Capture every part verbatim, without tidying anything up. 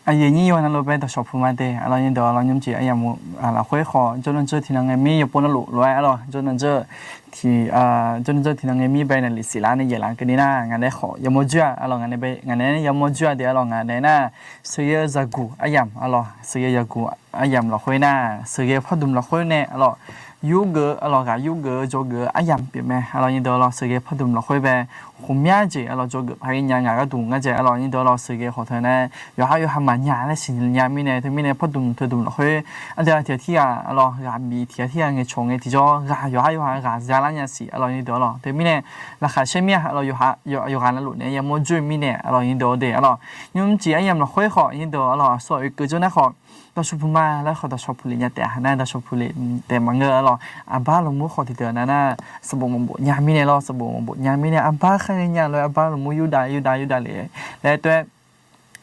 Aqyuif nyir yaw navluf bae dawqshawq puq ma de, aqlawq nyir deuq aqlawq nymrcif aryamq lafkhoer khawf jawrnan dzeur tiqnan ngae mir yawpov navluf lof-aer aqlawq jawrnan dzeur tiq, jawrnan dzeur tiqnan ngae mir bae naqlif siqlar nae yaeqlaf keuvni nar ngaq nae khawf yamawr dzoer-a aqlawq ngaq nae bae ngaq nae yamawr dzoer-a de aqlawq ngaq nae nar sheuqghae-eu zaqguq aryamq aqlawq sheuqghae zaqguq aryamq lafkhoer nar sheuqghae pawrdmq lafkhoer nae aqlawq yurgeuf-eu aqlawq ghaq yurgeuf-eu dzawgeuf-eu aryamq pyeuf mae aqlawq nyir deuq aqlawq sheuqghae pawrdmq lafkhoer bae ghawqmya jeq aqlawq dzawgeuf paq ghae nya ngaq gharduq ngar jae aqlawq nyir deuq aqlawq sheuqghae khawf teu nae yawqhar yawqha maqnya laer siqnya mirnae teumirnae pawrdmq teudmq lafkhoer aqdui-aq tiq ghaq tirghaq aqlawq ghaq bif tiq ghaq tirghaq ngaeqcawq ngae tiqjawr ghaq yawqhar yawqha ghaq zalar nya siq aqlawq nyir deuq aqlawq teumirnae laqkhaq caer mir-a aqlawq yawqghaq navluf nae yamawr dzoer mirnae aqlawq nyir deuq de aqlawq nymrcif aryamq lafkhoer khawf nyir deuq aqlawq aqsur-aq oekeuv dzeur nar khawf dawqshawq puq ma laer khawf dawqshawq puq lef nya taef-a nar dawqshawq puq lef taef maqngeur aqlawq aqbar lafmur khawf tiqdeuq nar nar sanqbof maqbof nya mirnae lawr sanqbof maqbof nya mirnae aqbar khar ghae nya lof-aer aqbar lafmur yurdav yurdav yurdav le laer toer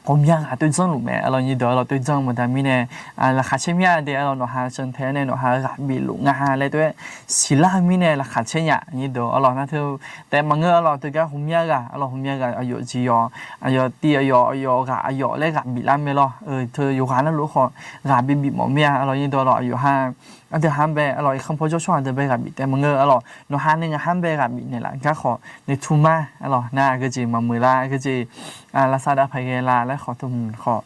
ghawqmya ghaq toer janrluf mae aqlawq nyir deuq aqlawq toer janr maqda mirnae laqkhaq caer mir-a de aqlawq nawqha can tae-aer nae nawqha ghaq bif luf nga laer toer siqlar-eu mirnae laqkhaq caer nya nyir deuq aqlawq nar teu taef maqngeur aqlawq teugar ghawqmya ghaq aqlawq ghawqmya ghaq aqyawf jeq yawq aqyawf tiv aqyawf aqyawf ghaq aqyawf laer ghaq bif lar mae lawr teu yawqghaq navluf khawf ghaq bibif mawf mir-a aqlawq nyir deuq aqlawq aqyawf ha aqdui ha-anr bae aqlawq irkanr paw jawr tsawrhaq deuq bae ghaq bif taef maqngeur aqlawq nawqha nae ngaq ha-anr bae ghaq bif naeqlaf gar khawf noeqtmq ma aqlawq nar aqgeujeq maqmuiq lar aqgeujeq lavsav dav paq ghae la laer khawf teu hmq khawf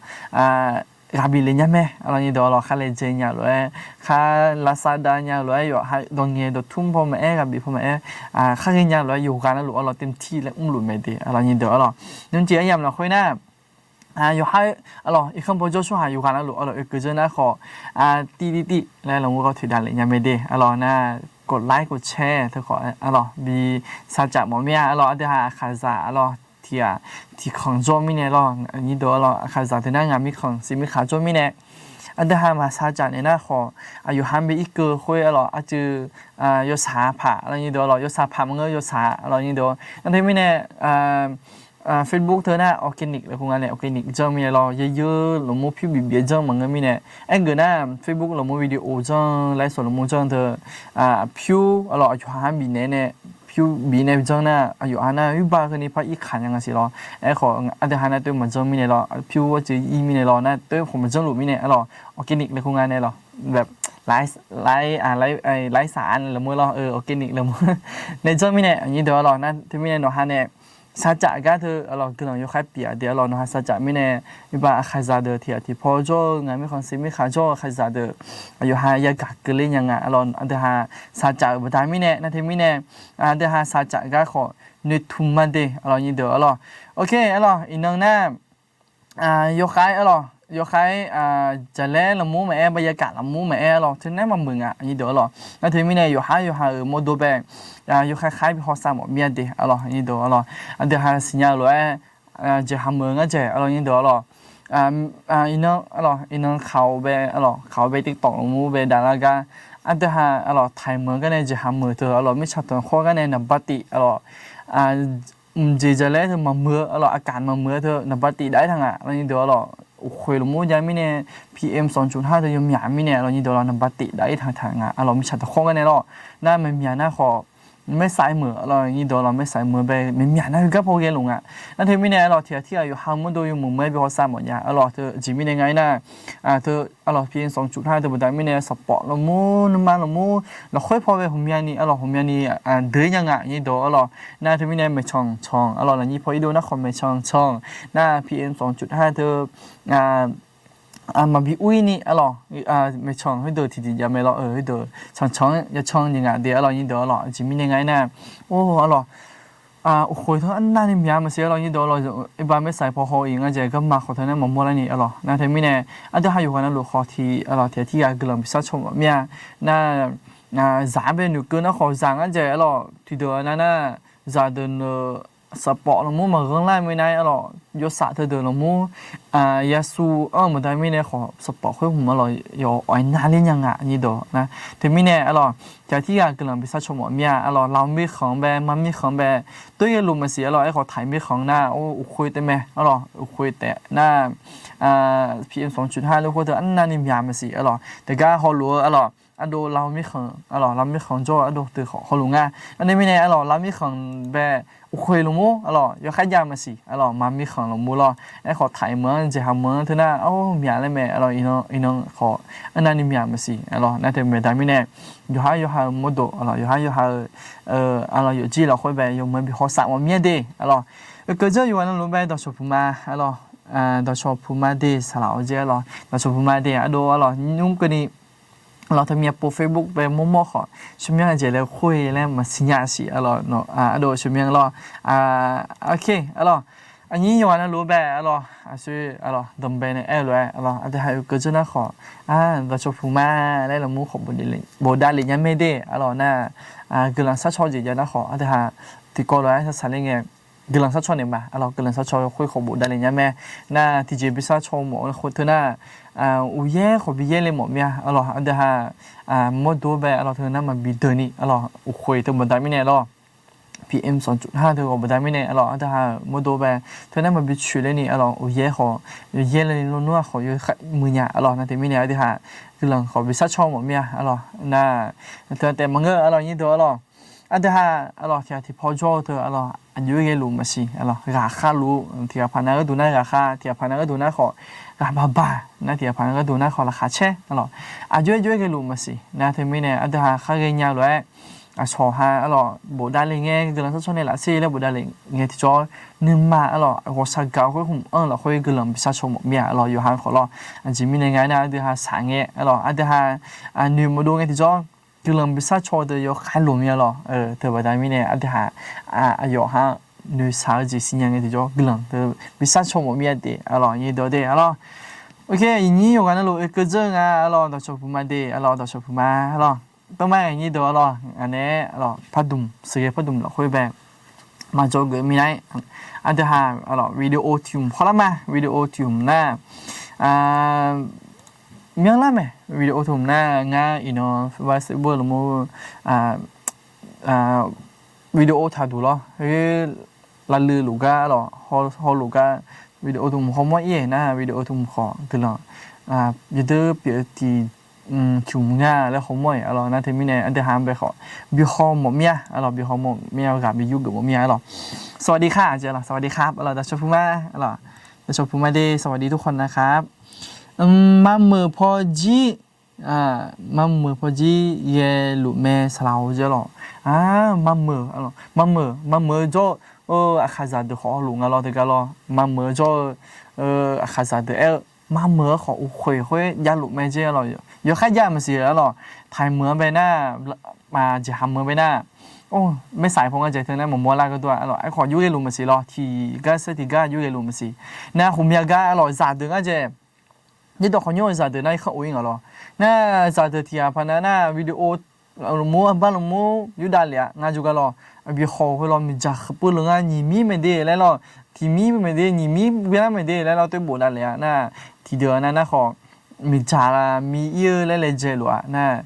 ghaq bif le nya mae aqlawq nyir deuq aqlawq khar laejae nya lof-aer khar lavsav dav nya lof-aer yawqha dawq ngaeq dawqtmr paw maqaer ghaq bif paw maqaer khar ghae nya lof-aer yawqghaq navluf aqlawq เต็มที่ laer mrluf mae de aqlawq nyir deuq aqlawq nymrcif aryamq lafkhoer nar yawqha aqlawq irkanr paw jawr tsawrhaq yawqghaq navluf aqlawq oekeuv dzeur nar khawf tiv tiv tiv laer lafmur ghawr toeqdav lef nya mae de aqlawq nar กดไลค์ กดแชร์ teu khawf aqlawq bi sarcaf mawf mir-a aqlawq aqdui ha aqkhaqzaq aqlawq tiq ghaq tiq kanq jawr mirnae lawr nyir deuq aqlawq aqkhaqzaq teu nar ngaq mirkhanq siq mirkhanq jawr mirnae aqdui ha maqsarcaf naeq nar khawf aqyawf ha-anr bae irkeuv khoer aqlawq arcuiv yawsaq paq aqlawq nyir deuq aqlawq yawsaq paq maqngeur yawsaq aqlawq nyir deuq nar teumirnae Facebook teu nar organic lafkhoer nga nae organic janr mirnae lawr yeu yeu lafmur pyur bif bif-aer janr maqngeur mirnae aergeuf nar Facebook lafmur video janr ไลฟ์สด lafmur janr teu pyur aqlawq aqyawf ha-anr bifnaeq nae pyur bif nae janr nar aqyawf ha nar yurbav keuvni par irkaq nya nga siq lawr aerkhawf aqdui ha nar toer maqjanr mirnae lawr pyur arcuiv ir mirnae lawr nar toer khawf maqjanr luf mirnae aqlawq organic lafkhoer nga nae lawr แบบ ไลฟ์สด lafmur lawr organic lafmur nae janr mirnae nyir deuq aqlawq nar teumirnae nawqha nae sarcaf gar teu aqlawq guiqlanq yawkhaer pyeuf-a de aqlawq nawqha sarcaf mirnae yurbav aqkhaqzaq deuq tiq ghaq tiq paw jawr-eu ngaq mirkhanq siq mirkhanq jawr-eu aqkhaqzaq deuq aqyawf ha yagaq keuvler nya nga aqlawq aqdui ha sarcaf-euq baqda mirnae nar teumirnae aqdui ha sarcaf gar khawf noeqtmq ma de aqlawq nyir deuq aqlawq ok aqlawq iqnan nar yawkhaer aqlawq yawkhaer jaqlaer lafmur maqaer ba yagaq lafmur maqaer aqlawq teu nar maqmuiq nga nyir deuq aqlawq nar teumirnae yawqha yawqha-euq mawrdo bae yawkhaer khaer bi hawsav mawf mir-a de aqlawq nyir deuq aqlawq aqdui ha siqnya-eu lof-aer jeqha meuq ngar jaeq aqlawq nyir deuq aqlawq iqnan aqlawq iqnan kaq-awr bae aqlawq kaq-awr bae TikTok lafmur bae davlar gar aqdui ha aqlawq taiq meuq gar nae jeqha meuq teu aqlawq mirtsaq tanqkhawr gar nae naqba tif aqlawq mqjeq jaqlaer teu maqmuiq-eu aqlawq aqkaq maqmuiq-eu teu naqba tif dav-ir taq nga aqlawq nyir deuq aqlawq uqkhoeq lafmur jav mirnae PM สองจุดห้า teu yawmyaq mirnae aqlawq nyir deuq aqlawq naqba tif dav-ir taq taq nga aqlawq mirtsaq tanqkhawr gar nae lawr nar maqmyaq nar khawf แม่สาย meuq aqlawq nyir deuq aqlawq แม่สาย meuq bae maqmyaq nar heugar paw ghae luf nga nar teumirnae aqlawq tiq ghaq tirghaq yawqha mawrdo yawmuiq meuq-aer bi hawsav mawf nya aqlawq teu jeq mirnae nga-ir nar teu aqlawq PM สองจุดห้า teu baqda mirnae สปอร์ต lafmur nuima lafmur lafkhoer paw bae ghawqmyani aqlawq ghawqmyani deuq-ir nya nga nyir deuq aqlawq nar teumirnae maeqcanq canq aqlawq lafnyir paw irdov nar khawf maeqcanq canq nar PM สองจุดห้า teu maqbi ur-ir ni aqlawq maeqcanq khoerdeuq tiqjeq jav mae lawr-eu khoerdeuq canq canq-anr yacan nyiq ngaq de aqlawq nyir deuq aqlawq jeq mirnae nga-ir nar or aqlawq uqkhoeq teu arnavni myaq maqsiq aqlawq nyir deuq aqlawq iqbax แม่สาย paw haw-iq ngar jaeq garma khawf teu nar maqmawr larni aqlawq nar teumirnae aqdui ha yawqghaq navluf khawf tiq aqlawq tiq ghaq tirghaq guiqlanq bi sharcaw mawf mir-a nar zaq-anr bae noeqkeuv nar khawf zaq ngar jaeq aqlawq tiqdeuq nar nar zaqdeuq neuq สปอร์ต lafmur maqghanr lar-eu mirnae aqlawq yawsaf teudeuq lafmur yasu anr-eu baqda mirnae khawf สปอร์ต khoer hmq aqlawq yawq awq-aer navler nya nga nyir deuq nar teumirnae aqlawq tiq ghaq tirghaq guiqlanq bi sharcaw mawf mir-a aqlawq lafmirkhanq bae maqmirkhanq bae toer yaeluf maqsiq aqlawq aerkhawf taiq mirkhanq nar or uqkhoeq taef mae aqlawq uqkhoeq taef nar PM สองจุดห้า lafkhoer teu arnavni myaq maqsiq aqlawq teugar hawluf-eu aqlawq ardov lafmirkhanq aqlawq lafmirkhanq jawr-eu ardov teu khawf hawluf nga nar teumirnae aqlawq lafmirkhanq bae uqkhoeq lmqmr, arlawq, yawkhaer jav maqsiq, arlawq, maqmiq khanq lmqmr lawr. Aerkhawf, taiq meuq-anr jeqhaq meuq-anr teunar, ar, myaq laer mae, arlawq, iqnan, iqnan khawf, arnavni myaq maqsiq, arlawq, nar teu maeqdaq mirnae, yawqhar yawqha-euq mawrdo, arlawq, yawqhar yawqha-euq, arlawq, yawqjir lafkhoer bae yawmuiq-aer bi hawsav mawf mir-a de, arlawq. Oekeuv dzeur yawqghaq navluf bae dawqcawq puq ma, arlawq, dawqcawq puq ma de saqlaq-awr jeq, arlawq, dawqcawq puq ma de, ardov, arlawq, nymr keuvni, arlawq, teumyav pov Facebook bae mawrmawr khawf, shawrmyanr jeq laer khoer laer maqsiq nya siq, arlawq, ardov shawrmyanr lawr, arlawq, aqnyir yawqghaq navluf bae, arlawq, aqsur, arlawq, danqbae nae aer-eu lof-aer, arlawq, aqdui ha oekeuv dzeur nar khawf, dawqcawq puq ma laer lafmur khawf bofdav lef nya mae de, arlawq, nar, guiqlanq sharcaw jeq jav nar khawf, aqdui ha tiqkawv lof-aer saqsaq ler ngae, guiqlanq sharcaw naeq ma, arlawq, guiqlanq sharcaw khoer khawf bofdav lef nya mae. Nar tiqjeq bi sharcaw mawf-eu khoer teunar, uqyaer khawf bi yaer le mawf mir-a, arlawq, aqdui ha, mawrdo bae, arlawq, teunar maqbi deuq ni, arlawq, uqkhoeq teu baqda mirnae, arlawq, PM sanqtuf har teu ghawq baqda mirnae, arlawq, aqdui ha mawrdo bae, teunar maqbi coeq ler ni, arlawq, uqyaer khawf, yaer le ni lawnmr-aq khawf yawkhaer muiq nya, arlawq, nar teumirnae aqdui ha guiqlanq khawf bi sharcaw mawf mir-a, arlawq, nar, teu taef maqngeur, arlawq, nyir deuq, arlawq, aqdui ha, arlawq, tiq ghaq tiqpaw jawr-eu teu, arlawq, aqjox-aer ghae luf maqsiq, arlawq, ghaqkhav luf, tiq ghaq paq nav gharduq nar ghaqkhav, tiq ghaq paq nav gharduq nar khawf, ghaq baq baq nar, tiq ghaq paq nav gharduq nar khawf laqkhaq caer, arlawq, aqjox-aer jox-aer ghae luf maqsiq. Nar teumirnae aqdui ha khar ghae nya lof-aer, aqcawq ha, arlawq, bofdav le ngae guiqlanq sharcaw nae lafser laer bofdav le ngae tiqjawr, nuima, arlawq, ghawqshaq gaq khoer hmq-anr lafkhoer guiqlanq bi sharcaw mawf mir-a, arlawq, yawqha khawf lawr. Aqjeq mirnae nga aernar, aqdui ha saq ngae, arlawq, aqdui ha noeq mawqdov ngae tiqjawr, guiqlanq bi sharcaw deuq yawkhaer loq mir-a lawr. Teu baqda mirnae aqdui ha, aqyawf ha noeqshaq-eu jeq siqnya ngae tiqjawr guiqlanq teu bi sharcaw mawf mir-a de, arlawq, nyir deuq de, arlawq. Ok, iqnyir yawqghaq navluf oekeuv dzeur nga, arlawq, dawqcawq puq ma de, arlawq, dawqcawq puq ma, arlawq. Tawrmar nyir deuq, arlawq, aqnaeq-aer, arlawq, pardmq, sheuqghae pardmq lafkhoer bae maqjawr geuf minav-aer, aqdui ha, arlawq, video tiq hmq hawlar ma, video tiq hmq nar, myanrlar mae, video tiq hmq nar ngar iqnan Facebook lafmur, video taqduq lawr, khoer lavluiv luf gar, arlawq, hawluf gar, video tiq hmq hawmawr ir-aer nar, video tiq hmq khawf guiqlanq yawdeur pyeuf tiq tiq hmq nga laer hawmawr-iq, arlawq, nar teumirnae aqdui ha-anr bae khawf bi haw mawf mir-a, arlawq, bi haw mawf mir-a, ghaq bi yur geuf mawf mir-a, arlawq. สวัสดีค่ะ jeq, arlawq, สวัสดีครับ arlawq, dawqcawq puq ma, arlawq, dawqcawq puq ma de, สวัสดีทุกคนนะครับ Marmeuq pawjir, marmeuq pawjir ghae luf mae saqlaq-awr jeq, arlawq. Marmeuq, arlawq, marmeuq, marmeuq-eu jawr-eu aqkhaqzaq deuq khawf hawluf nga lawr, teugar lawr, marmeuq-eu jawr-eu aqkhaqzaq deuq aer-eu, marmeuq-anr khawf uqkhoeq khoer javluf mae jeq, arlawq, yawkhaer jav maqsiq, arlawq, taiq meuq-anr bae nar, jeqhaq meuq-anr bae nar, or, maersaq paw ngar jaeq teu nar maqmawr lar gardov-a, arlawq, aerkhawf yur ghae luf maqsiq lawr, tiqgar saer tiqgar yur ghae luf maqsiq. Nar khof myav gar, arlawq, zaqdeuq ngar jaeq, nyirdawq khawf nymr-eu zaqdeuq nar irkanr of-ir nga lawr. Nar zaqdeuq tiq ghaq paq nav nar video lafmur, arbar lafmur yurdav lef-a, ngar jawrgar lawr, bi haw khoer lawr, miqdzaq kheqpeuv leuq ngar nyiq mir mae de laer lawr, tiq mir mae de, nyiq mir byanar mae de laer lawr, toer bofdav lef-a nar, tiqdeuq-a nar nar khawf, miqdzaq la mi ir-eu laer laejae luf-a nar,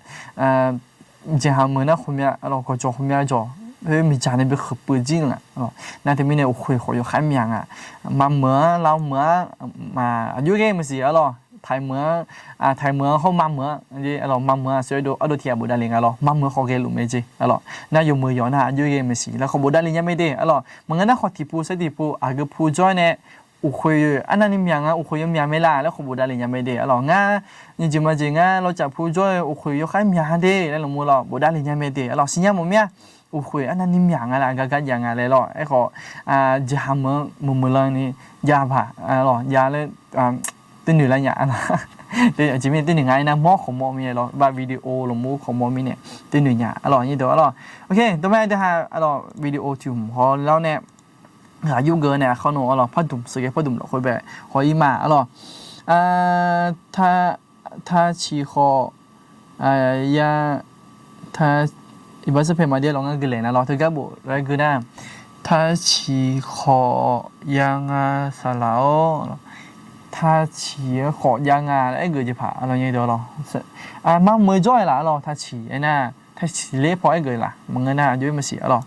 jeqhaq meuq nar khof myav, arlawq, gawqjawq khof myav jawq, khoer miqdzaq nae bi kheqpeuv jir nga. Nar teumirnae uqkhoeq khawf yawkhaer myav nga. Marmeuq-anr, lavmeuq-anr, aqjox ghae maqsiq, arlawq, taiq meuq-anr, taiq meuq-anr hawr marmeuq-anr, arlawq, marmeuq-anr aqsur ardov tiq ghaq bofdav lef nga lawr, marmeuq khawf ghae luf mae jeq, arlawq, nar yawmeuq yawq nar aqjox ghae maqsiq laer khawf bofdav lef nya mae de, arlawq, maqngeur nar khawf tiqpov saer tiqpov aqgeu pov jawr-aer nae, uqkhoeq aqnavni myav nga, uqkhoeq yawmyav mae laf laer khawf bofdav lef nya mae de, arlawq, ngar nyiq jeq ma jeq ngar lawcaf pov jawr-eu uqkhoeq yawkhaer myav de laer lafmur lawr, bofdav lef nya mae de, arlawq, siqnya mawf mir-a. Uqkhoeq aqnavni myav nga laf, gar gar jav nga laer lawr, aerkhawf, jeqhaq meuq-anr meuq meuq lan ni jav paq, arlawq, jav laer, teunoeq lar nya, aqjeq mirnae teunoeq nga aernar mawr khawf mawr mir-aer lawr, bar video lafmur khawf mawr mirnae teunoeq nya, arlawq, nyir deuq, arlawq. Ok, dawqmae deuq ha, arlawq, video tiq hmq haw lawr nae, ghaq yur geuf nae aqkawr nae, arlawq, pardmq, sheuqghae pardmq lafkhoer bae haw-ir ma, arlawq. Tar ciq khawf, ya, tar, iqbax sarpaeq maqdir lawq, ngar guiqlaeq nav lawr, teugar bof laer geu nar, tar ciq khawf ya nga saqlaq-awr, tar ciq-anr khawf ya nga laer aer geuf jeq paq, arlawq, nyir deuq, arlawq, marmeuq jawr-aer laf, arlawq, tar ciq aernar, tar ciq ler paw aer geuf laf, maqngeur nar aqjox-aer maqsiq, arlawq.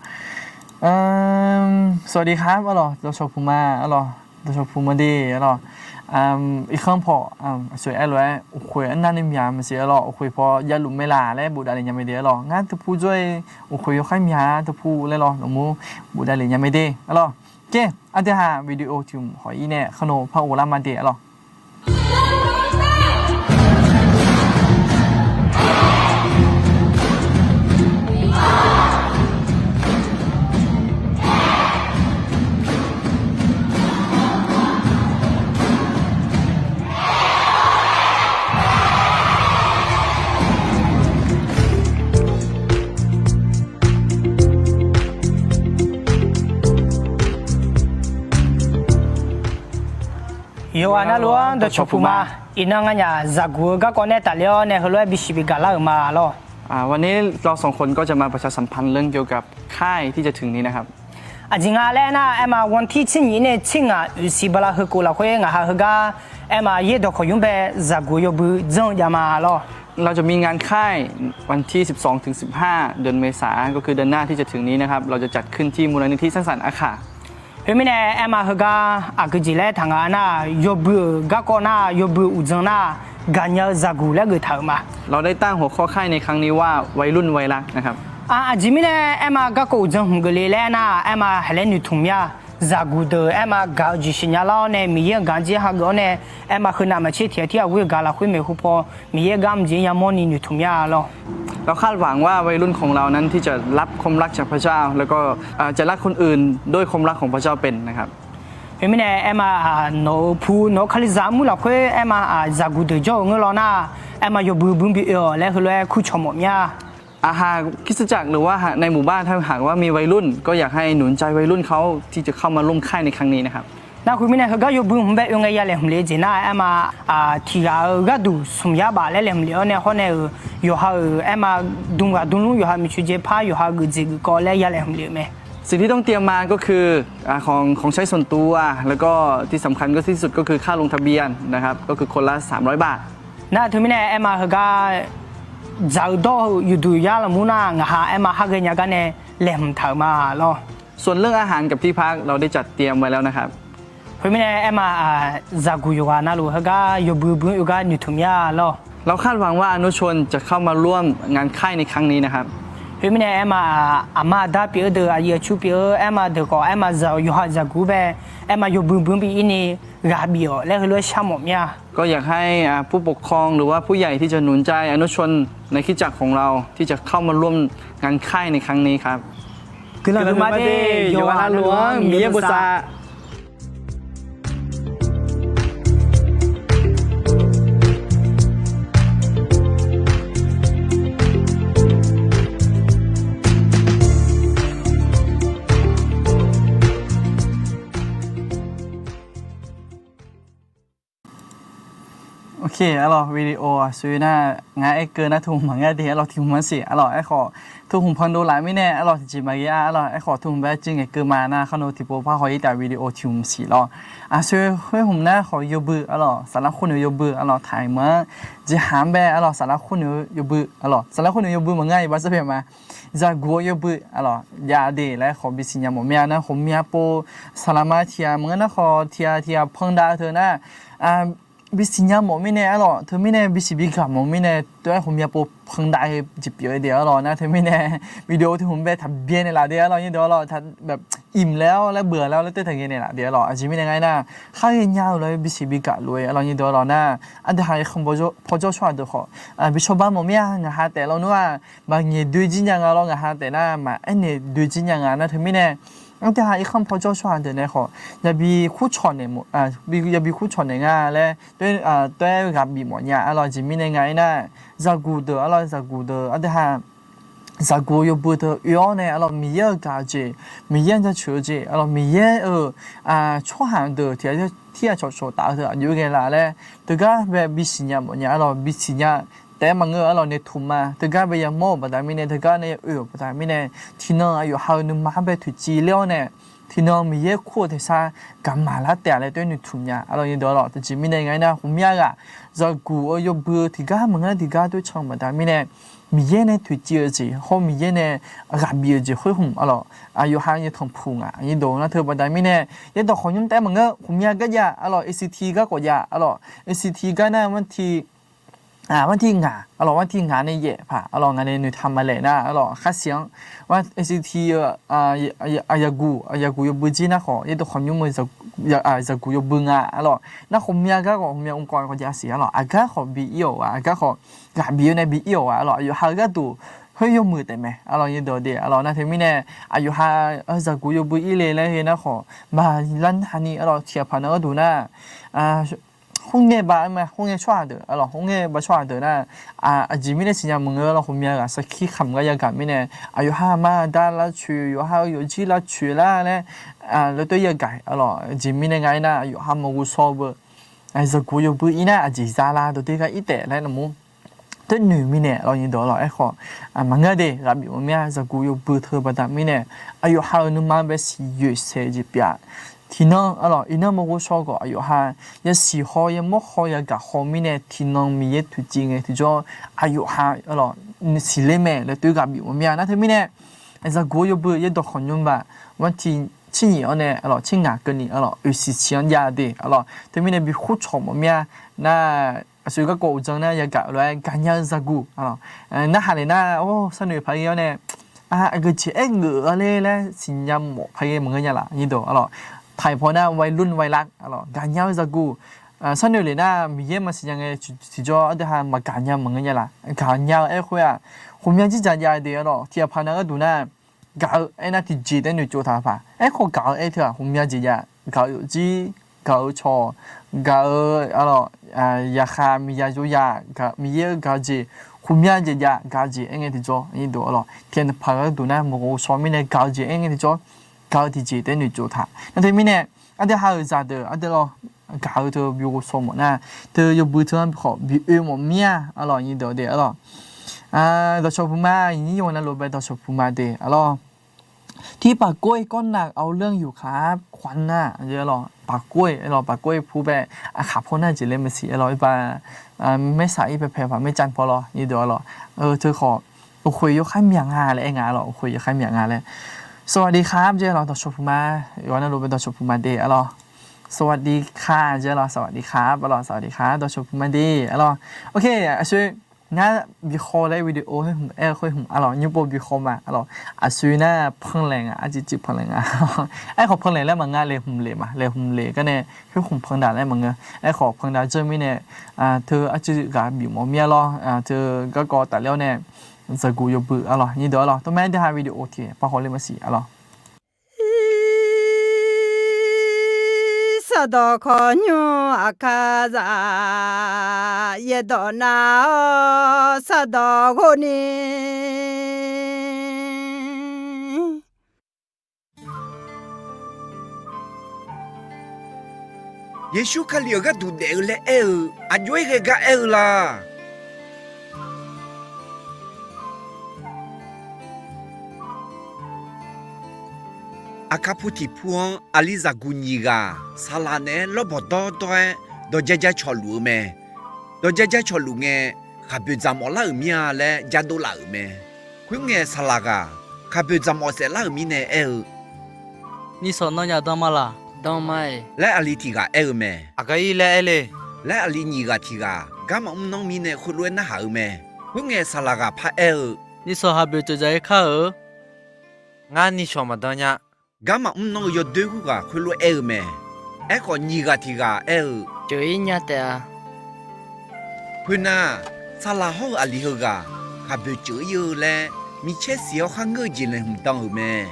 สวัสดีครับ arlawq, dawqcawq puq ma, arlawq, dawqcawq puq ma de, arlawq. Irkanr paw, aqsoeq aer lof-aer uqkhoeq arnavni myaq maqsiq-a lawr, uqkhoeq paw javluf mae laq laer bofdav le nya mae de-a lawr. Ngar teupu jawr-ir uqkhoeq yawkhaer myaq teupu laer lawr, laqmur bofdav le nya mae de-a lawr. Kar, aqdui ha video tiq hmq hawq-ir nae khar nov par ghoflar ma de-a lawr. Yawqghaq navluf-anr dawqcawq puq ma. Iqnan nganyaf zaqguq-eu garkawv nae tafler-awr nae heulof-aer bisiq bigaq lar-euq ma lawr. วันนี้เราสองคนก็จะมาประชาสัมพันธ์เรื่องเกี่ยวกับค่ายที่จะถึงนี้นะครับ Aqjeq nga laer aernar, aerma วันที่ tser nyiq nae tser ngaq oeqsiq bala heukhof lafkhoer ngaqha heugar aerma yaerdawq kawqnymr bae zaqguq-eu yawbui janr-eu jav ma lawr. เราจะมีงานค่ายวันที่ สิบสองถึงสิบห้า เดือนเมษา ก็คือเดือนหน้าที่จะถึงนี้นะครับ เราจะจัดขึ้นที่มูลนิธิสร้างสรรค์อาข่า Khoermirnae aerma heugar aqgeu jeq laer taq nga nar, yawbui-euq garkawv nar, yawbui uqdzan nar, gaqnya-eu zaqguq laer geuftaq-euq ma. เราได้ตั้งหัวข้อค่ายในครั้งนี้ว่าวัยรุ่นวัยรักนะครับ Aqjeq mirnae aerma garkawv uqdzan hmq geufle laer aernar, aerma haqlaer noeqtmq mya. Zaqguq deuq aerma gaq-eu jeq siqnya lar-awr nae Miqyaer-euq gaq-anr jir hageuf-awr nae, aerma heunav maqtser tiq ghaq tir ghaq ghoer-eu gaq lafkhoer maeqhu paw Miqyaer gar mqjeq yamawr ni noeqtmq mya lawr. เราคาดหวังว่าวัยรุ่นของเรานั้นที่จะรับความรักจากพระเจ้า แล้วก็จะรักคนอื่นด้วยความรักของพระเจ้าเป็นนะครับ Khoermirnae aerma nawq-euq pu nawq-eu Kalizaq armur lafkhoer aerma zaqguq deuq jawr-eu ngeur law nar, aerma yawbui bui bi oe-awq laer heulof-aer kurcawq mawf mya. อาหากคริสตจักรหรือว่าในหมู่บ้านถ้าหากว่ามีวัยรุ่น ก็อยากให้หนุนใจวัยรุ่นเขาที่จะเข้ามาร่วมค่ายในครั้งนี้นะครับ Nar khoermirnae heugar yawbui hmq bae oe ngae ya laeqhmq le-eu jeq nar, aerma tiq ghaq-euq gharduq smq yar baf laer laeqhmq le-awr nae hawr nae-euq yawqha-euq aerma dm ghaq dm lmr yawqha miqcoeq jae par yawqha geuf jeq geuf kawv laer ya laeqhmq le-eu mae. สิ่งที่ต้องเตรียมมาก็คือของของใช้ส่วนตัว แล้วก็ที่สำคัญก็ที่สุดก็คือค่าลงทะเบียนนะครับ ก็คือคนละสามร้อยบาท Nar teumirnae aerma heugar dzaq-eu dawr-eu yawqduq yar lafmur nar, ngaqha aerma har ghaenya gar nae laeqhmq taq-euq ma lawr. ส่วนเรื่องอาหารกับที่พักเราได้จัดเตรียมไว้แล้วนะครับ Khoermirnae aerma zaqguq yawqghaq navluf heugar yawbui bui-anr oe gar noeqtmq mya lawr. เราคาดหวังว่าอนุชนจะเข้ามาร่วมงานค่ายในครั้งนี้นะครับ Khoermirnae aerma aqma aqda pyeuf-eu deuq aqyuif aqtsu pyeuf-eu aerma deuq khawf aerma zaq yawqha zaqguq bae aerma yawbui bui-anr bi ir ni ghaq bif-awq laer heulof-aer shar mawf mya. ก็อยากให้ผู้ปกครองหรือว่าผู้ใหญ่ที่จะหนุนใจอนุชนในคริสตจักรของเราที่จะเข้ามาร่วมงานค่ายในครั้งนี้ครับ Guiqlanq huiqma de, yawqghaq navluf-anr Miqyaer bosav. Ok, arlawr, video aqsur nar ngar aer keuv nar teuhmq maqngeur de, arlawr, tiq hmq maqsiq, arlawr, aerkhawf teuhmq pan dov laf mirnae, arlawr, tiqjeq maqghae-a, arlawr, aerkhawf teuhmq bae jir ngaeqkeuv ma nar khar nov tiqpov par haw-ir taf video tiq hmq siq lawr. Aqsur khoer hmq nar khawf yawbui, arlawr, saflar khoer noeq yawbui, arlawr, taq-iq meuq-anr jeqhaq-anr bae, arlawr, saflar khoer noeq yawbui, arlawr, saflar khoer noeq yawbui maqngeur-a, iqbax sar pyaeq ma. Zaqguq-eu yawbui, arlawr, jav de laer khawf bisiq nya mawf mir-a nar, khawf myav pov saqlaqma tiq ghaq maqngeur nar khawf tiq ghaq tiq ghaq pandav-eu teu nar, bisiq nya mawf mirnae, arlawr, teumirnae bisiq bigaq mawf mirnae, tov-aer khawf myav pov pandav-eu jeq pyeuf-eu de, arlawr, nar teumirnae video tiq hmq bae taqbyae naeqlaf de, arlawr, nyir deuq, arlawr, taq, imq laer-awr laer beuq laer-awr laer taef taqghae naeqlaf de, arlawr, aqjeq mirnae nga aer nar, khar ghaenya-euq lof-aer bisiq bigaq lof-aer, arlawr, nyir deuq, arlawr, nar aqdui ha irkanr pawjawr tsawrhaq deuq khawf bi cawba mawf mir-a, ngaqha taef lawnmr-aq, maqngaeq doe jir nya nga lawr, ngaqha taef nar maqaer naeq doe jir nya nga nar teumirnae, aqdui ha irkanr pawjawr tsawrhaq deuq nae khawf yabi kur cawq naeq, yabi kur cawq naeq nga laer tov-aer ghaq bif mawf nya, arlawr, aqjeq mirnae nga aer nar, zaqguq deuq, arlawr, zaqguq deuq, aqdui ha zaqguq-eu yawbui teu oe-awr nae, arlawr, Miqyaer-euq gaq-eu jeq, Miqyaer-anr jaceuq-eu jeq, arlawr, Miqyaer-euq tsawrhaq deuq tiq ghaq tir ghaq cawqcawq taf-eu teu aqjox ghae laf laer teugar bae bisiq nya mawf nya, arlawr, bisiq nya taef-aer maqngeur, arlawr, noeqtmq ma. Teugar bae yamawr-euq baqda mirnae, teugar nae oe-euq baqda mirnae, tiqnan aqyawf ha-eu nuima-anr bae toeqciv ler-awr nae, tiqnan Miqyaer kur-eu tersar gaqmaq lar taef-a laer tov-aer noeqtmq nya, arlawr, nyir deuq, arlawr, tiqjeq mirnae nga aer nar, khawf myav ghaq zaqguq-eu yawbui tiqgar maqngeur tiqgar tov can-eu baqda mirnae, Miqyaer nae toeqciv-eu jeq hawr Miqyaer nae ghaq bif-eu jeq khoer hmq arlawq, aqyawf ha yatanq puq ngaq nyirdeuq nar teu baqda mirnae, yaerdawq khawqnymr taef maqngeur, ghawqmya gar jav arlawq, A C T gar khawf jav arlawq, A C T gar nar, banrti ngaq arlawq, banrti ngaq nae yaef paq arlawq, ngaq nae noeqtaq maqlaeq nar arlawq, khar siq-anr, A C T-eu aqyaqguq, aqyaqguq yawbui jir nar khawf, yaerdawq khawqnymr-eu zaqguq yawbui nga arlawq, nar ghawqmya gar khawf, ghawqmya mrkawv khawf jav siq arlawq, aqgar khawf bi ir-awq ghaq, aqgar khawf ghaq bif-eu nae bi ir-awq ghaq arlawq, aqyawf ha-eu gharduq khoer yawmuiq taef mae arlawq, nyirdeuq de arlawq, nar teumirnae aqyawf ha zaqguq yawbui ir le laer ghae nar khawf, maqlar nani arlawq, tiqghaq paq nav gharduq nar, khoerngae ba ma, khoerngae tsawrhaq deuq arlawq, khoerngae ba tsawrhaq deuq nar, aqjeq mirnae siqnya maqngeur arlawq, ghawqmya ghaq sarkir kamq gar yagaq mirnae, aqyawf ha ma dar lavcoeq, yawqha-eu yawqjir lavcoeq lar laer, laer toer yagaq arlawq, aqjeq mirnae nga aernar, aqyawf ha maqghovshaw beu, zaqguq yawbui ir nar aqjeq za la dawqdoer gar ir taef laer nmr toer noeq mirnae arlawq, nyirdeuq arlawq, aerkhawf maqngeur de, ghaq bif mawf mir-a, zaqguq yawbui teu baqda mirnae, aqyawf ha-euq nuima bae siqyoeq saeq jeq pyeuf-a. Tiqnan arlawq, iqnan maqghovshaw khawf aqyawf ha yasiq haw yamawr haw yagaq haw mirnae, tiqnan Miqyaer toeqciv ngae tiqjawr, aqyawf ha arlawq siqler mae laer toer ghaq bif mawf mir-a. Nar teumirnae, zaqguq yawbui yaerdawq khawqnymr ba, banrti tser nyiq-anr nae arlawq, tser ngaq keuvni arlawq, oeqsiq siq-anr jav de arlawq, teumirnae bi khurcawq mawf mir-a. Nar aqsur garkawv uqdzan nar yagaq lof-aer gaqnya-eu zaqguq arlawq, narhaq le nar, or, sharnoeq paq ghae-awr nae, aqgeujeq aer geuf-a le laer siqnya mawf paq ghae maqngeur nya laf, nyirdeuq arlawq, taiq paw nar วัยรุ่นวัยรัก arlawq, gaqnya-eu zaqguq, sharnoeq le nar Miqyaer maqsiq nya ngae tiqjawr aqdui ha maqgaqnya maqngeur nya laf, gaqnya-eu aer khoer-aq, ghawqmya jir dzaq jav de arlawq, tiqghaq paq nav gharduq nar, gaq-eu aernar tiqjeq taef noeqtsov taq-eu paq, aerkhawf gaq-eu aer teu-aq ghawqmya jeq jav, gaq-eu yawfjir, gaq-eu cawq, gaq-eu arlawq, yaqkhaq miqzaq yawzaq, Miqyaer-eu gaq-eu jeq, ghawqmya jeq jav, gaq-eu jeq aer ngae tiqjawr, nyirdeuq arlawq, tiqghaq paq gharduq nar maqghovshaw mirnae gaq-eu jeq aer ngae tiqjawr, gaq-eu tiqjeq taef noeqtsov taq. Nar teumirnae, aqdui ha-euq zaqdeuq aqdui lawr, gaq-eu teu bi ghovshaw mawf nar, teu yawbui teu-anr khawf bi oe mawf mir-a arlawq, nyirdeuq de arlawq. Dawqcawq puqma, nyiq nir yawqghaq navluf bae dawqcawq puqma de arlawq. ที่ปากกล้วยก็หนักเอาเรื่องอยู่ครับ ขวัญน่ะ arlawq, ปากกล้วย arlawq, ปากกล้วย pu bae, aqkhaq paw nar jeq laer maqsiq arlawq, iqbax, maersaq ir paepae paq maercav paw lawr, nyirdeuq arlawq, teu khawf, uqkhoeq yawkhaer myaq nga laer aer nga arlawq, uqkhoeq yawkhaer myaq nga laer. สวัสดีครับ jeq arlawq, dawqcawq puqma, yawqghaq navluf bae dawqcawq puqma de arlawq. สวัสดีค่ะ jeq arlawq, สวัสดีครับ arlawq, สวัสดีค่ะ dawqcawq puqma de arlawq. Ok, aqsur, ngar bi khaw laer video aer-eu khoer hmq arlawq, nymr pov bi khaw ma arlawq, aqsur nar panlaeq nga, arciv civ panlaeq nga. Aerkhawf panlaeq laer maqnga, laeqhmq leq ma, laeqhmq leq gar nae khoer hmq pan daq laer maqngeur. Aerkhawf pan daq dzeur mirnae, teu arciv ghaq bif mawf mir-a lawr, teu garkawv tafler-awr nae, zaqguq yawbui arlawq, nyirdeuq arlawq, tawrmaer deuq ha video tiq par haw ler maqsiq arlawq. Sardawq khawqnymr aqkar zaq, yaerdawq nav-awr sardawq ghov ni. Yeqsur Kali-euq gharduq daef-eu laer aer-eu, aqjox-aer ghae gar aer-eu la? Aqkar pu tiq pu-anr aqli zaqguq nyiq ghaq saqlaq naeq-aer lawrbawq dawrdawr-aer dawqjaejae cawqluf-eu mae. Dawqjaejae cawqluf ngae, khaqboeq dzaqmawf lar-euq mir-a laer jadov laf-euq mae. Khoerngae saqlaq ghaq khaqboeq dzaqmawf saef lar-euq mirnae aer-eu, Nishawq nawnyaf dan ma laq? Dan ma-iq laer aqli tiq ghaq aer-eu mae. Aqgar ir laer aer le laer aqli nyiq ghaq tiq ghaq garma mrnanr mirnae khoerlof-aer narhaq-eu mae. Khoerngae saqlaq ghaq par aer-eu, Nishawq khaqboeq ceuf dzaq-ir kar-euq. Ngar nishawq maqdan nya. Garma mrnanr-eu yawdoer khoerghaq khoerlof-aer aer-eu mae. Aerkhawf nyiq ghaq tiq ghaq aer-eu, Ceuf-ir nya taef-a. Khoernar, saqlaq hawr-eu aqli heughaq khaqboeq ceuf-ir-eu laer micaer siq-awr kharngeur-eu jeq laeqhmq dan-euq mae.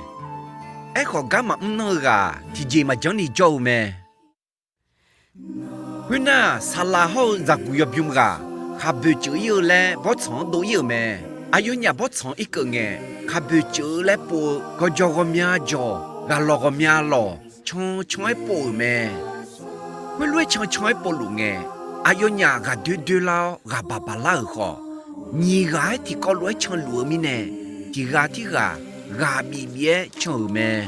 Aerkhawf garma mrnanr-eu ghaq tiqjeq maqjanr ni jawr-eu mae. Khoernar, saqlaq hawr-eu zaqguq yawbymr ghaq khaqboeq ceuf-ir-eu laer bawrtsanq-anr dov-ir-euq mae. Aqyawfnyaf bawrtsanq irkeuv ngae, khaqboeq ceuf-eu laer pov-eu gawqjawq ghawqmya jawq, ghaqlawq ghawqmya lawq, can can-aer pov-euq mae. Khoerlof-aer can can-aer povluf ngae, aqyawfnyaf ghaqdoer doerlar-awr ghaqbaq baqlar-euq khawf, nyiq ghaq-aer tiqkawv lof-aer canluf-eu mirnae, tiq ghaq tirghaq ghaq bif bif-aer can-euq mae.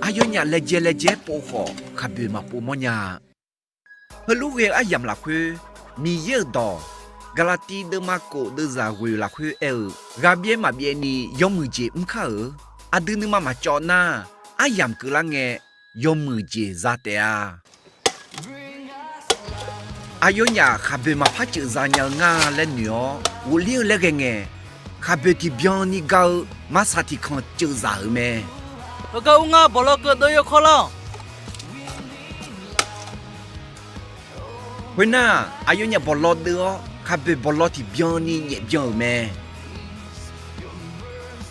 Aqyawfnyaf laejae laejae-aer pov khawf, khaqboeq maqpov mawrnya-a. Heulof ghae-eu aryamq lafkhoer, Miqyaer-euq dawq Gaqlaqtiv deuvma kof deuvzaq ghoeq lafkhoer aer-eu, ghaqbyaer maqbyaer ni yawmuiq jeq mr kar-euq. Aqdui nuima maqcawv nar, aryamq keuvlar ngae, yawmuiq jeq za taef-a. Aqyawfnyaf khaqboeq maqpar ceuf za nya-eu nga laer noeq-awr ghofler-eu laer ghae ngae, khaqboeq tiqbyan ni ga-eu maqsaq tiqkanq ceuf zaq-euq mae. Heugar ur ngar, bawqlaw keuv dov yawkawr lar-awq. Khoernar, aqyawfnyaf bawqlaw deuv-awr, khaqboeq bawqlaw tiqbyan ni nyaef byan-euq mae.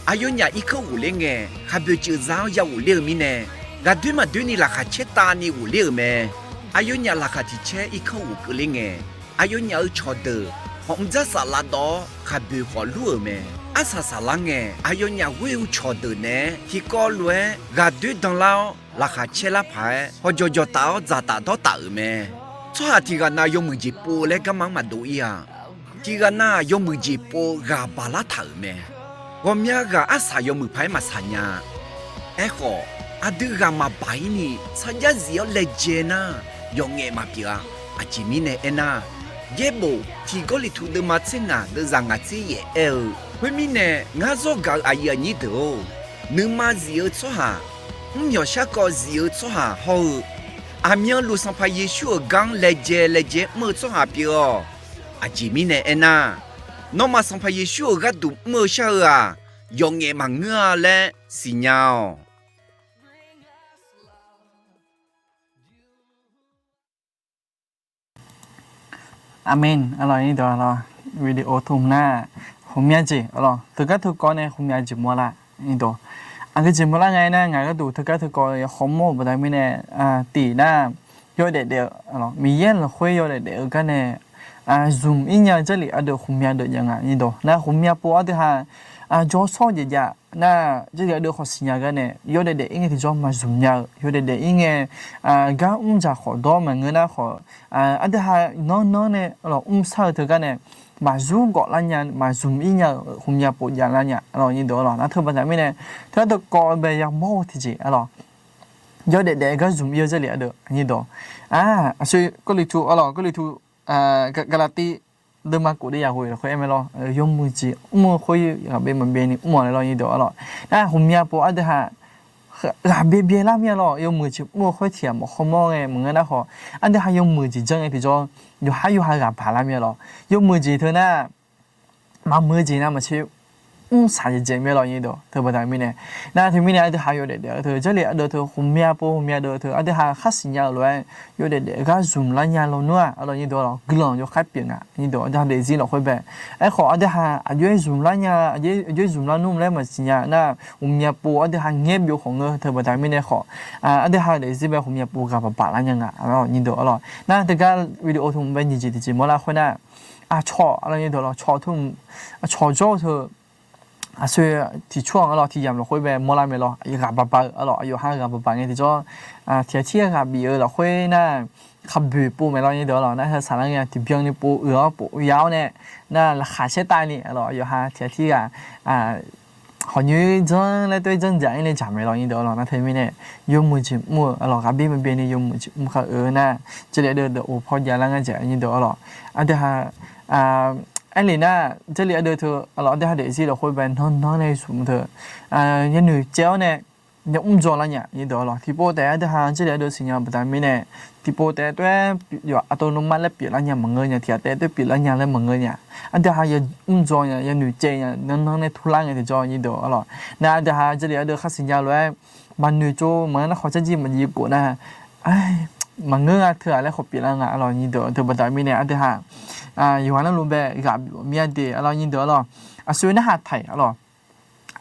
Aqyawfnyaf irkanr ghofler ngae, khaqboeq ceuf za-awr ya ghofler-eu mirnae, ghaqdoer maqdoer ni laqkhaq caer tavni ghofler-euq mae. Aqyawfnyaf laqkhaq tiq caer irkanr ghof keuvler ngae, aqyawfnyaf-euq cawqdeuq hawq mr dzar saflar dawv-awr, khaqboeq khawf lur-euq mae. Arsaq saflar ngae, aqyawfnyaf ghoer-eu cawqdeuq naeq-aer tiqkawv lof-aer ghaqdoer danlar-awr, laqkhaq caer lar paq-aer hawqjawq jawqtaf-awr dzaqtaf dawrtaf-euq mae. Tsawrhaq tiq ghaq nav yawmuiq jeq pov laer garma-anr maqdov ir-aq, tiq ghaq nav yawmuiq jeq pov ghaq baq lar taq-euq mae. Ghawqmya ghaq arsaq yawmuiq paq-aer maqsaq nya. Aerkhawf, aqdui ghaq maqbaq ir ni sarjax zif-awr laejae nar, yawqngaef maqpyeuf-a. Aqjeq mirnae aernar, Yaerbof tiq Gawrliqtu deuvma tser ngaq deuvzaq ngaq tser yaef aer-eu, khoermirnae, ngar zawr gaq-eu aqyuif aqnyir deuq-or, nuima zif-eu tsawrhaq, mr myawq sharkawv zif-eu tsawrhaq hawr-eu, aqmyanluf Sanqpaq Yeqsur-euq gar-anr laejae laejae mr-eu tsawrhaq pyeuf-awq. Aqjeq mirnae aernar, nawmaf Sanqpaq Yeqsur-euq gharduq mr-eu shar-eu-aq, yawqngaef maqngeur-a laer siqnya-awq. Aqmeq. Aqlawq, video tmq nar, ghawqmya jeq, aqlawq, teugar teukawv nae ghawqmya jeq mawrlar. Aqgeu jeq mawrlar ngae nar, ngaq gharduq teugar teukawv yawkhawf mawr-euq baqda mirnae, tiq nar, yawdaef daef-eu, Miqyaer lafkhoer yawdaef daef-eu gar nae zmq ir nya-eu Jarlif ardeuv ghawqmya deuq jav nga. Nar, ghawqmya pov ardeuv ha jawrshawr-eu jeq jav nar, Jarlif ardeuv khawf siqnya gar nae yawdaef daef ir ngae tiqjawr maqzmq nya-eu, yawdaef daef ir ngae gar mr dzaq khawf dawr maqngeur nar khawf, ardeuv ha nanr nanr nae lawq mr shar-eu teugar nae maqzur gawf lar nya, maqzmq ir nya-euq ghawqmya pov javlar nya, aqlawq, aqlawq. Nar, teu baqda mirnae, teugar teukawv bae yamawr-eu tiqjeq, aqlawq, yawdaef daef gar zmq ir-eu Jarlif ardeuv, aqnyir dawq, aqsur Gawrliqtu, aqlawq, Gawrliqtu, Gaqlaqtiv deuvma kof deuv yaq ghoeq lafkhoer aer mae lawr, yawmuiq jeq mr-eu khoer ghaqbyaer maqbyaer ni mr-awq laer lawr, aqnyir dawq, aqlawq. Nar, ghawqmya pov ardeuv ha ghaqbyaer byaer lar mir-a lawq, yawmuiq jeq mr-eu khoer tiq ghaq mawf khawr mawr ngae maqngeur nar khawf, ardeuv ha yawmuiq jeq janr ngae tiqjawr, yawqhar yawqha ghaq baq lar mir-a lawq. Yawmuiq jeq teu nar, maqmuiq-eu jeq nar maqtser mr saq jaeq jaeq mir-a lawq, aqnyir dawq. Teu baqda mirnae, nar, teumirnae ardeuv ha yawdaef daef-eu teu Jarlif ardeuv teu ghawqmya pov ghawqmya deuv teu ardeuv ha khar siqnya-euq lof-aer yawdaef daef gar zmq lar nya lawnmr-aq, aqlawq, aqnyir dawq, aqlawq, guiqlanq yawkhaer pyeuf nga, aqnyir dawq, ardeuv ha daefzir lafkhoer bae. Aerkhawf, ardeuv ha aqjox-aer zmq lar nya, aqjox-aer zmq lar nmr laer maqsiq nya nar, ghawqmya pov ardeuv ha ngaer byov khawf ngeur, teu baqda mirnae khawf, ardeuv ha daefzir bae ghawqmya pov ghaq baq baq lar nya nga, aqlawq, aqnyir dawq, aqlawq. Nar, teugar video tmq bae nyiq jeq tiqjeq mawrlar khoer nar, aqcawq, aqlawq, aqnyir dawq, aqcawq teu, aqcawq jawr-eu teu, aqsur tiq tsawrhaq, aqlawq, tiq yamq lafkhoer bae mawrlar mae lawr, ghaq baq baq-eu, aqlawq, aqyawf ha ghaq baq baq ngae tiqjawr, tiq ghaq tiq ghaq ghaq bif-eu lafkhoer nar, khaqboeq pov mae lawr, aqnyir dawq, aqlawq. Nar, heu saqlar ngae tiqbyan ni pov uiq-awr pov ya-awr nae, nar, laqkhaq saertav ni, aqlawq, aqyawf ha tiq ghaq tiq ghaq hawq nyoer janr laer toer janr dzaq-ir nae dzaq mae lawr, aqnyir dawq, aqlawq. Nar, teumirnae yawmuiq jeq mr-eu, aqlawq, ghaqbyaer maqbyaer ni yawmuiq jeq mr khar-eu nar, Jarlif ardeuv dawq of paw javlar ngar jeq, aqnyir dawq, aqlawq. Ardeuv ha, aerlef nar, Jarlif ardeuv teu, aqlawq, ardeuv ha daefzir lafkhoer bae nanr nanr nae zmq teu, yanoeq caev-awr nae ya mr dzaw lar nya, aqnyir dawq, aqlawq. Tiqpov taef ardeuv ha Jarlif ardeuv siqnya baqda mirnae, tiqpov taef toer-aer yawf aqtov nmr ma laer pyeuflar nya maqngeur nya, tiq ghaq taef toer pyeuflar nya laer maqngeur nya. Ardeuv ha ya mr dzaw nya, yanoeq caev nya, nanr nanr nae turlar ngae tiqjawr, aqnyir dawq, aqlawq. Nar, ardeuv ha Jarlif ardeuv khar siqnya lof-aer maqnoeq tsov maqngeur nar khawf caerjir maqjiv khof nar, maqngeur nga teu-aq laer khawf pyeuflar nga, aqlawq, aqnyir dawq. Teu baqda mirnae ardeuv ha yawqghaq narluf bae ghaq bif mir-a de, aqlawq, aqnyir dawq, aqlawq. Aqsur narhaq taiq, aqlawq,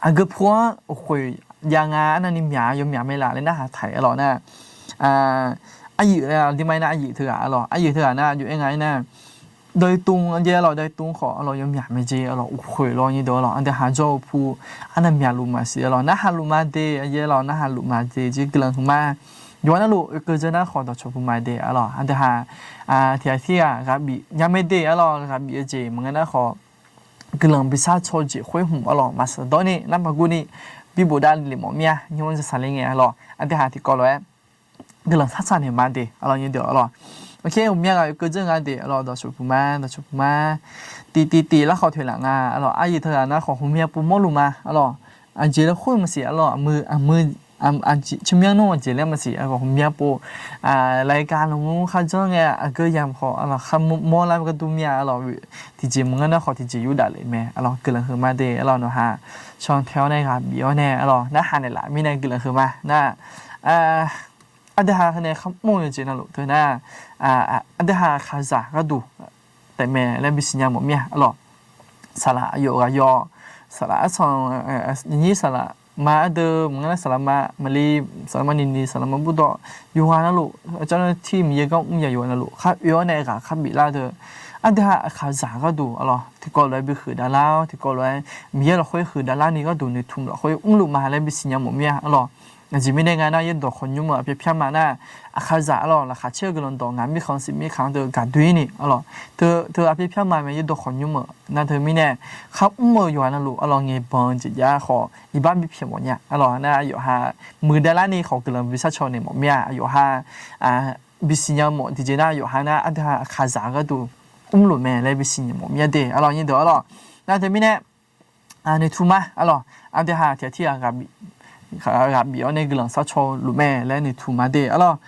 aqgeu pu-anr uqkhoeq jav nga, arnavni myaq yawmyaq mae laf laer narhaq taiq, aqlawq, nar, aryuif, aqdirma-ir nar aryuif teughaq, aqlawq, aryuif teughaq nar aqjox-aer nga-ir nar, dawq-ir tmr, aqjeq, aqlawq, dawq-ir tmr khawf, aqlawq, yawmyaq mae jeq, aqlawq, uqkhoeq lawr, aqnyir dawq, aqlawq. Aqdui ha jawr-eu pu arnavmyaq luf maqsiq, aqlawq, narhaq luf ma de, aqjeq, aqlawq, narhaq luf ma de jeq guiqlanq huiqma. Yawqghaq narluf oekeuv dzeur nar khawf dawqcawq puq ma de, aqlawq. Aqdui ha tiq ghaq tiq ghaq ghaq bif nya mae de, aqlawq, ghaq bif-eu jeq maqngeur nar khawf guiqlanq bishar caw-eu jeq khoer hmq, aqlawq, maqsaq dawr ni nar maqguv ni bi bofdav lef mawf mir-a, nymr-anr ja saqler ngae, aqlawq. Aqdui ha tiqkawv lof-aer guiqlanq shar saq naeq ma de, aqlawq, aqnyir dawq, aqlawq. Aqkar ghawqmya ghaq oekeuv dzeur nga de, arlawq, dawqsuf puq ma, dawqsuf puq ma. Tiqtiqtiq larkhawf toeqlaf nga, arlawq, aryaer teughaq nar khawf ghawqmya pov mawrluf ma, arlawq. Aqjeq laer khoer maqsiq, arlawq, aqmuiq, aqmuiq, tsawrmyanr nmr aqjeq laer maqsiq, arlawq, ghawqmya pov, laeqgaq lmqmr kharjanr ngae, aqgeu yamq khawf, arlawq, kharmawr lar gharduq mir-a, arlawq, tiqjeq maqngeur nar khawf tiqjeq yurdaf lef mae, arlawq, guiqlanq huiq ma de, arlawq, nawqha can tae-awr nae ghaq bif-awr nae, arlawq, narhaq naeqlaf mirnae guiqlanq huiq ma nar, aqdui ha heu nae kharmr-eu jeq navluf teu nar, aqdui ha aqkaqzaq gharduq taef mae laer bisiqnya mawf mir-a, arlawq. Saqlaq aqyawf ghaq yawf, saqlaq arsanq, nyir saqlaq ma ardeuv maqngeur nar saqlaq ma maqli, saqlaq ma nini, saqlaq ma burdawv, yawqghaq navluf, aqcawq nar tir Miqyaer gar mr ya yawqghaq navluf khar oe-awr nae ghaq khar biflar deuq, aqdui ha aqkaqzaq gharduq, arlawq, tiqkawv lof-aer bi huiqdav lar-awr, tiqkawv lof-aer Miqyaer lafkhoer huiqdav larni gharduq noeqtmq lafkhoer mrluf ma laer bisiqnya mawf mir-a, arlawq. Aqjeq mirnae nga nar, yaerdawq khawqnymr-euq aqpyar pyar ma nar, aqkaqzaq, arlawq, laqkhaq caer-eu guiqlanq dawq ngaq mirkhanq siq mirkhanq-anr teu gaqdoe-ir ni, arlawq, teu, teu aqpyar pyar ma mae, yaerdawq khawqnymr-euq nar teumirnae, kharmr-eu yawqghaq navluf, arlawq, ngaeqbanq jeq jav khawf iqbax bipyaeq mawf nya, arlawq, nar aqyawf ha muiqdav larni khawf guiqlanq bi sharcaw naeq mawf mir-a, aqyawf ha bisiqnya mawf tiqjeq nar, aqyawf ha nar aqdui ha aqkaqzaq gharduq mrluf mae laer bisiqnya mawf mir-a de, arlawq, nyir deuq, arlawq. Nar teumirnae, noeqtmq ma, arlawq, aqdui ha tiq ghaq tirghaq ghaq bif-awr nae guiqlanq sharcaw luf mae laer noeqtmq ma de, arlawq.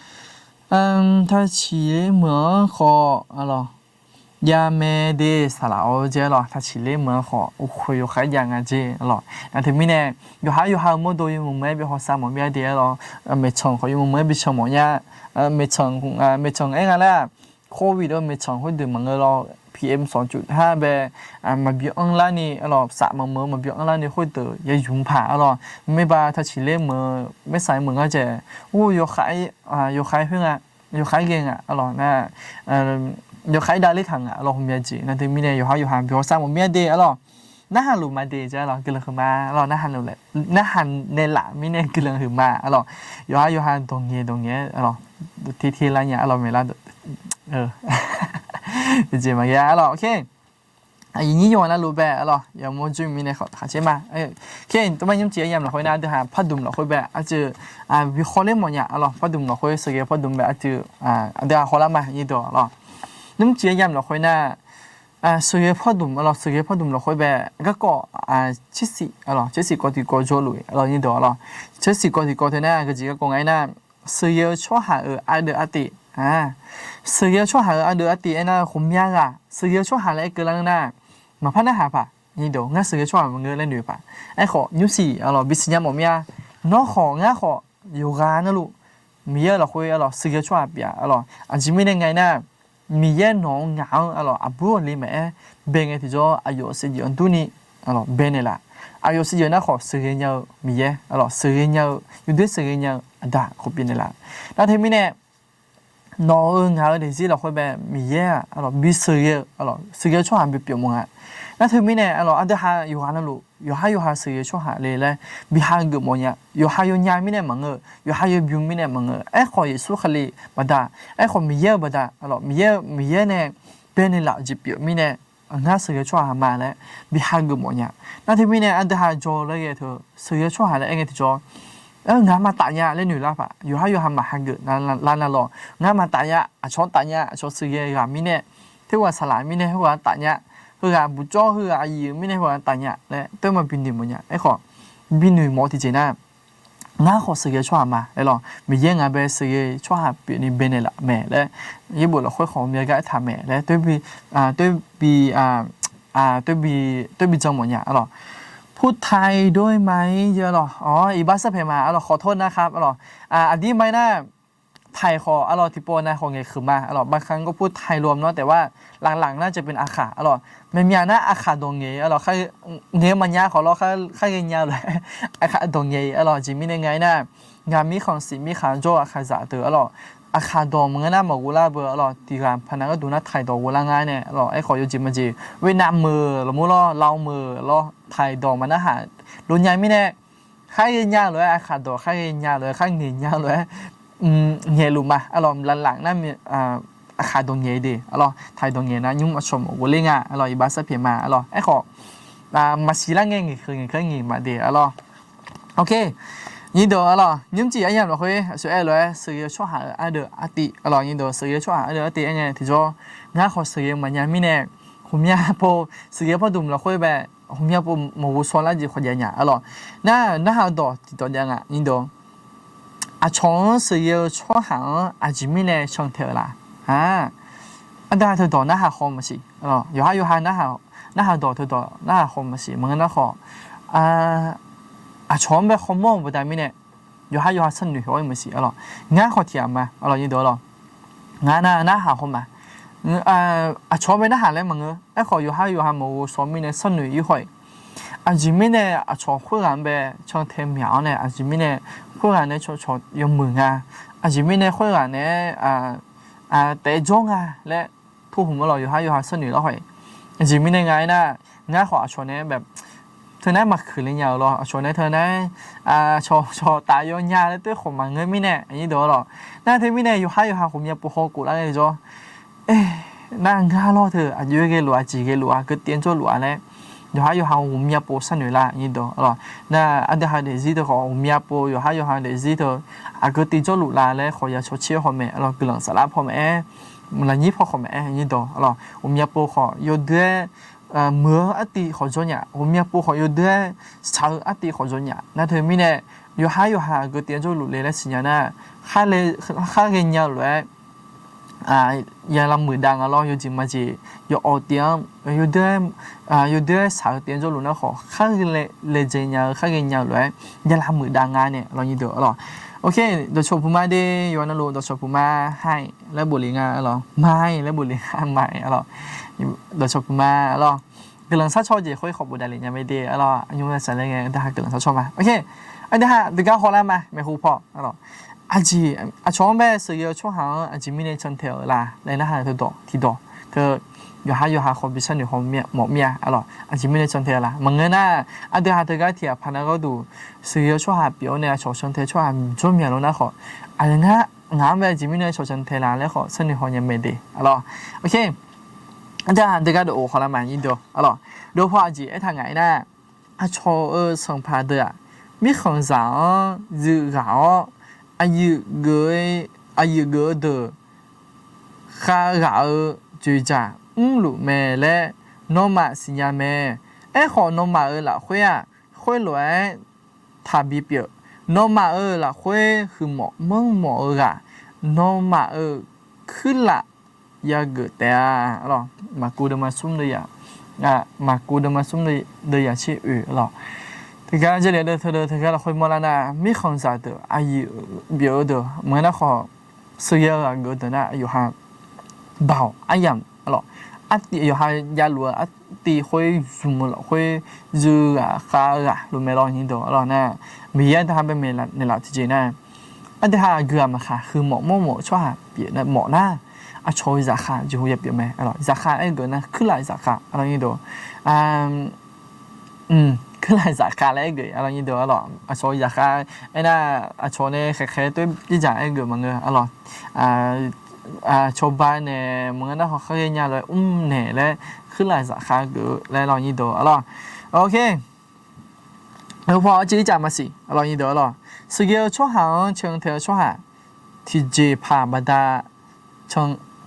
Taciq ler meuq-anr khawf, arlawq, jav mae de, saqlaq-awr jae, arlawq, taciq ler meuq-anr khawf, uqkhoeq yawkhav jav nga jeq, arlawq. Nar teumirnae, yawqha yawqha-euq mawrdo yawmuiq muiq-aer byakhawv sav mawf mir-a de, arlawq. Maeqtsanq khawf yawmuiq muiq-aer bi can mawf nya, maeqtsanq, maeqtsanq aer nga lar, Covid-eu maeqtsanq khoerdeuq maqngeur lawr, PM sanqcuf har bae, maqbi anrlarni, arlawq, saf maqmeuq-eu maqbi anrlarni khoerdeuq ya yumq paq, arlawq. Maerba taciq ler meuq, maersaq meuq ngar jae, ur, yawkhav khoer nga, yawkhav ghae nga, arlawq, nar, yawkhav dav ler taq nga, arlawq, hmq mya jeq nar teumirnae yawqha yawqha byakhawv sav mawf mir-a de, arlawq. Narhaq luf ma de, arlawq, guiqlanq huiq ma, arlawq, narhaq naeqlaf mirnae guiqlanq huiq ma, arlawq. Yawqha yawqha dawq ngaeq dawq ngaeq-aer, arlawq, ter ter lar nya, arlawq, maeqlar, jeq maqghae, arlawq, ok. Aqyuif nyir yawqghaq navluf bae, arlawq, yamawr jir mirnae khaqcaer ma. Kher, tawrmar nymrcif-aer yamq lafkhoer nar, aqdui ha pardmq lafkhoer bae aqceuq bi hawler mawf nya, arlawq, pardmq lafkhoer sheuqghae pardmq bae aqceuq, aqdui ha hawlar ma, nyir deuq, arlawq. Nymrcif-aer yamq lafkhoer nar, sheuqghae pardmq, arlawq, sheuqghae pardmq lafkhoer bae garkawv, tsersiq, arlawq, tsersiq kawv tiqkawv jawrluf, arlawq, nyir deuq, arlawq, tsersiq kawv tiqkawv teu nar, geujeq garkawv nga aernar, sheuqghae-eu tsawrhaq-euq ardeuv artiv, sheuqghae-eu tsawrhaq-euq ardeuv artiv aernar, ghawqmya ghaq sheuqghae-eu tsawrhaq laer aer keuvlar ngeur nar, maqpar narhaq paq, nyir deuq, ngar sheuqghae tsawrhaq maqngeur laer noeq paq. Aerkhawf, nymrcif, arlawq, bisiqnya mawf mir-a. Nawr khawf, ngar khawf, yawqghaq navluf, Miqyaer-eu lafkhoer, arlawq, sheuqghae tsawrhaq pyeuf-a, arlawq. Aqjeq mirnae nga aernar, Miqyaer nawq-anr ngaq-anr, arlawq, aqbur aqli maqaer, bae ngae tiqjawr aqyawf safjeq-anr durni, arlawq, bae naeqlaf. Aqyawf safjeq nar khawf sheuqghae nya-eu Miqyaer, arlawq, sheuqghae nya-eu, yawdoer sheuqghae nya-eu Aqda khawf pyeuf naeqlaf. Nar teumirnae, nawq-euq ngaq-euq daefzir lafkhoer bae Miqyaer-aq, arlawq, bi sheuqghae-eu, arlawq, sheuqghae-eu tsawrhaq bi pyeuf mawf nga. Nar teumirnae, arlawq, aqdui ha yawqghaq navluf yawqha yawqha sheuqghae-eu tsawrhaq le laer bi hageuf mawf nya. Yawqha yawnya mirnae maqngeur, yawqha yawbymr mirnae maqngeur. Aerkhawf, Yeqsur Kali baqda, aerkhawf, Miqyaer-euq baqda, arlawq, Miqyaer, Miqyaer nae bae naeqlaf-euq jeq pyeuf mirnae, ngar sheuqghae-eu tsawrhaq ma laer bi hageuf mawf nya. Nar teumirnae, aqdui ha jawr laer ghae teu sheuqghae-eu tsawrhaq laer aer ngae tiqjawr, ngaq maqtaf nya laer noeq lar paq. Yawqha yawqha maq hageuf lar nar lawq, ngar maqtaf nya, aqcawq taf nya, aqcawq sheuqghae ghaq mirnae, teughaq saqlaq mirnae heughaq taf nya, heughaq buqcawr, heughaq aqyuif-eu mirnae heughaq taf nya laer teu maqbi noeq mawf nya. Aerkhawf, bi noeq mawf-eu tiqjeq nar, ngar khawf sheuqghae-eu tsawrhaq ma laer lawq, Miqyaer ngaq bae sheuqghae-eu tsawrhaq pyeufni bae naeqlaf mae laer, yaerbof lafkhoer khawf myav gar aertaq mae laer, teu bi, teu bi, teu bi jan mawf nya, arlawq. พูดไทยด้วยไหม jeq, arlawq, awr, iqbax sarpaeq ma, arlawq, ขอโทษนะครับ, arlawq. Aqdir ma aernar, ไทย khawf, arlawq, tiqpov nav khawf ngaeqkeuq ma, arlawq, บางครั้งก็พูดไทยรวมเนาะ แต่ว่าหลักๆ น่าจะเป็นอาข่า arlawq. Maeqmyaq nar aqkaq dawq ngaeq-iq, arlawq, ngaeq-eu maqnya khawf lawr, khar ghaenya lof-aer aqkaq dawq ngaeq-iq, arlawq. Aqjeq mirnae nga aernar, ngaq mirkhanq siq mirkhanq jawr-eu aqkaqzaq deuq, arlawq, aqkaq dawq maqngeur nar maqghov lar beu, arlawq, tiq ghaq paqnav gharduq nar ไทย dawq ghov lar nga nae, arlawq. Aerkhawf, yawjeq maqjeq เวียดนาม meuq lawq mawr lawr, Lao meuq lawr, ไทย dawq maqnar haq lof nya mirnae, khar ghaenya lof-aer aqkaq dawq, khar ghaenya lof-aer, khar ngaeqnya lof-aer ngaeqluf ma, arlawq. Laflaf nar aqkaq dawq ngaeq de, arlawq, ไทย dawq ngaeq nar nymr aqcawq maqghov ler nga, arlawq, iqbax sarpaeq ma, arlawq. Aerkhawf, maqsiq lar ngae ngaeqkeuq ngaeqkeuq ngaeq ma de, arlawq. Ok, Nyir deuq arlawq, nymrcif aryamq lafkhoer aqsur aer-eu lof-aer sheuqghae-eu tsawrhaq-euq ardeuv artiv arlawq. Nyir deuq sheuqghae-eu tsawrhaq ardeuv artiv aer ngae tiqjawr, ngar khawf sheuqghae-eu maqnya mirnae, ghawqmya pov sheuqghae pardmq lafkhoer bae, ghawqmya pov maqghof shaw lar jeq khawf jav nya arlawq. Nar narhaq dawq tiqdawq jav nga nyir deuq. Aqcawq-anr sheuqghae-eu tsawrhaq-anr aqjeq mirnae can tae-euq la? Aqda teudawq narhaq haw maqsiq. Yawqhar yawqha narhaq dawq teudawq narhaq haw maqsiq. Maqngeur nar khawf, aqcawq-anr bae hawmawr-eu baqda mirnae, yawqhar yawqha sharnoeq haw-ir maqsiq arlawq. Ngar khawf tiq ghaq ma arlawq nyir deuq arlawq. Ngar nar narhaq haw ma. Aqcawq-anr bae narhaq laer maqngeur. Aerkhawf yawqhar yawqha maqghof shaw mirnae sharnoeq-ir haw-iq. Aqjeq mirnae aqcawq khoerghaq-anr bae can tae myaq-awr nae, aqjeq mirnae khoerghaq nae cawqcawq yawmuiq nga. Aqjeq mirnae khoerghaq nae-aer taef jawr nga laer, tov hmq arlawq yawqhar yawqha sharnoeq lar haw-iq. Aqjeq mirnae nga aernar, ngar khawf aqcawq nae-aer bae teunae maqkuiq le nya-euq lawr. Aqcawq nae teunae cawqcawq taf yaw nya laer toer khawf maqngeur mirnae nyir deuq arlawq. Nar teumirnae yawqhar yawqha ghawqmya pov haw khof lar ngae jawr. Nar ngar lawr teu aqjox ghae lof-a, aqjeq ghae lof-a, aqgeu tiv-anr jawr luf-a laer, yawqhar yawqha ghawqmya pov sharnoeq lar nyir deuq arlawq. Nar aqdui ha daefzir teu khawf ghawqmya pov yawqhar yawqha daefzir teu aqgeu tiv jawrluf la laer khawf ya cawcaer haw mae arlawq. Guiqlanq saflar paw maqaer, lafnyir paw khawf maqaer nyir deuq arlawq. Ghawqmya pov khawf yawdui-aer muiq-eu artiv khawf jawr nya, ghawqmya pov khawf yawdui-aer shaq-eu artiv khawf jawr nya. Nar teumirnae yawqhar yawqha aqgeu tiv-anr jawrluf le laer siqnya nar, khar ghaenya-eu lof-aer ya lavmuiq dav nga lawr. Yawjeq majeq yawawq tiv-anr yawdui-aer shaq-eu tiv-anr jawrluf nar khawf, khar ghae laejae nya-eu khar ghaenya-eu lof-aer ya lavmuiq dav nga nae arlawq nyir deuq arlawq. Ok, dawqcawq puq ma de, yawqha navluf dawqcawq puq ma hai laer bof le nga arlawq, mai laer bof le nga mai arlawq. Dawqcawq puq ma arlawq. Guiqlanq sharcaw jeq khoer khawf bofdav le nya mae de arlawq. Aqnymr-aer saqlaer ngae aqdui ha guiqlanq sharcaw ma. Ok, aqdui ha deugar hawlar ma maeqhu paw arlawq. Aqjeq aqcawq-anr bae sheuqghae-eu tsawrhaq-anr aqjeq mirnae can tae-euq la laer narhaq-eu teudawq tiqdawq teu, yawqhar yawqha khawf bi sharnoeq haw mawf mir-a arlawq. Aqjeq mirnae can tae-eu la maqngeur nar, aqdui ha teugar tiq ghaq paq nar gharduq sheuqghae-eu tsawrhaq pyeuf-awr nae aqcawq can tae-eu tsawrhaq jawr myav lo nar khawf, aqyawf ngar ngaq-anr bae aqjeq mirnae cawq can tae la laer khawf sharnoeq haw nya mae de arlawq. Ok, aqdui ha deugar dawqof hawlar ma nyir deuq arlawq. Dawqpaw aqjeq aertaq ngaq-aer nar, aqcawq-euq sanqpaq deuq-aq, mirkhanqzaq-anr zuiv ghaq-awr, aqyuif geuf-eu deuq khavghaq-eu dzoeqdzaq mrluf mae laer nawmaf siqnya mae. Aerkhawf, nawmaf-euq lafkhoer-aq, khoerlof-aer taqbi pyeuf. Nawmaf-euq lafkhoer huiqmawf manrmawf-eu ghaq, nawmaf-euq kuirlaf yageuf taef-a. Maqkuv deuvma smr deuv yaf, maqkuv deuvma smr deuv yaf tser oeq arlawq. Teugar jarlif deuv teudeuv teugar lafkhoer mawrlar nar, mirkhanqzaq deuq aqyuif byeuq-eu deuq maqngeur nar khawf, sheuqghae-eu ghaq geuf-eu deuq nar aqyawf ha baoq aryamq arlawq. Artiv yawqha javluf-eu artiv khoer zmq-eu lafkhoer zuiv ghaq khav ghaq luf mae lawr nyir deuq arlawq nar, Miqyaer aqdui ha bae maeqnaeq laf tiqjeq nar, aqdui ha aqgeu ghaq maqkhaq huiqmawf manrmawf-eu tsawrhaq pyeuf mawf nar, aqcawq-eu zaqkhav jeqhu ya pyeuf mae arlawq. Zaqkhav aer geuf nar kuirlaf zaqkhav arlawq nyir deuq. Kuirlaf zaqkhav laer aer geuf arlawq nyir deuq arlawq. Aqcawq-eu zaqkhav aernar, aqcawq nae khaeqkhaeq toer jirdzaq aer geuf maqngeur arlawq. Cawba naeq maqngeur nar khawf khar ghaenya lof-aer mrnaeq laer kuirlaf zaqkhav geuf laer arlawq nyir deuq arlawq. Ok. Heu paw arciv ircaf maqsiq arlawq nyir deuq arlawq. Sheuqghae-eu tsawrhaq-anr can tae-eu tsawrhaq tiqjeqpaq baqda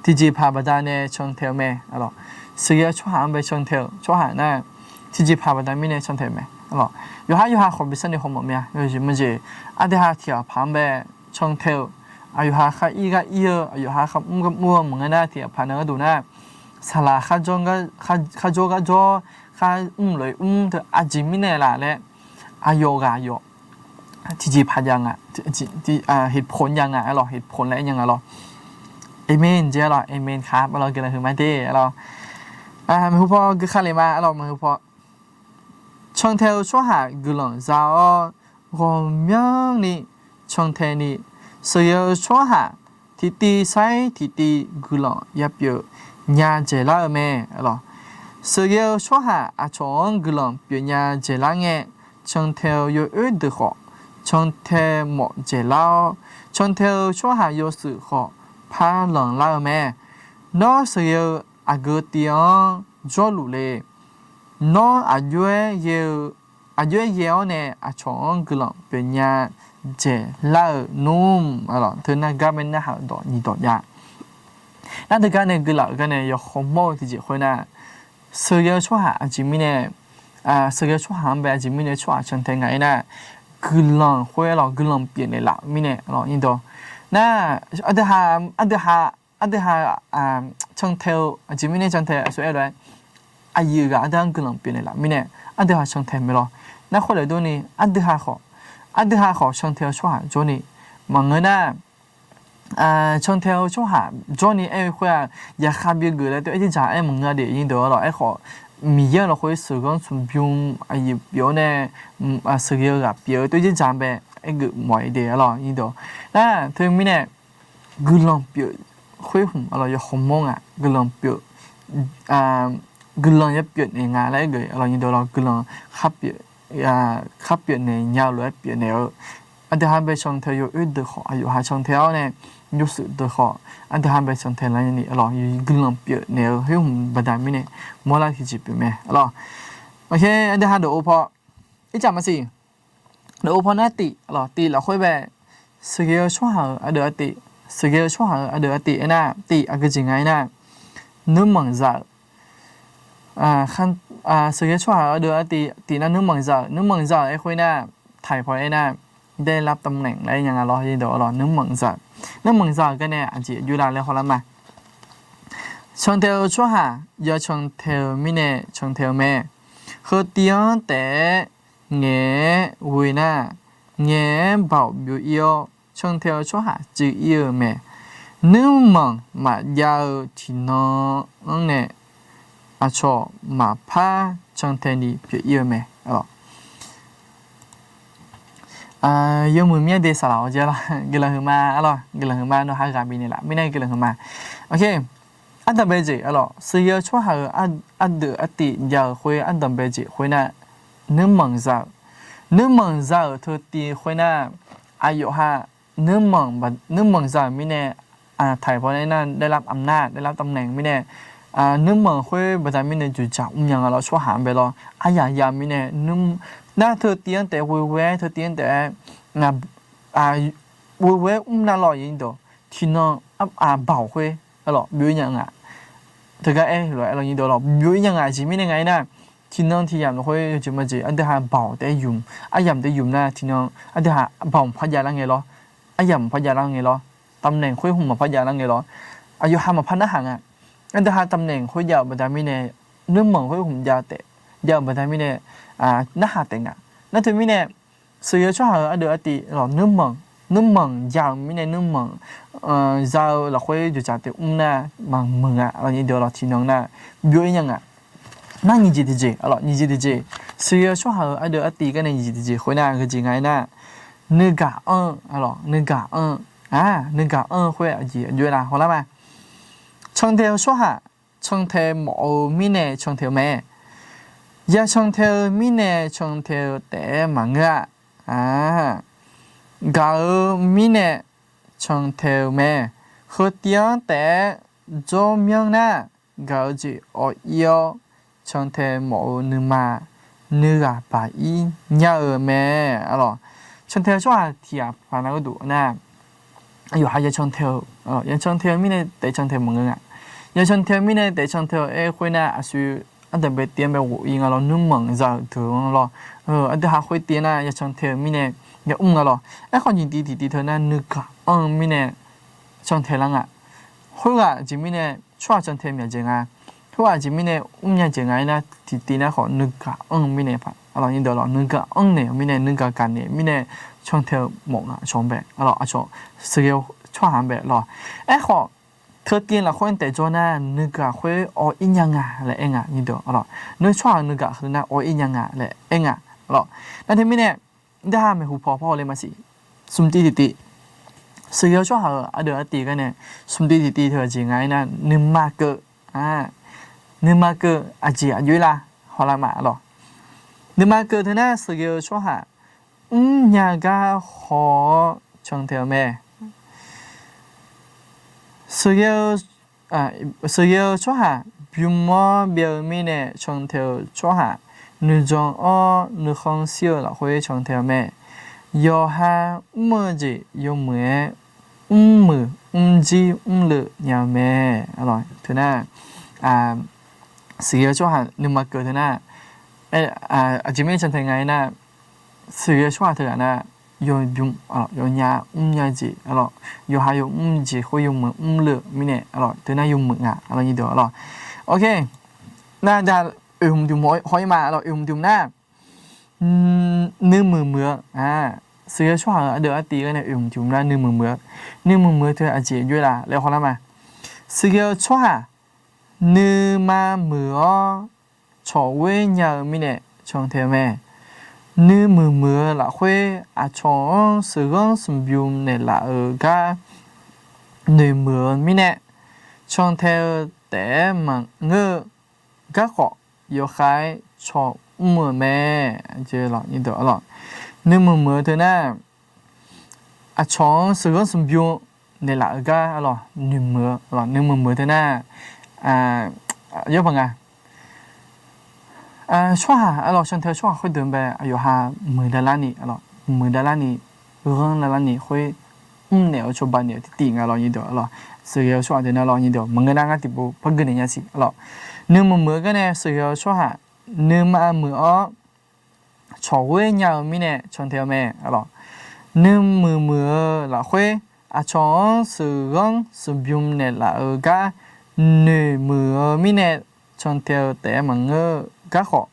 tiqjeqpaq baqda nae can tae-eu mae arlawq. Sheuqghae-eu tsawrhaq-anr bae can tae-eu tsawrhaq nar, tiqjeqpaq baqda mirnae can tae-eu mae arlawq. Yawqhar yawqha khawf bi sharnoeq haw mawf mir-a. Yawjeq majeq aqdui ha tiqghaq paq-anr bae can tae-eu, aqyawf ha khar ir gar ir-eu, aqyawf ha khar mr gar mr-eu maqngeur nar, tiqghaq paq nar gharduq nar, saqlaq kharjawr gar jawr, khar mr lof-aer mr teu aqjeq mirnae laf laer, aqyawf ghaq yawf tiqjeqpaq jav nga, heqpoq jav nga arlawq, heqpoq laer aer nya nga lawr. Aqmen jeq arlawq, aqmen kaq arlawq, guiqlanq huiqma de arlawq. Maeqhu paw gui kha le ma arlawq, maeqhu paw. Can tae-eu tsawrhaq guiqlanq za-awr, ghawqmyanrni can tae ni, sheuqghae-eu tsawrhaq tiqtiv sair tiqtiv guiqlanq yapyeuf nya dzaeqlar-eu mae. Sheuqghae-eu tsawrhaq aqcawq-anr guiqlanq pyeufnya dzaeqlar ngae, can tae-eu yawoer deuq khawf can tae mawf dzaeqlar-awr, can tae-eu tsawrhaq yawshuif khawf par lanqlar-eu mae. Nawr sheuqghae-eu aqgeu tiv-anr jawrluf le. Nawr aqjox-aer ghae-awr nae aqcawq-anr guiqlanq pyeufnya dzaeqlar-euq nmr, teu nargar bae narhaq-euq dawq nyiq dawq jav. Nar teugar nae guiqlanq-euq gar nae yawkhawf mawr-eu tiqjeq khoernar, sheuqghae-eu tsawrhaq aqjeq mirnae, sheuqghae-eu tsawrhaq-anr bae aqjeq mirnae tsawrhaq cantae nga aernar, guiqlanq khoer lawq, guiqlanq pyeufnaeq laf mirnae lawq, nyiq dawq. Nar, aqdui ha, aqdui ha, aqdui ha cantae-eu aqjeq mirnae cantae aqsur aer lof-aer, aqyuif ghaq aqdui-anr guiqlanq pyeufnaeq laf mirnae, aqdui ha cantae mae lawr. Nar khoerlof durni, aqdui ha khawf, aqdui ha khawf cantae-eu tsawrhaq jawrni maqngeur nar, cantae-eu tsawrhaq jawrni aer-eu khoer-aq, yaqkhav byageuf laer tov-aer dzerdzaq aer maqngeur de, nyiq dawq lawq. Aerkhawf, Miqyaer-euq lafkhoer sheuqghanr tsmq bym aqyuif pyeuf-awr nae, sheuqghae-eu ghaq pyeuf-eu tov-aer dzerdzaq bae aergeuf mawf-ir de lawq, nyiq dawq. Nar teumirnae, guiqlanq pyeuf khoer hmq lawq, yawkhawf mawr nga, guiqlanq pyeuf, guiqlanq ya pyeufnaeq nga laer aergeuf lawq, nyiq dawq lawq, guiqlanq khar pyeuf, khar pyeufnaeq nya-eu lof-aer pyeufnaeq-eu, aqdui ha bae cantae-eu yawoer deuq khawf, aqyawf ha cantae-awr nae, yawshuif deuq khawf, aqdui ha bae cantae lar ni lawq, guiqlanq pyeufnaeq-eu khoer hmq baqda mirnae mawrlar tiqjeq pyeuf mae lawq. Aqdui ha dawq-eu paw, ircaf maqsiq, dawq-eu paw nar tif lawq, tif lafkhoer bae, sheuqghae-eu tsawrhaq-euq ardeuv artif, sheuqghae-eu tsawrhaq-euq ardeuv artif aernar, tif aqgeu jeq nga aernar, nuirmanq za-euq sheuqghae tsawrhaq-euq ardeuv artif tif nar nuirmanq za-euq, nuirmanq za-euq aer khoer nar, taiq paw aernar, ได้รับตำแหน่ง laer nya nga lawr, nyiq dawq lawq, nuirmanq za-euq. Nuirmanq za-euq gar nae aqjeq aqjox lar laer hawlar ma. Cantae-eu tsawrhaq ya cantae-eu mirnae cantae-eu mae. Heutiv-anr taef-aer ngaeq-aer ghoe nar, ngaeq-aer baoq byov-ir-awr, cantae-eu tsawrhaq cuiv-ir-eu mae. Nuirmanq maqjav-eu tiqnan-anr nae aqcawq maqpar cantae ni pyeuf-ir-eu mae. Yawmuiq mir-aer de saqlaq-awr jaer lawr, guiqlanq huiqma lawr, guiqlanq huiqma, nawr hageuf bifnaeq laf mirnae guiqlanq huiqma. Ardanqbae jeq lawq, sheuqghae-eu tsawrhaq-euq ardeuv artif jav-euq khoer ardanqbae jeq khoer nar, nuirmanq za-euq, nuirmanq za-euq teutiv khoer nar, aqyawf ha nuirmanq za-euq mirnae, taiq paw aernar ได้รับอำนาจ ได้รับตำแหน่ง mirnae, nuirmanq khoer baqda mirnae dzoeqdzaq mrnya nga lawr, tsawrhaq-anr bae lawr, aryaq ya mirnae, nar teutiv-anr taef-aer ghoe ghoe-aer teutiv-anr taef-aer ghoe ghoe-aer mrlar lawr, nyiq dawq, tiqnan baoq khoer lawq byov-ir nya nga. Teugar aer lof-aer lawr, nyiq dawq lawq byov-ir nya nga. Aqjeq mirnae nga aernar, tiqnan tiqyamq lafkhoer yawjeq majeq ardui ha baoq taef-aer ymq, aryamq taef-aer ymq nar tiqnan ardui ha baoq maqpar jav lar ngae lawr, aryamq maqpar jav lar ngae lawr, ตำแหน่ง khoer hmq maqpar jav lar ngae lawr, aqyawf ha maqpar narhaq nga. Ardui ha ตำแหน่ง khoer jav-euq baqda mirnae, nuirmanq khoer hmq jav taef, jav-euq baqda mirnae narhaq taef nga. Nar teumirnae, sheuqghae-eu tsawrhaq-euq ardeuv artif lawq, nuirmanq, nuirmanq jav-euq mirnae nuirmanq za-eu lafkhoer dzoeqdzaq taef mr nar maqmuiq nga lawr, nyiq dawq lawq, tiqnan nar byov-ir nya nga. Nar nyiq jeq tiqjeq lawq, nyiq jeq tiqjeq, sheuqghae-eu tsawrhaq-euq ardeuv artif gar nae nyiq jeq tiqjeq khoer nar geujeq nga aernar, nuigaq anr-eu lawq, nuigaq anr-eu, nuigaq anr-eu khoer aqjeq aqjox-aer lar hawlar ma. Cantae-eu tsawrhaq cantae mawf-eu mirnae cantae-eu mae. Ya cantae-eu mirnae cantae-eu taef-aer maqngeur-a. Gaq-eu mirnae cantae-eu mae. Heutiv-anr taef-aer jawr myanr nar, gaq-eu jeq awv-ir-awr cantae mawf-eu nuima nuighaq baq-ir nya-eu mae. Cantae-eu tsawrhaq tiq ghaq paq nar gharduq nar, yawqha ya cantae-eu, ya cantae-eu mirnae taef cantae maqngeur nga. Ya cantae-eu mirnae taef cantae-eu aer khoer nar, aqsur ardanqbae tiv-anr bae ghof-ir nga lawr, nuirmanq za-euq deuq-anr lawr. Aqdui ha khoer tiv-aer nar ya cantae-eu mirnae ya mr nga lawr. Aerkhawf nyiq tiv tiqtiv teu nar nuigaq anr-eu mirnae cantae lar nga. Khoerghaq jeq mirnae tsawrhaq cantae myaq dzaeq nga. Khoerghaq jeq mirnae mrnya dzaeq nga aernar, tiqtiv nar khawf nuigaq anr-eu mirnae paq, nuigaq anr naeq-eu mirnae, nuigaq gaq naeq-eu mirnae cantae-eu mawf nga. Aqcawq-anr bae, aqcawq sheuqghae-eu tsawrhaq-anr bae lawr. Aerkhawf teutiv lafkhoer taef jawr nar nuigaq khoer awv-ir nya nga laer aer nga. Nyiq dawq, nui tsawrhaq nuigaq heu nar awv-ir nya nga laer aer nga lawr. Nar teumirnae, aqdui ha maeqhu paw paw le maqsiq, smq tiv tiqtiv, sheuqghae-eu tsawrhaq-euq ardeuv artiv gar nae smq tiv tiqtiv teu aqjeq nga aernar, nuima keuv, nuima keuv aqjeq aqjox-ir lar hawlar ma lawr. Nuima keuv teu nar sheuqghae-eu tsawrhaq mrnya gar haw-awr cantae-eu mae. Sheuqghae-eu tsawrhaq bym-awr byav-eu mirnae cantae-eu tsawrhaq nuijan-awr nuikhanr shir-eu lafkhoer cantae-eu mae. Yawqha mr-eu jeq yawmuiq-aer mrmuiq mrjir mrleuv nya-eu mae. Teunar, siqghae-eu tsawrhaq nuima keuv teunar, aqjeq mirnae cantae nga-ir nar, siqghae-eu tsawrhaq teughaq nar, yawbym, yawnya mrnya jeq, yawqha yawmr jeq khoer yawmuiq mrleuv mirnae, teunar yawmuiq nga, nyiq deuq, ok. Nar da, oeq hmq dmq haw-ir ma, oeq hmq dmq nar, nuimuiq muiq-eu, siqghae-eu tsawrhaq-euq ardeuv artiv ghae nae oeq hmq dmq nar nuimuiq muiq-eu, nuimuiq muiq-eu teu aqjeq jov-ir la laer hawlar ma. Siqghae-eu tsawrhaq nuima muiq-awr cawqghoer nya-eu mirnae cantae-eu mae. Nuimuiq muiq-eu lafkhoer aqcawq-anr sheuqghanr sheuqbym naeqlaf-eu gar noeqmuiq-eu mirnae cantae-eu taef-aer maqngeur-eu garkhawf yawkhav-aer cawq mr-euq mae. Nuimuiq muiq-eu teunar, aqcawq-anr sheuqghanr sheuqbym naeqlaf-eu gar noeqmuiq-eu, nuimuiq muiq-eu teunar, yawr paq nga, tsawrhaq, arlawq, cantae-eu tsawrhaq khoerdeuq bae aqyawf ha muiq davlarni, muiq davlarni, ghanr davlarni khoer mrnaeq-eu cawba naeq-eu tiqtiv nga lawr nyiq deuq, arlawq. Siqghae-eu tsawrhaq deuq nar lawr nyiq deuq maqngeur nar ngar tiqpov par gui naeq nya siq, arlawq. Nuimuiq muiq-eu gar nae siqghae-eu tsawrhaq nuima muiq-awr cawqghoer nya-eu mirnae cantae-eu mae, arlawq. Nuimuiq muiq-eu lafkhoer aqcawq-anr sheuqghanr sheuqbym naeqlaf-eu gar noeqmuiq-eu mirnae cantae-eu taef-aer maqngeur-eu garkhawf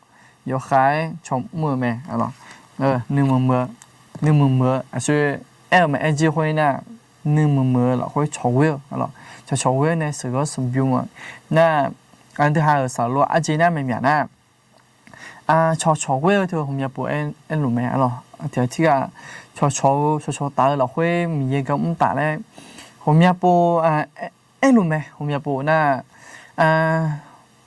yawkhav-aer cawq mr-eu mae, arlawq. Nuimuiq muiq-eu, aqsur aer-eu maqaer jir khoer nar, nuimuiq muiq-eu lafkhoer cawqghoer-eu, arlawq, cawq cawqghoer nae sheuqghanr sheuqbym-eu nar, aqdui ha-euq saqlor arjeq nar maeqmyaq nar, cawq cawqghoer-eu teu ghawqmya pov aerluf mae, arlawq. Tiq ghaq tirghaq cawqcawq-eu cawqcawq taf-eu lafkhoer Miqyaer gar mr taf laer ghawqmya pov aerluf mae. Ghawqmya pov nar,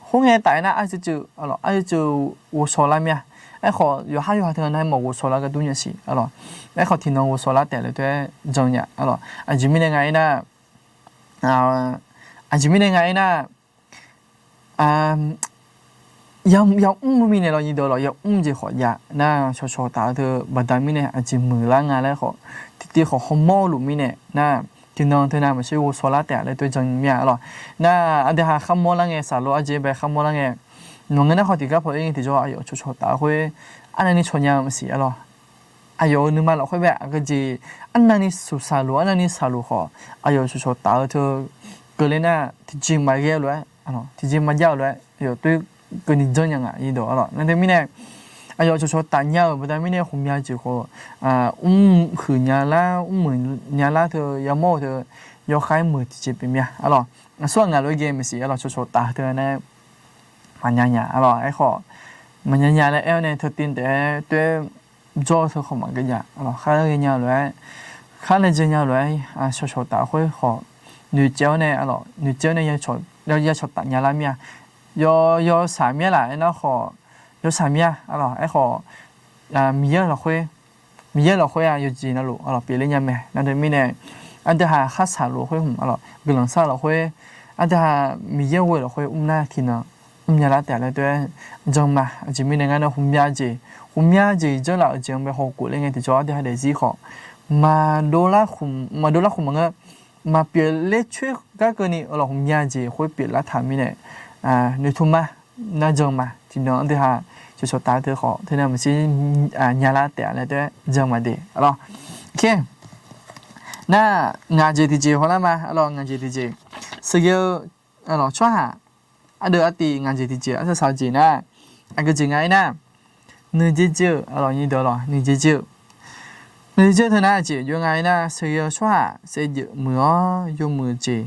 khoerngae taf-aer nar arcuiv cuiv, arcuiv cuiv ghovshaw lar mir-a. Aerkhawf yawqhar yawqha teu nar mawf ghovshaw lar gar dur nya siq, arlawq. Aerkhawf tiqnan ghovshaw lar taef laer taef-aer jan nya, arlawq. Aqjeq mirnae nga-ir nar, aqjeq mirnae nga-ir nar, ya mr-eu mirnae lawr nyiq deuq, arlawq, ya mr jeq khawf jav nar cawqcawq taf-eu teu baqda mirnae aqjeq muiqlar nga laer khawf, tiqtiv khawf hawmawr luf mirnae nar, tiqnan teu nar maqshir ghovshaw lar taef laer taef-aer jan mir-a, arlawq. Nar aqdui ha kharmawr lar ngae, saqlor arjeq bae kharmawr lar ngae, nawq ngeur nar khawf tiqgar paw-ir ngae tiqjawr aqyawf cawqcawq taf-eu khoer arnavni cawq nya-eu maqsiq, arlawq. Aqyawf-euq nuima lafkhoer bae aqgeujeq arnavni suqsaq luf, arnavni saqluf khawf aqyawf cawqcawq taf-eu teu keuvle nar tiqjeq maqghae-eu lof-aer, tiqjeq maqjav-eu lof-aer aqyawf taef-aer keuvni janr nya nga nyiq deuq, arlawq. Nar teu mirnae aqyawf cawqcawq taf nya-euq baqda mirnae ghawqmya jeq khawf mrhuiq nya lar, mrmuiq nya lar teu yamawr-eu teu yawkhav-aer muiq tiqjeq pyeuf mir-a, arlawq. Aqsur aqngaq lof-aer ghae maqsiq, arlawq, cawqcawq taf teu nae maqnya nya, arlawq. Aerkhawf maqnya nya laer aer-awr nae teu tiv taef-aer taef-aer jawr-eu teu khawf maqghae jav, arlawq. Khar ghae nya lof-aer, khar nae jae nya lof-aer cawqcawq taf khoer khawf noeqcaev-awr nae, arlawq, noeqcaev-awr nae ya cawq taf nya lar mir-a. Yaw, yawsaq mir-a laf aernar khawf, yawsaq mir-a, arlawq. Aerkhawf Miqyaer lafkhoer, Miqyaer lafkhoer-aq yawqjeq navluf, arlawq, pyeufler nya mae. Nar teu mirnae aqdui ha kharsaq luf khoer hmq, arlawq, guiqlanq sar lafkhoer, aqdui ha Miqyaer ghoe lafkhoer mr nar tiqnan mrnya lar taef laer taef-aer jan ma. Aqjeq mirnae ngar nar ghawqmya jeq, ghawqmya jeq janrlaf-euq jeq-anr bae hawkhof ler ngae tiqjawr aqdui ha daefzir khawf maqdov lar khmq maqngeur, maqpyeuf ler coer gar keuvni, arlawq, ghawqmya jeq khoer pyeuflar taq mirnae noeqtmq ma. Nar jan ma. Tiqnan aqdui ha cawqcawq taf-eu teu khawf teu nae maqshir nya lar taef laer taef-aer jan ma de, arlawq. Nar ngaq jeq tiqjeq hawlar ma, arlawq, ngaq jeq tiqjeq. Sheuqghae-eu, arlawq, tsawrhaq ardeuv artiv ngaq jeq tiqjeq arsaq saq-eu jeq nar, aqgeujeq nga-ir nar, nuijeq jir-euq, arlawq, nyiq deuq, arlawq, nuijeq jir-euq. Nuijeq jir-eu teu nar aqjeq jov nga-ir nar, sheuqghae-eu tsawrhaq saevdzeuf muiq-awr yawmuiq jeq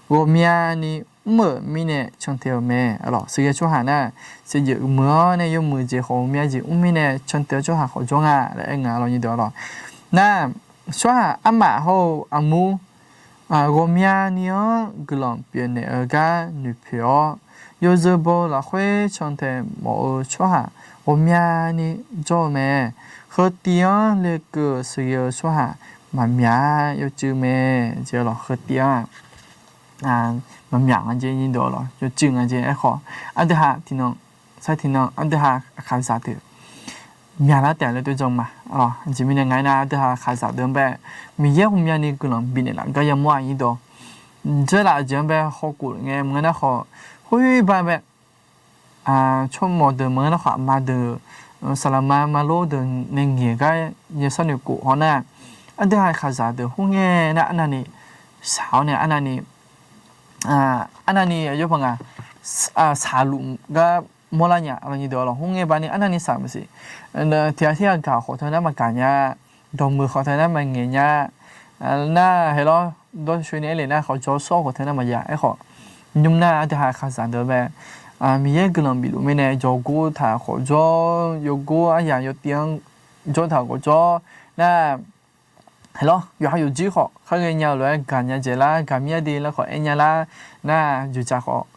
ghawqmyani mr-euq mirnae cantae-eu mae, arlawq. Sheuqghae tsawrhaq nar saevdzeuf muiq-awr nae yawmuiq jeq khawf ghawqmya jeq mr mirnae cantae-eu tsawrhaq khawf jawr nga laer aer nga, arlawq, nyiq deuq, arlawq. Nar tsawrhaq armaf hawr-eu aqmur ghawqmyani-anr guiqlanq pyeufnaeq-eu gar noeqpoeq-awr, yawzeu baw-eu lafkhoer cantae mawf-eu tsawrhaq ghawqmyani jawr-eu mae. Heutiv-anr lekeuv-euq sheuqghae-eu tsawrhaq maqmyaq-a, yawcuiv mae. Heu tiv-anr maqmyaq nga jeq nyiq deuq, arlawq, yawcuiv nga jeq. Aerkhawf aqdui ha tiqnan, sar tiqnan aqdui ha aqkaqzaq deuq myaqlar taef laer taef-aer jan ma. Aqjeq mirnae nga aernar, aqdui ha khaqzaq deuq-anr bae Miqyaer ghawqmyani guiqlanq bifnaeq laf gar yamawr-aq nyir dawq. Dzeurlaf-eu jeq-anr bae hawkhof ngae maqngeur nar khawf, khoerbar bae tsawrmawq deuq maqngeur nar khawf, aqma deuq, saqlaqma malor deuq nae ngaeq gar yashawr noeqkhof haw nar, aqdui ha khaqzaq deuq khoerngae nar arnavni shaq-awr nae arnavni, arnavni aqyawf paq nga, shaqluf gar mawrlar nya lawq nyir deuq lawq. Khoerngae baqni arnavni shaq maqsiq. Tiq ghaq tirghaq gaq khawf teu nar maqgaq nya, dawqmeuq khawf teu nar maqngaeq nya, nar hae lawr, dawrshoe nae aerlef nar khawf jawrshawr khawf teu nar maqya. Aerkhawf, nymr nar aqdui ha khaqzaq deuq bae Miqyaer guiqlanq bifluf mirnae jawrgor taq khawf jawr, yawgor aryaq yawtiv-anr jawr taq khawf jawr nar, hae lawr, yawqha yawqjir khawf khar ghaenya-eu lof-aer gaqnya dzaeq lar, gaqmir-a de lar khawf aernya lar, nar yawqjaq khawf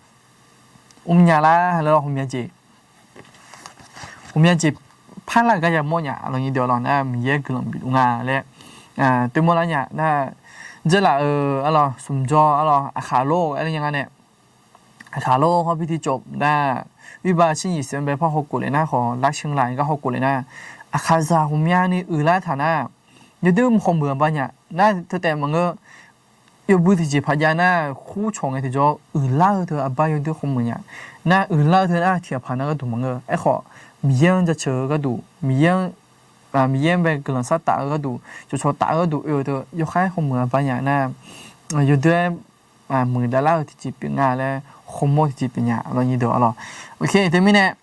mrnya lar, lar ghawqmya jeq ghawqmya jeq parlar gar yamawr nya lawq nyir deuq lawq. Nar Miqyaer guiqlanq bifluf nga laer toeqmawr lar nya nar, dzeurlaf-euq arlawq, smq jawr arlawq, aqkhaq lor-eu aer ler nya nga nae, aqkhaq lor hawr bi tiqcawv nar, oerbar shir nyiq siq-anr bae par hawkhof lef nar khawf, lavsheu laf gar hawkhof lef nar, aqkhaqzaq ghawqmyani uiqlar taq nar, yawdoer khawqmeuq-aq ba nya nar teu taef maqngeur. Yawbui tiqjeq paq jav nar, khur cawq ngae tiqjawr uiqlar-eu teu aqbar yawdoer khawqmeuq nya. Nar uiqlar-eu teu nar tiqghaq paq nar gharduq maqngeur. Aerkhawf, Miqyaer-anr jaceuq-eu gharduq, Miqyaer-anr, Miqyaer-anr bae guiqlanq sar taf-eu gharduq, cawqcawq taf-eu gharduq oe-eu teu yawkhaer khawqmeuq-aq ba nya nar, yawdoer-aer muiqdavlar-eu tiqjeq pyeuf nga laer, khawqmawr tiqjeq pyeuf nya lawq nyir deuq arlawq. Oke, teumirnae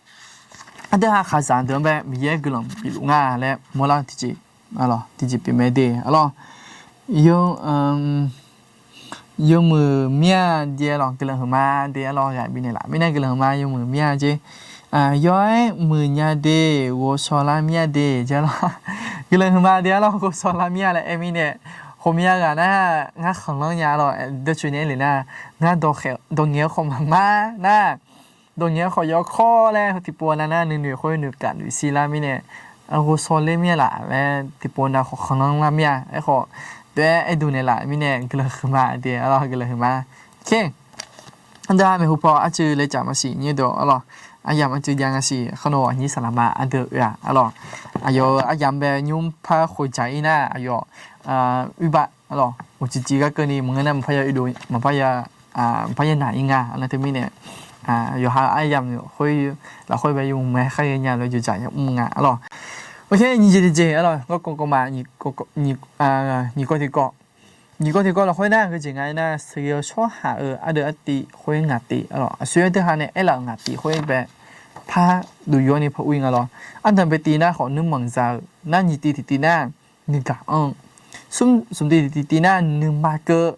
aqdui ha khaqzaq deuq-anr bae Miqyaer guiqlanq bifluf nga laer mawrlar-eu tiqjeq, arlawq, tiqjeq pyeuf mae de arlawq. Yawmuiq mir-a jeq arlawq, guiqlanq huiqma de arlawq, ghaq bifnaeq laf mirnae guiqlanq huiqma yawmuiq mir-a jeq. Yawr-aer muiqnya de, ghovshaw lar mir-a de jeq arlawq. Guiqlanq huiqma de arlawq, ghovshaw lar mir-a laer aer mirnae, ghawqmya ghaq nar ngar khanqlanr nya arlawq, dawrcoeni aerlef nar, ngar dawqngaeq-awr khawf maqmar nar, dawqngaeq-awr khawf yawkawr laer tiqpov nav nar nuinoeq khoer noeqkaf noeqshir lar mirnae, ghovshaw ler mir-a laf laer tiqpov nav khawf khanqlanr lar mir-a. Aerkhawf, taef-aer aerdov naeq laf mirnae guiqlanq huiqma de arlawq, guiqlanq huiqma. Aqdui ha maeqhu paw arcuiv laer caf maqsiq nyir deuq arlawq, aryamq arcuiv jav nga siq, khar nawq aqnyir saqlaqma ardeuv oe-aq arlawq, aqyawf-euq aryamq bae nymr par khoerdzaq-ir nar aqyawf oerbar arlawq, uqcif cif gar keuvni maqngeur nar maqpar ya oedov, maqpar ya maqpar ya naq-ir nga. Nar teumirnae yawqha aryamq khoer lafkhoer bae yawmuiq mae khar ghaenya lof-aer jeuqdzaq yamr nga arlawq. Oke, nyiq jeq tiqjeq arlawq, garkawv kawv ma, nyiq kawv tiqkawv, nyiq kawv tiqkawv lafkhoer nar geujeq nga aernar, sheuqghae-eu tsawrhaq-euq ardeuv artiv khoer ngaq tiv arlawq, aqsur-aer deuq ha nae aerlaf-euq ngaq tiv khoer bae par duq yawr ni par ur-ir nga lawr. Ardanq bae tiv nar khawf nuirmanq za-eu nar, nyiq tiv tiqtiv nar nuigaq anr-eu, smq tiv tiqtiv nar nuima keuv-eu,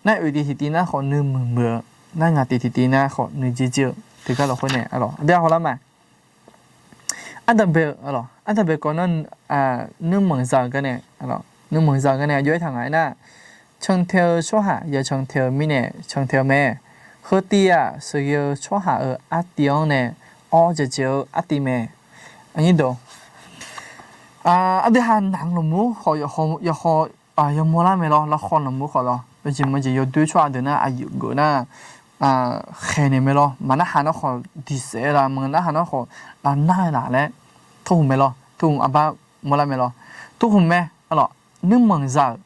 nar oeq tiv tiqtiv nar khawf nuimuiq muiq-eu, nar ngaq tiv tiqtiv nar khawf nuijer jer-eu, teugar lafkhoer nae arlawq, aqdui ha hawlar ma. Ardanq bae-eu arlawq, ardanq bae kawv nar, nuirmanq za-eu garnae, nuirmanq za-eu garnae aqjox aertaq nga aernar, cantae-eu tsawrhaq ya cantae-eu mirnae cantae-eu mae. Heu tiv-aq sheuqghae-eu tsawrhaq-euq artiv-anr nae awr dzaeqdzaeq-eu artiv mae. Aqnyir deuq, aqdui ha naq lmqmur khawf yawqhaw yawmawr lar mae lawr, lafkhawr lmqmur khawf lawr, yawjeq maqjeq yawdoer tsawrhaq deuq nar aqyuif geuf nar khaeqnaeq mae lawr, maqnarhaq nar khawf diqsaef-eu la, maqnarhaq nar khawf lavnar-eu laf laer, tawrhmq mae lawr, tawrhmq aqbar mawrlar mae lawr, tawrhmq mae arlawq, nuirmanq za-euq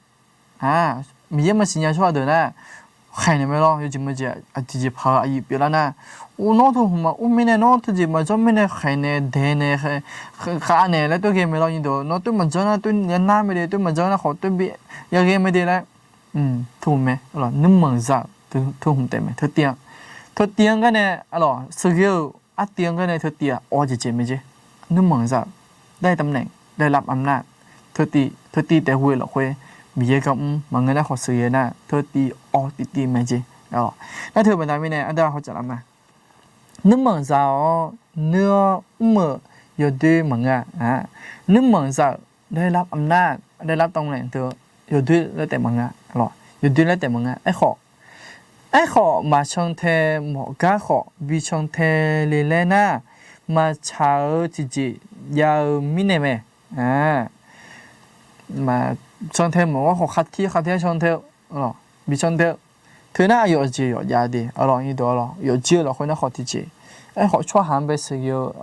Miqyaer maqsiq nya tsawrhaq deuq nar khaeqnaeq mae lawr, yawjeq maqjeq aqjeq jeq paq-eu aqyuif pyeuflar nar, nawr tawrhmq maqur mirnae, nawr teujeq maqjawr mirnae khaeqnaeq daeqnaeq khavnaeq laer toer ghae mae lawr, nyiq deuq nawr toer maqjawr nar toer yanar mae de, toer maqjawr nar khawf toer bi yaghae mae de laer, tawrhmq mae, nuirmanq za-euq tawrhmq taef mae, teutiv-anr, teutiv-anr garnae arlawq, sheuqghae-euq artiv-anr garnae teutiv-aq awr dzaeqdzaeq mae jer. Nuirmanq za-euq ได้ตำแหน่ง ได้รับอำนาจ teutiv, teutiv taef ghoe lafkhoer Miqyaer gar mr maqngeur nar khawf sheuqghae nar teutiv awr tivtiv mae jer. Nar teu baqda mirnae aqdui ha hawtsaf laf ma. Nuirmanq za-awr nuir-awr mr-euq yawdoer maqngeur-a. Nuirmanq za-euq ได้รับอำนาจ ได้รับตำแหน่ง teu yawdoer laer taef maqngeur-a. Yawdoer laer taef maqngeur-a. Aerkhawf, aerkhawf maqcan tae mawf gar khawf bi can tae le laer nar, maqtsaq-eu tiqjeq jav-eu mirnae mae. Can tae mawf gar khawf khartir khartir can tae-eu bi can tae-eu teu nar aqyawf jeq yawf jav de arlawq, nyiq deuq arlawq, yawf jir-eu lafkhoer nar khawf tiqjeq Aerkhawf tsawrhaq-anr bae sheuqghae-eu,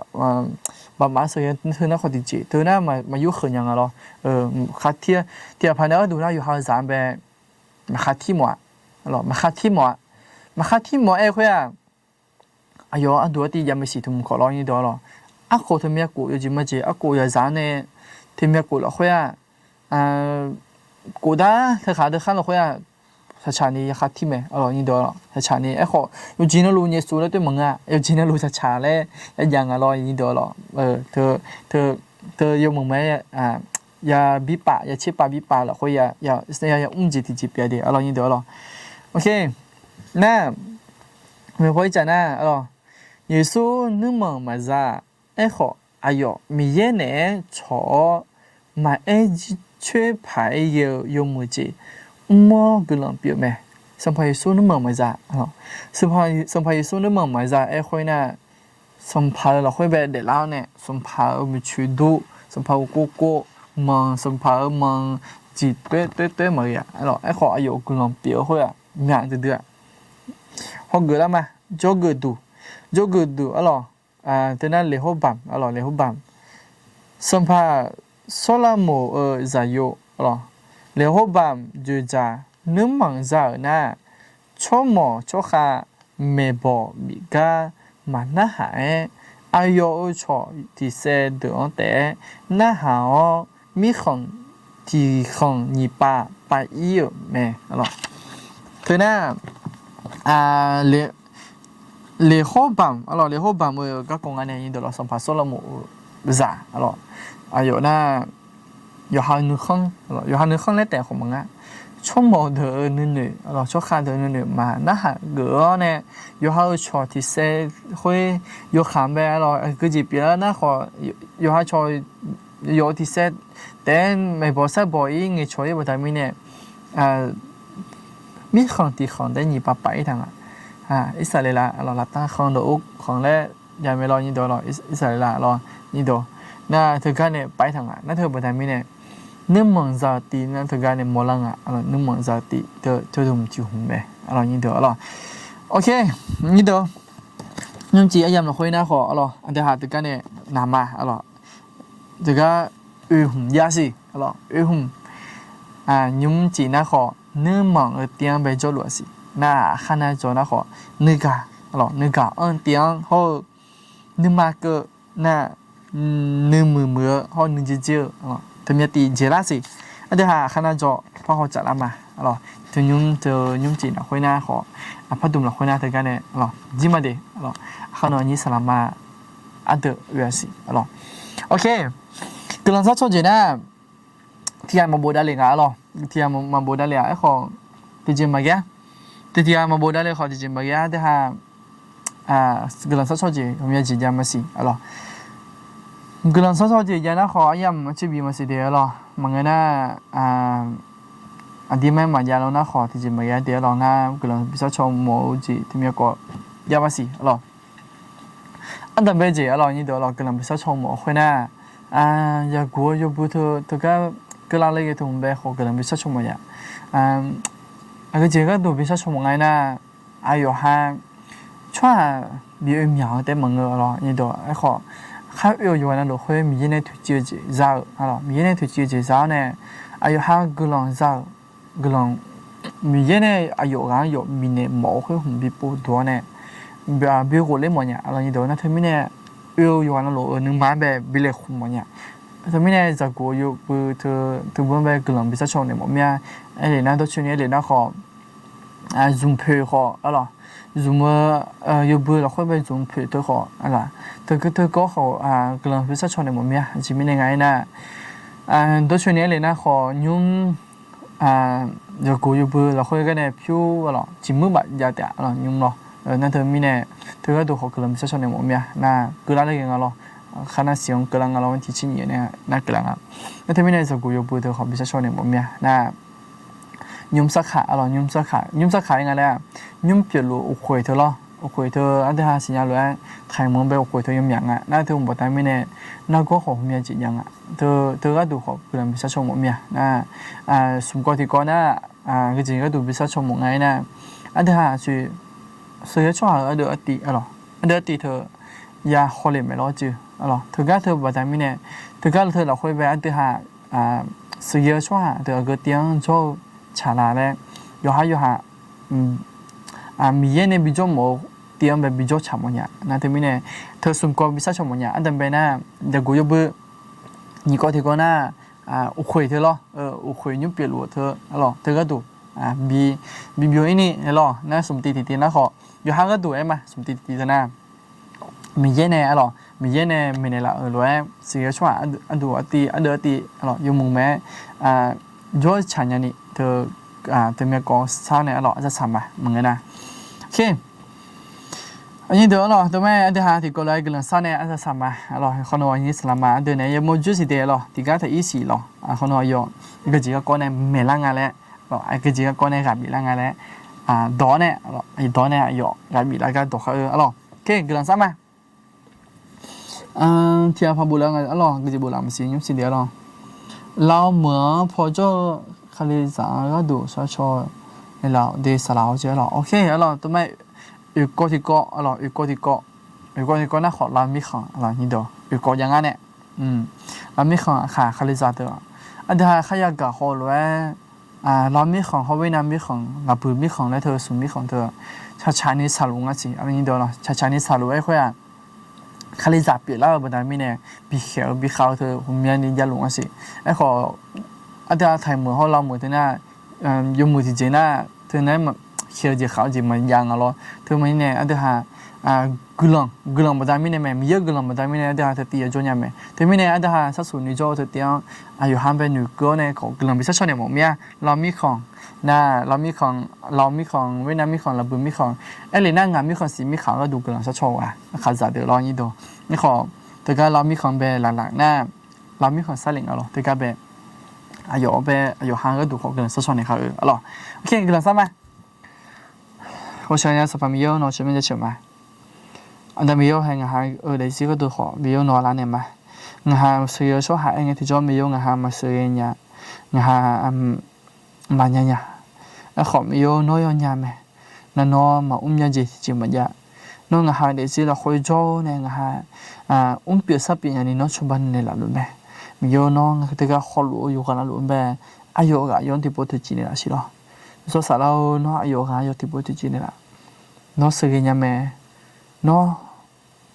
baqmaf-anr sheuqghae-eu teu nar khawf tiqjeq teu nar maqyur kheuq nya nga lawr. Khartir-a, tiqghaq paq nae gharduq nar yawqha-eu zaq-anr bae maqkhartir mawf-a, maqkhartir mawf-a, maqkhartir mawf-aer khoer-aq, aqyawf aqduq artiv jav maeqsiq tmq khawf lawr nyir deuq-a lawr. Arkhof teumyav khof yawjeq majeq arkhof yawzaq-anr nae teumyav khof lafkhoer-aq, khof dar teukhaq deukhar lafkhoer-aq, shaqcaq ni ya khartir mae, nyir deuq-a lawr. Shaqcaq ni aerkhawf yawjeq navluf nyaefsuf laer doer maqngeur-a, yawjeq navluf shaqcaq laer ya jav nga lawr nyir deuq-a lawr. Teu yawmuiq ma-aer ya bir pav ya tser pav bir pav lafkhoer ya mr jeq tiqjeq pyeuf-a de-a lawr nyir deuq-a lawr. Nar, maeqpaw ircaf nar, Yeqsur nuirmanq maqza-a. Aerkhawf aqyawf Miqyaer naeq-aer cawq-awr maqaer jircoer paq-aer ghae-eu yawmuiq jeq mr-awr guiqlanq pyeuf mae. Sanqpaq Yeqsur nuirmanq maqza, Sanqpaq Yeqsur nuirmanq maqza aer khoer nar, sanqpaq-euq lafkhoer bae daeflar-awr nae sanqpaq-euq maeqtsoeq dur, sanqpaq-euq kovkov manq, sanqpaq-euq manq jeq toer toer toer maqghae-a. Aerkhawf aqyawf guiqlanq pyeuf-eu khoer-aq myaq duidui-a. Hawgeuf lar ma, jawrgeuf duq, jawrgeuf duq-a lawr. Teu nar Leqhorbamq-a lawr, Leqhorbamq, sanqpaq Sawrlaqmoq-euq zaqyo-a lawr. Leqhorbamq dzoeqdzaq nuirmanq za-euq nar, tsawrmawq tsawrkhav maeqbawq bif gar maqnarhaq-aer, aqyawf-euq cawq tiq saev deuq-anr taef-aer narhaq-awr, mirkhanq tiq khanq nyiq pav pav ir-euq mae. Teu nar, Leqhorbamq-a lawr, Leqhorbamq-euq garkawv nga nae nyir deuq-a lawr, sanqpaq Sawrlaqmoq-euq zaq-a lawr. Aqyawf nar, yawqha-eu nuikhanr, yawqha nuikhanr laer taef khawf maqnga. Tsawrmawq deuq-euq nuinoeq-a lawr, tsawrkhav deuq-euq nuinoeq maqnarhaq geuf-awr nae, yawqha-euq cawq tiq saev khoer yawkaq bae-a lawr, aqgeujeq pyeuflar nar khawf, yawqha cawq yawf-eu tiq saev taef-aer maeqbawq sarbawq ir ngaeqcawq ir baqda mirnae, mirkhanq tiq khanq taef-aer nyiq pav pav ir taq nga. Irsaqleqlav-a lawr, laftav khanq dawq or khanq laer jamae lawr nyir deuq-a lawr, Irsaqleqlav-a lawr nyir deuq. Nar teugar nae pav ir taq nga. Nar teu baqda mirnae, nuirmanq za-eu tiv nar teugar nae mawrlar nga, nuirmanq za-eu tiv teu teu dmq tiq hmq mae-a lawr nyir deuq-a lawr. Nyir deuq, nymrcif aryamq lafkhoer nar khawf-a lawr, aqdui haq teugar nae naqma-a lawr, teugar oe hmq jav siq-a lawr, oe hmq. Nymrcif nar khawf nuirmanq-eu tiv-anr bae jawrluf-a siq. Nar aqkhar nar jawr nar khawf, nuigaq-a lawr, nuigaq anr-eu tiv-anr hawr-eu nuima keuv nar, nuimuiq muiq-eu hawr-eu nuijer jer-eu teumyav tiv jeq lar siq. Aqdui haq aqkhar nar jawr parhaw tsaflar ma-a lawr. Teu nymr teu nymrcif lafkhoer nar khawf, aqpar dmq lafkhoer nar teugar nae-a lawr, jir ma de-a lawr, aqkhar nawq nyir saqlaqma ardeuv oe-a siq-a lawr. Guiqlanq sharcaw jeq nar, tiq ghaq maqbof davlef nga-a lawr. Tiq ghaq maqbof davlef-aq aerkhawf, tiqjeq maqghae-a. Tiq tiq ghaq maqbof davlef khawf tiqjeq maqghae-a. Aqdui haq guiqlanq sharcaw jeq ghawqmya jeq jav maqsiq-a lawr. Guiqlanq sharcaw jeq jav nar khawf aryamq arcuir bi maqsiq de-a lawr. Maqngeur nar, aqdirmar maqjav lar nar khawf tiqjeq maqghae de-a lawr. Ngar guiqlanq bi sharcaw mawf-eu jeq tiqmyav kawv jav maqsiq-a lawr. Ardanqbae jeq-a lawr nyir deuq-a lawr, guiqlanq bi sharcaw mawf khoer nar, yaguq-eu yawbui teu teugar keuvlar ler ghae teu hmq bae khawf guiqlanq bi sharcaw mawf ya. Aqgeujeq gharduq bi sharcaw mawf nga-aer nar, aqyawf ha tsawrhaq bi oe myaq-eu taef maqngeur-a lawr nyir deuq. Aerkhawf, khar oe-eu yawqghaq navluf khoer Miqyaer nae toeqciv-eu jeq za-eu-a lawr, Miqyaer nae toeqciv-eu jeq za-awr nae, aqyawf ha guiqlanq za-euq guiqlanq, Miqyaer nae aqyawf ghaq-anr yawf bifnaeq mawf-eu khoer hmq bi povduq-awr nae, bi ghof ler mawf nya-a lawr nyir deuq. Nar teumirnae, oe-eu yawqghaq navluf-euq nuima-anr bae bi laeqhmq mawf nya. Teumirnae zaqguq-eu yawbui teu teu beu-anr bae guiqlanq bi sharcaw naeq mawf mir-a. Aerlef nar dawrcoeni aerlef nar khawf, zmqpoeq khawf-a lawr, zmq-eu yawbui lafkhoer bae zmqpoeq teu khawf-a lawr, teu teu gawr khawf guiqlanq bi sharcaw naeq mawf mir-a. Aqjeq mirnae nga-aer nar, dawrcoeni aerlef nar khawf nymr, zaqguq yawbui lafkhoer gar nae pyur-a lawr, ciqmuir baf jav taef-a lawr nymr lawr. Nar teumirnae, teu gharduq khawf guiqlanq bi sharcaw naeq mawf mir-a. Nar keuvlar ler ghae nga lawr, khar nar siq-anr keuvlar nga lawr, tiqcir nyiq-eu nar keuvlar nga. Nar teumirnae zaqguq yawbui teu khawf bi sharcaw naeq mawf mir-a. Nar nymr sarkaq-a lawr, nymr sarkaq, nymr sarkaq-aer nga laer-aq, nymr pyeufluf uqkhoeq teu lawr, uqkhoeq teu aqdui ha siqnya lof-aer taqmq-anr bae uqkhoeq teu yawmyaq nga. Nar teu hmq baqda mirnae, nargawr khawf ghawqmya jeq jav nga. Teu gharduq khawf guiqlanq bi sharcaw mawf mir-a. Nar smq kawv tiq kawv nar, aqgeujeq gharduq bi sharcaw mawf nga-aer nar, aqdui ha aqsur sheuqghae tsawrhaq-euq ardeuv artiv-a lawr, aqdui artiv teu ya hawle maeq lawr cuiv. Teugar teu baqda mirnae, teugar teu lafkhoer bae aqdui haq, sheuqghae-eu tsawrhaq teu aqgeu tiv-anr jawr-eu tsaq la laer, yawqha yawqha Miqyaer nae bijawr mawf-eu tiv-anr bae bijawr tsaq mawfnya. Nar teumirnae, teu smq kawv bi sharcaw mawfnya. Ardanq bae nar, yaqguq yawbui nyiq kawv tiq kawv nar, uqkhoeq teu lawr, uqkhoeq nymr pyeufluf-eu teu arlawq, teu gharduq bi, bi byov-ir ni lawr. Nar smq tiv tiqtiv nar khawf, yawqha gharduq aer ma, smq tiv tiqtiv teu nar, Miqyaer nae arlawq, Miqyaer nae maeqnaeq laf-euq lof-aer sheuqghae-eu tsawrhaq aqdui artiv, aqdui artiv arlawq yawmuiq mae-aer jawr tsaq nyani teu, teumyav kawv sar nae arlawq arsaq saq ma maqngeur nar. Aqnyir deuq arlawq, teumae aqdui haq tiqkawv lof-aer guiqlanq sar nae arsaq saq ma arlawq. Khawf nawq-anr saqlaq ma aqdui nae yamawr jir siq dae lawr, tiqgar taq ir siq lawr. Khawf nawq aqyawf geujeq garkawv nae maeqlar nga laer, geujeq garkawv nae ghaq biflar nga laer, dawq-awr nae, dawq-awr nae aqyawf ghaq biflar gar dawq khar-eu arlawq. Guiqlanq sar ma. Tiqghaq paq bof laf nga arlawq, geujeq bof laf maqsiq nymr siq dae arlawq. Lavmeuq-anr paw jawr-eu Kalizaq-anr gharduq sharcaw naeqlaf-awq de saqlaq-awr jeq arlawq. Arlawq, teumae oeqkawv tiqkawv arlawq, oeqkawv tiqkawv, oeqkawv tiqkawv nar khawf lavmirkhanq arlawq, nyirdawq oeqkawv jav ngar nae, lavmirkhanq aqkhaq Kalizaq teu, aqdui haq kharya gaq haw lof-aer, lavmirkhanq hawr-eu nav mirkhanq, laqbuiq mirkhanq laer teu smq mirkhanq teu, tsaqtsaq ni saqluf nga siq, tsaqtsaq ni saqluf-aer khoer-aq, Kalizaq pyeuflar-eu baqda mirnae, bikhaeq-eu bikhav-eu teu ghawqmyani javluf nga siq. Aerkhawf, aqdui haq taqmeuq hawr lavmeuq teu nar, yawmuiq tiqjeq nar, teu nar khaeq-eu jeq khav-eu jeq maqjav nga lawr. Teu maqngeur nae aqdui haq guiqlanq, guiqlanq baqda mirnae mae, Miqyaer-euq guiqlanq baqda mirnae aqdui haq teu tiv yajawr nya mae. Teumirnae aqdui haq sharsuq noeqjawr-eu teu tiv-anr, aqyawf ha bae noeqkeuv-awr nae khawf guiqlanq bi sharcaw naeq mawf mir-a. Lavmirkhanq, nav lavmirkhanq, lavmirkhanq, lavmirkhanq, khoernav mirkhanq, laqbuiq mirkhanq, aerlef nar ngaq mirkhanq siq mirkhanq gharduq guiqlanq sharcaw-eu ghaq, aqkhaqzaq deuq lawr nyirdawq. Aerkhawf, teugar lavmirkhanq bae laqlaq nar, lavmirkhanq sarlef nga lawr, teugar bae aqyawf bae aqyawf ha gharduq khawf guiqlanq sharcaw naeq khar-eu arlawq. Oke, guiqlanq sar ma. Ghawqshaq nya Sanqpaq Miqyaer-awr, nawq-eu tsawrmyanr jaceuq ma. Aqda Miqyaer-awr, hae ngaq ha-euq daefzir gharduq khawf Miqyaer-awr nawq-anr lar naeq ma. Ngaq ha sheuqghae-eu tsawrhaq aer ngae tiqjawr Miqyaer-awr ngaq ha maqsheuqghae nya. Ngaq ha maqnya nya. Aerkhawf Miqyaer-awr nawr yawnya mae. Nar nawr maqmr nya jeq tiqjeq maqjav. Nawr ngaq ha-euq daefzir lafkhoer jawr-awr nae ngaq ha mrpyeuf sarpyeuf nyani nawr cawba naeqlaf luf mae. Miqyaer-awr nawr ngaq teugar hawluf-eu yawqghaq navluf-anr bae aqyawf ghaq yawr tiqpov toeqciv naeqlaf siq lawr. Yawshawr Saflar-or, nawr aqyawf ghaq yawr tiqpov toeqciv naeqlaf. Nawr sheuqghae nya mae. Nawr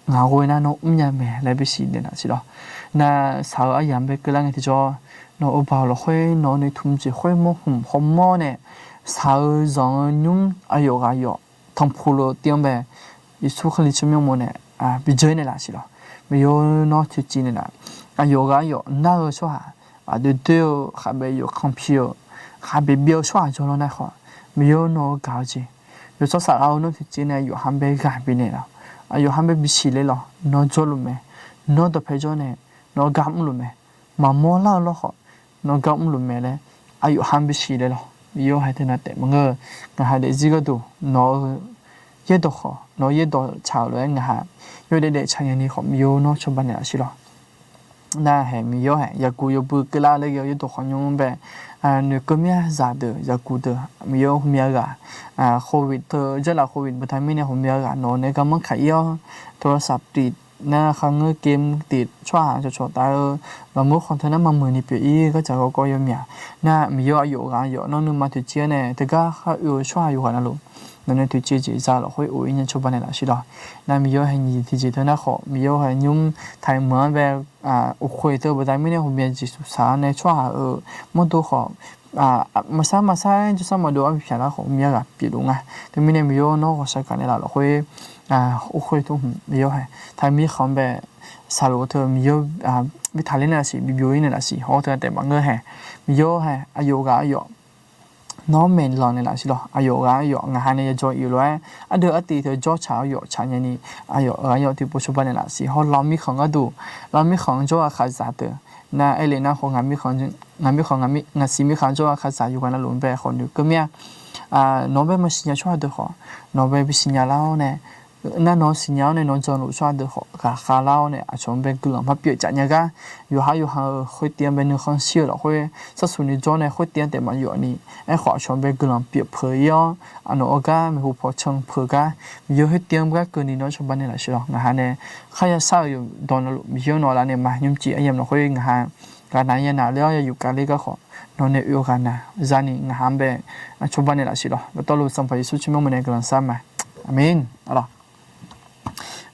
ngaq ghoe nar nawr mrnya mae laer bisiq naeqlaf siq lawr. Nar shaq-eu aryamq bae keuvlar ngae tiqjawr, nawq-euq baoq lafkhoer nawq-eu noeqtmq jeq khoer mawr hmq hawmawr nae shaq-eu zanq-eu nymr aqyawf ghaq yawf tanqpuq lof-eu tiv-anr bae Yeqsur Kali tsawrmyanr mawr nae bi dzeur naeqlaf siq lawr. Miqyaer-or, nawr toeqciv naeqlaf. Aqyawf ghaq yawf nar-eu tsawrhaq, aqdoer doer-eu, khaqbae yawf kanqpi-eu, khaqbae byav-eu tsawrhaq jawr lawr nar khawf, Miqyaer-or, nawq-eu gaq-eu jeq. Yawshawr Saflar-or, nawr toeqciv nae aqyawf ha bae ghaq bifnaeq lawq. Aqyawf ha bae bisiq ler lawq. Nawr jawrluf mae. Nawr dawqpae jawr nae nawr gar mrluf mae. Maqmawr lar-eu lawr khawf, nawr gar mrluf mae laer aqyawf ha bisiq ler lawq. Miqyaer-or, hae teunav taef maqngeur-eu, ngaq ha daefzir gharduq nawq-eu yaerdawq khawf, nawq-eu yaerdawq tsaq-euq lof-aer ngaq ha yawdaef daef tsaq nyani khawf Miqyaer-or, nawr cawba naeqlaf siq lawr. Nar hae Miqyaer-or, hae yaqguq yawbui keuvlar laer ghae-eu yaerdawq khawf nymr bae noeqkeuv mir-a. Zaqdeuq yaqguq deuq Miqyaer-or, ghawqmya ghaq, covid teu jarlaf covid baqda mirnae ghawqmya ghaq nawq-eu nae garmanr kaq-ir-awr, tawsaq tif nar kharngeur game tif tsawrhaq cawqcawq taf-eu, maqmur khanq teu nar maqmuiq ni pyeuf-ir gardzaq ghawrgawr yawmyaq. Nar Miqyaer-or, aqyawf ghaq yawf nawr nuima toeqciv-awr nae teugar khar oe-eu tsawrhaq yawqghaq navluf, nawq nae toeqciv-eu jeq za lafkhoer of-ir nya cawba naeqlaf siq lawr. Nar Miqyaer-or, hae nyiq tiqjeq teu nar khawf Miqyaer-or, hae nymr taqmeuq-anr bae uqkhoeq teu baqda mirnae ghawqmya jeq suqsaq-anr nae tsawrhaq-euq mawrdo khawf maqsar maqsar-aer jawrsar maqdov-aer bipyaq lar khawf ghawqmya ghaq pyeufluf nga. Teumirnae Miqyaer-or, nawr ghawqshaq gaq naeqlaf lafkhoer uqkhoeq teu hmq Miqyaer-or, hae taqmir khanq bae saqlof-eu teu Miqyaer-or, bi taqler naeqlaf siq, bi byov-ir naeqlaf siq, hawr teunav taef maqngeur hae. Miqyaer-or, hae aqyawf ghaq aqyawf nawr maeqlanq naeqlaf siq lawr. Aqyawf ghaq aqyawf ngaq ha nae yajawr-ir lof-aer aqdui artiv teu jawr tsaq-awr yawf tsaq nyani, aqyawf ghaq aqyawf tiqpov cawba naeqlaf siq. Hawr lavmirkhanq gharduq, lavmirkhanq jawr-eu aqkhaqzaq deuq, nar aerlef nar khawf ngaq mirkhanq, ngaq mirkhanq, ngaq siq mirkhanq jawr-eu aqkhaqzaq yawqghaq navluf-anr bae khawf noeqkeuv mir-a. Nawq-anr bae maqsiq nya tsawrhaq deuq khawf, nawq-anr bae bisiq nya lar-awr nae Nar nawq-anr siqnya-awr nae nawq-anr janluf tsawrhaq deuq khawf ghaqkhav lar-awr nae aqcawq-anr bae guiqlanq mar pyeuf caf nya gar, yawqhar yawqha-euq khoertiv-anr bae nuikhanr shir-euq lafkhoer, sarsuq nuijawr nae khoertiv-anr taef maqyawf ni, aerkhawf aqcawq-anr bae guiqlanq pyeuf peuq-ir-awr, aqnawq-eu gar maeqhu paw can peuq gar, Miqyaer khoertiv-anr gar keuvni nawr cawba naeqlaf siq lawq. Ngaq ha nae kharya shar-euq yawqdawq navluf Miqyaer-anr nawq lar nae ma nymrcif aryamq lafkhoer ngaq ha ghaqnaq yanav ler-awr yayuf kavler garkhawf, nawq nae oe-eu ghaqnaq zani ngaq ha-anr bae cawba naeqlaf siq lawq. Dawqtawvluf Sanqpaq Yeqsur tsawrmyanr mae nae guiqlanq shar ma. Aqmeq. Arlawq,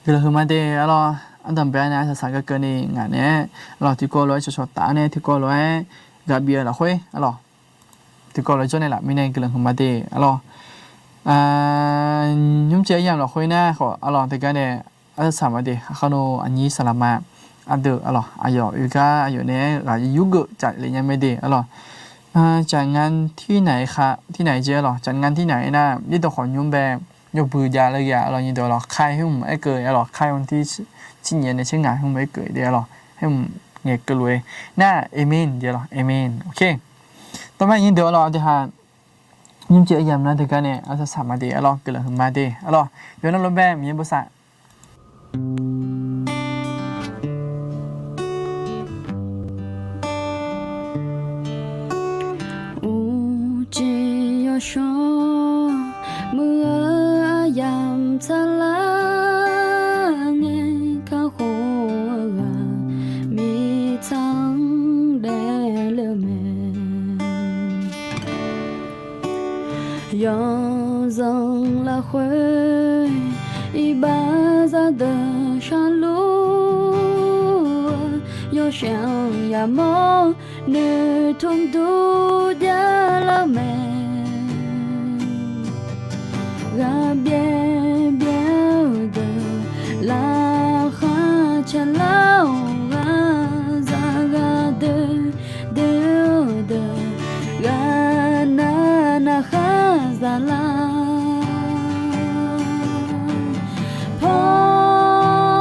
guiqlanq huiqma de arlawq. Ardanqbae-awr nae arsaq saq gar keuvni ngaq naeq-aer arlawq tiqkawv lof-aer cawqcawq taf-awr nae tiqkawv lof-aer ghaq bif-eu lafkhoer arlawq, tiqkawv lof-aer jawr naeqlaf mirnae guiqlanq huiqma de arlawq. Nymrcif aryamq lafkhoer nar khawf arlawq teugar nae arsaq saq ma de. Aqkhav nor aqnyir saqlaqma aqdeuq arlawq aqyawf oe gar aqyawf naeq-aer ghaq yurgeuf caf lef nya mae de arlawq. Caf nga tirnaq-aer kha, tirnaq-aer jeq arlawq, caf nga tirnaq-aer nar, irdawq khawf nymr bae yawbuiq jav ler ya arlawq, nyirdeuq arlawq, khaer hmq aerkeuv arlawq, khaer-anr tir, tir nyaef nae tser ngaq hmq aerkeuv de arlawq, hmq ngaeqkeuv lof-aer nar, aqmeq de arlawq, aqmeq. Oke. Tawrmar nyirdeuq arlawq, deuq ha nymrcif aryamq nar deuq gar nae arsaq saq ma de arlawq, guiqlanq huiqma de arlawq. Yawqnan lof-aer Miqyaer bosav Uqcif yawshawr muiq-eu aryamq tsaqlar ngae, kakhof-eu ghaq mirtsaq-anr daefle-eu mae. Yawzanq lafkhoer iqbax zaqdeuq sharluf-eu, yawshaef-anr yamawr noeqtmq dur javlar-eu mae. Ghaqbyaer byaer-eu deuq laqkhaq caelar-awq, ghaqzaq ghaqdoer doer-eu deuq ghaqnav navkhar zaqlar. Pawr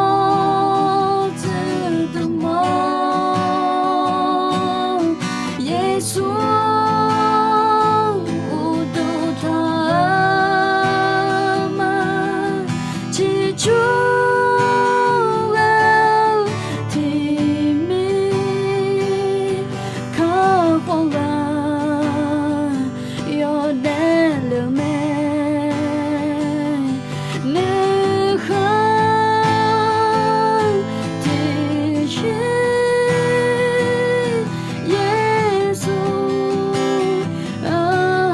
tsuif dmq-awr, Yeqsur uqduq tanq-eu ma, ciqcur ghae-eu tiqmir kakhof ghaq yawdaef le-eu mae. Nuikhanr tiqshir Yeqsur-anr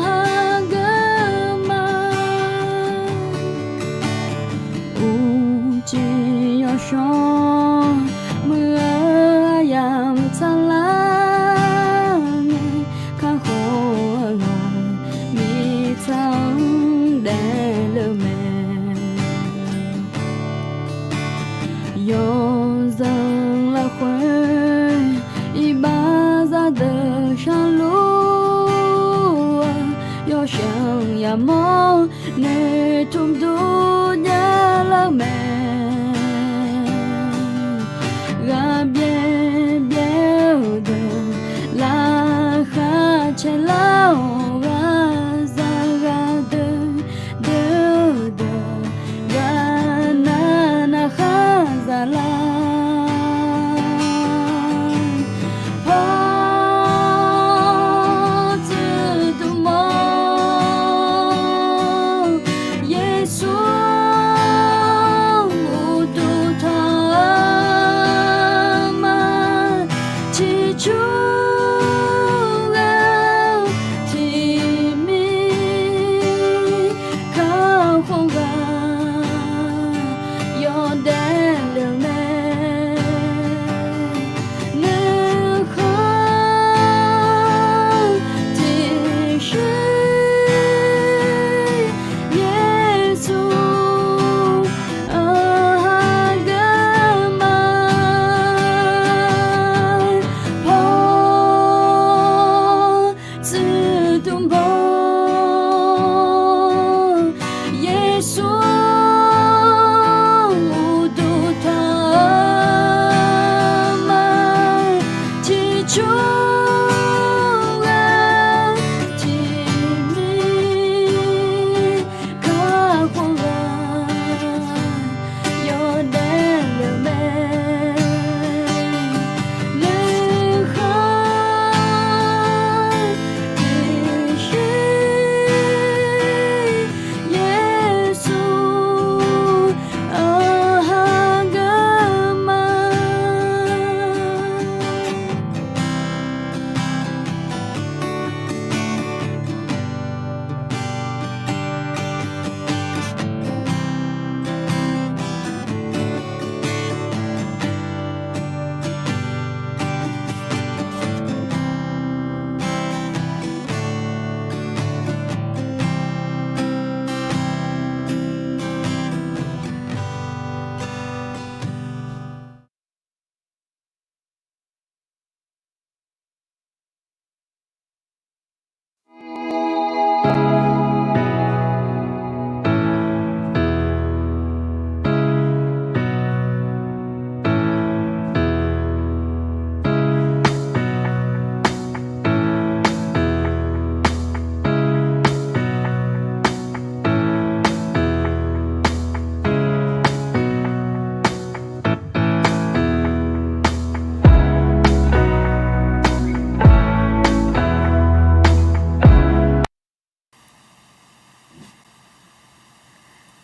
hageuf ma. Uqcif yawshawr muiq-eu aryamq tsaqlar ngae, kakhof-eu ghaq mirtsaq-anr daefle-eu mae. Yawzanq lafkhoer iqbax zaqdeuq sharluf-eu, yawshaef-anr yamawr noeqtmq dur javlar-eu mae. Ghaqbyaer byaer-eu deuq laqkhaq caelar-awq, ghaqzaq ghaqdoer doer-eu deuq ghaqnav navkhar zaqlar. Pawr tsuif dmq-awr, Yeqsur uqduq tanq-eu ma, ciqcur ghae-eu tiq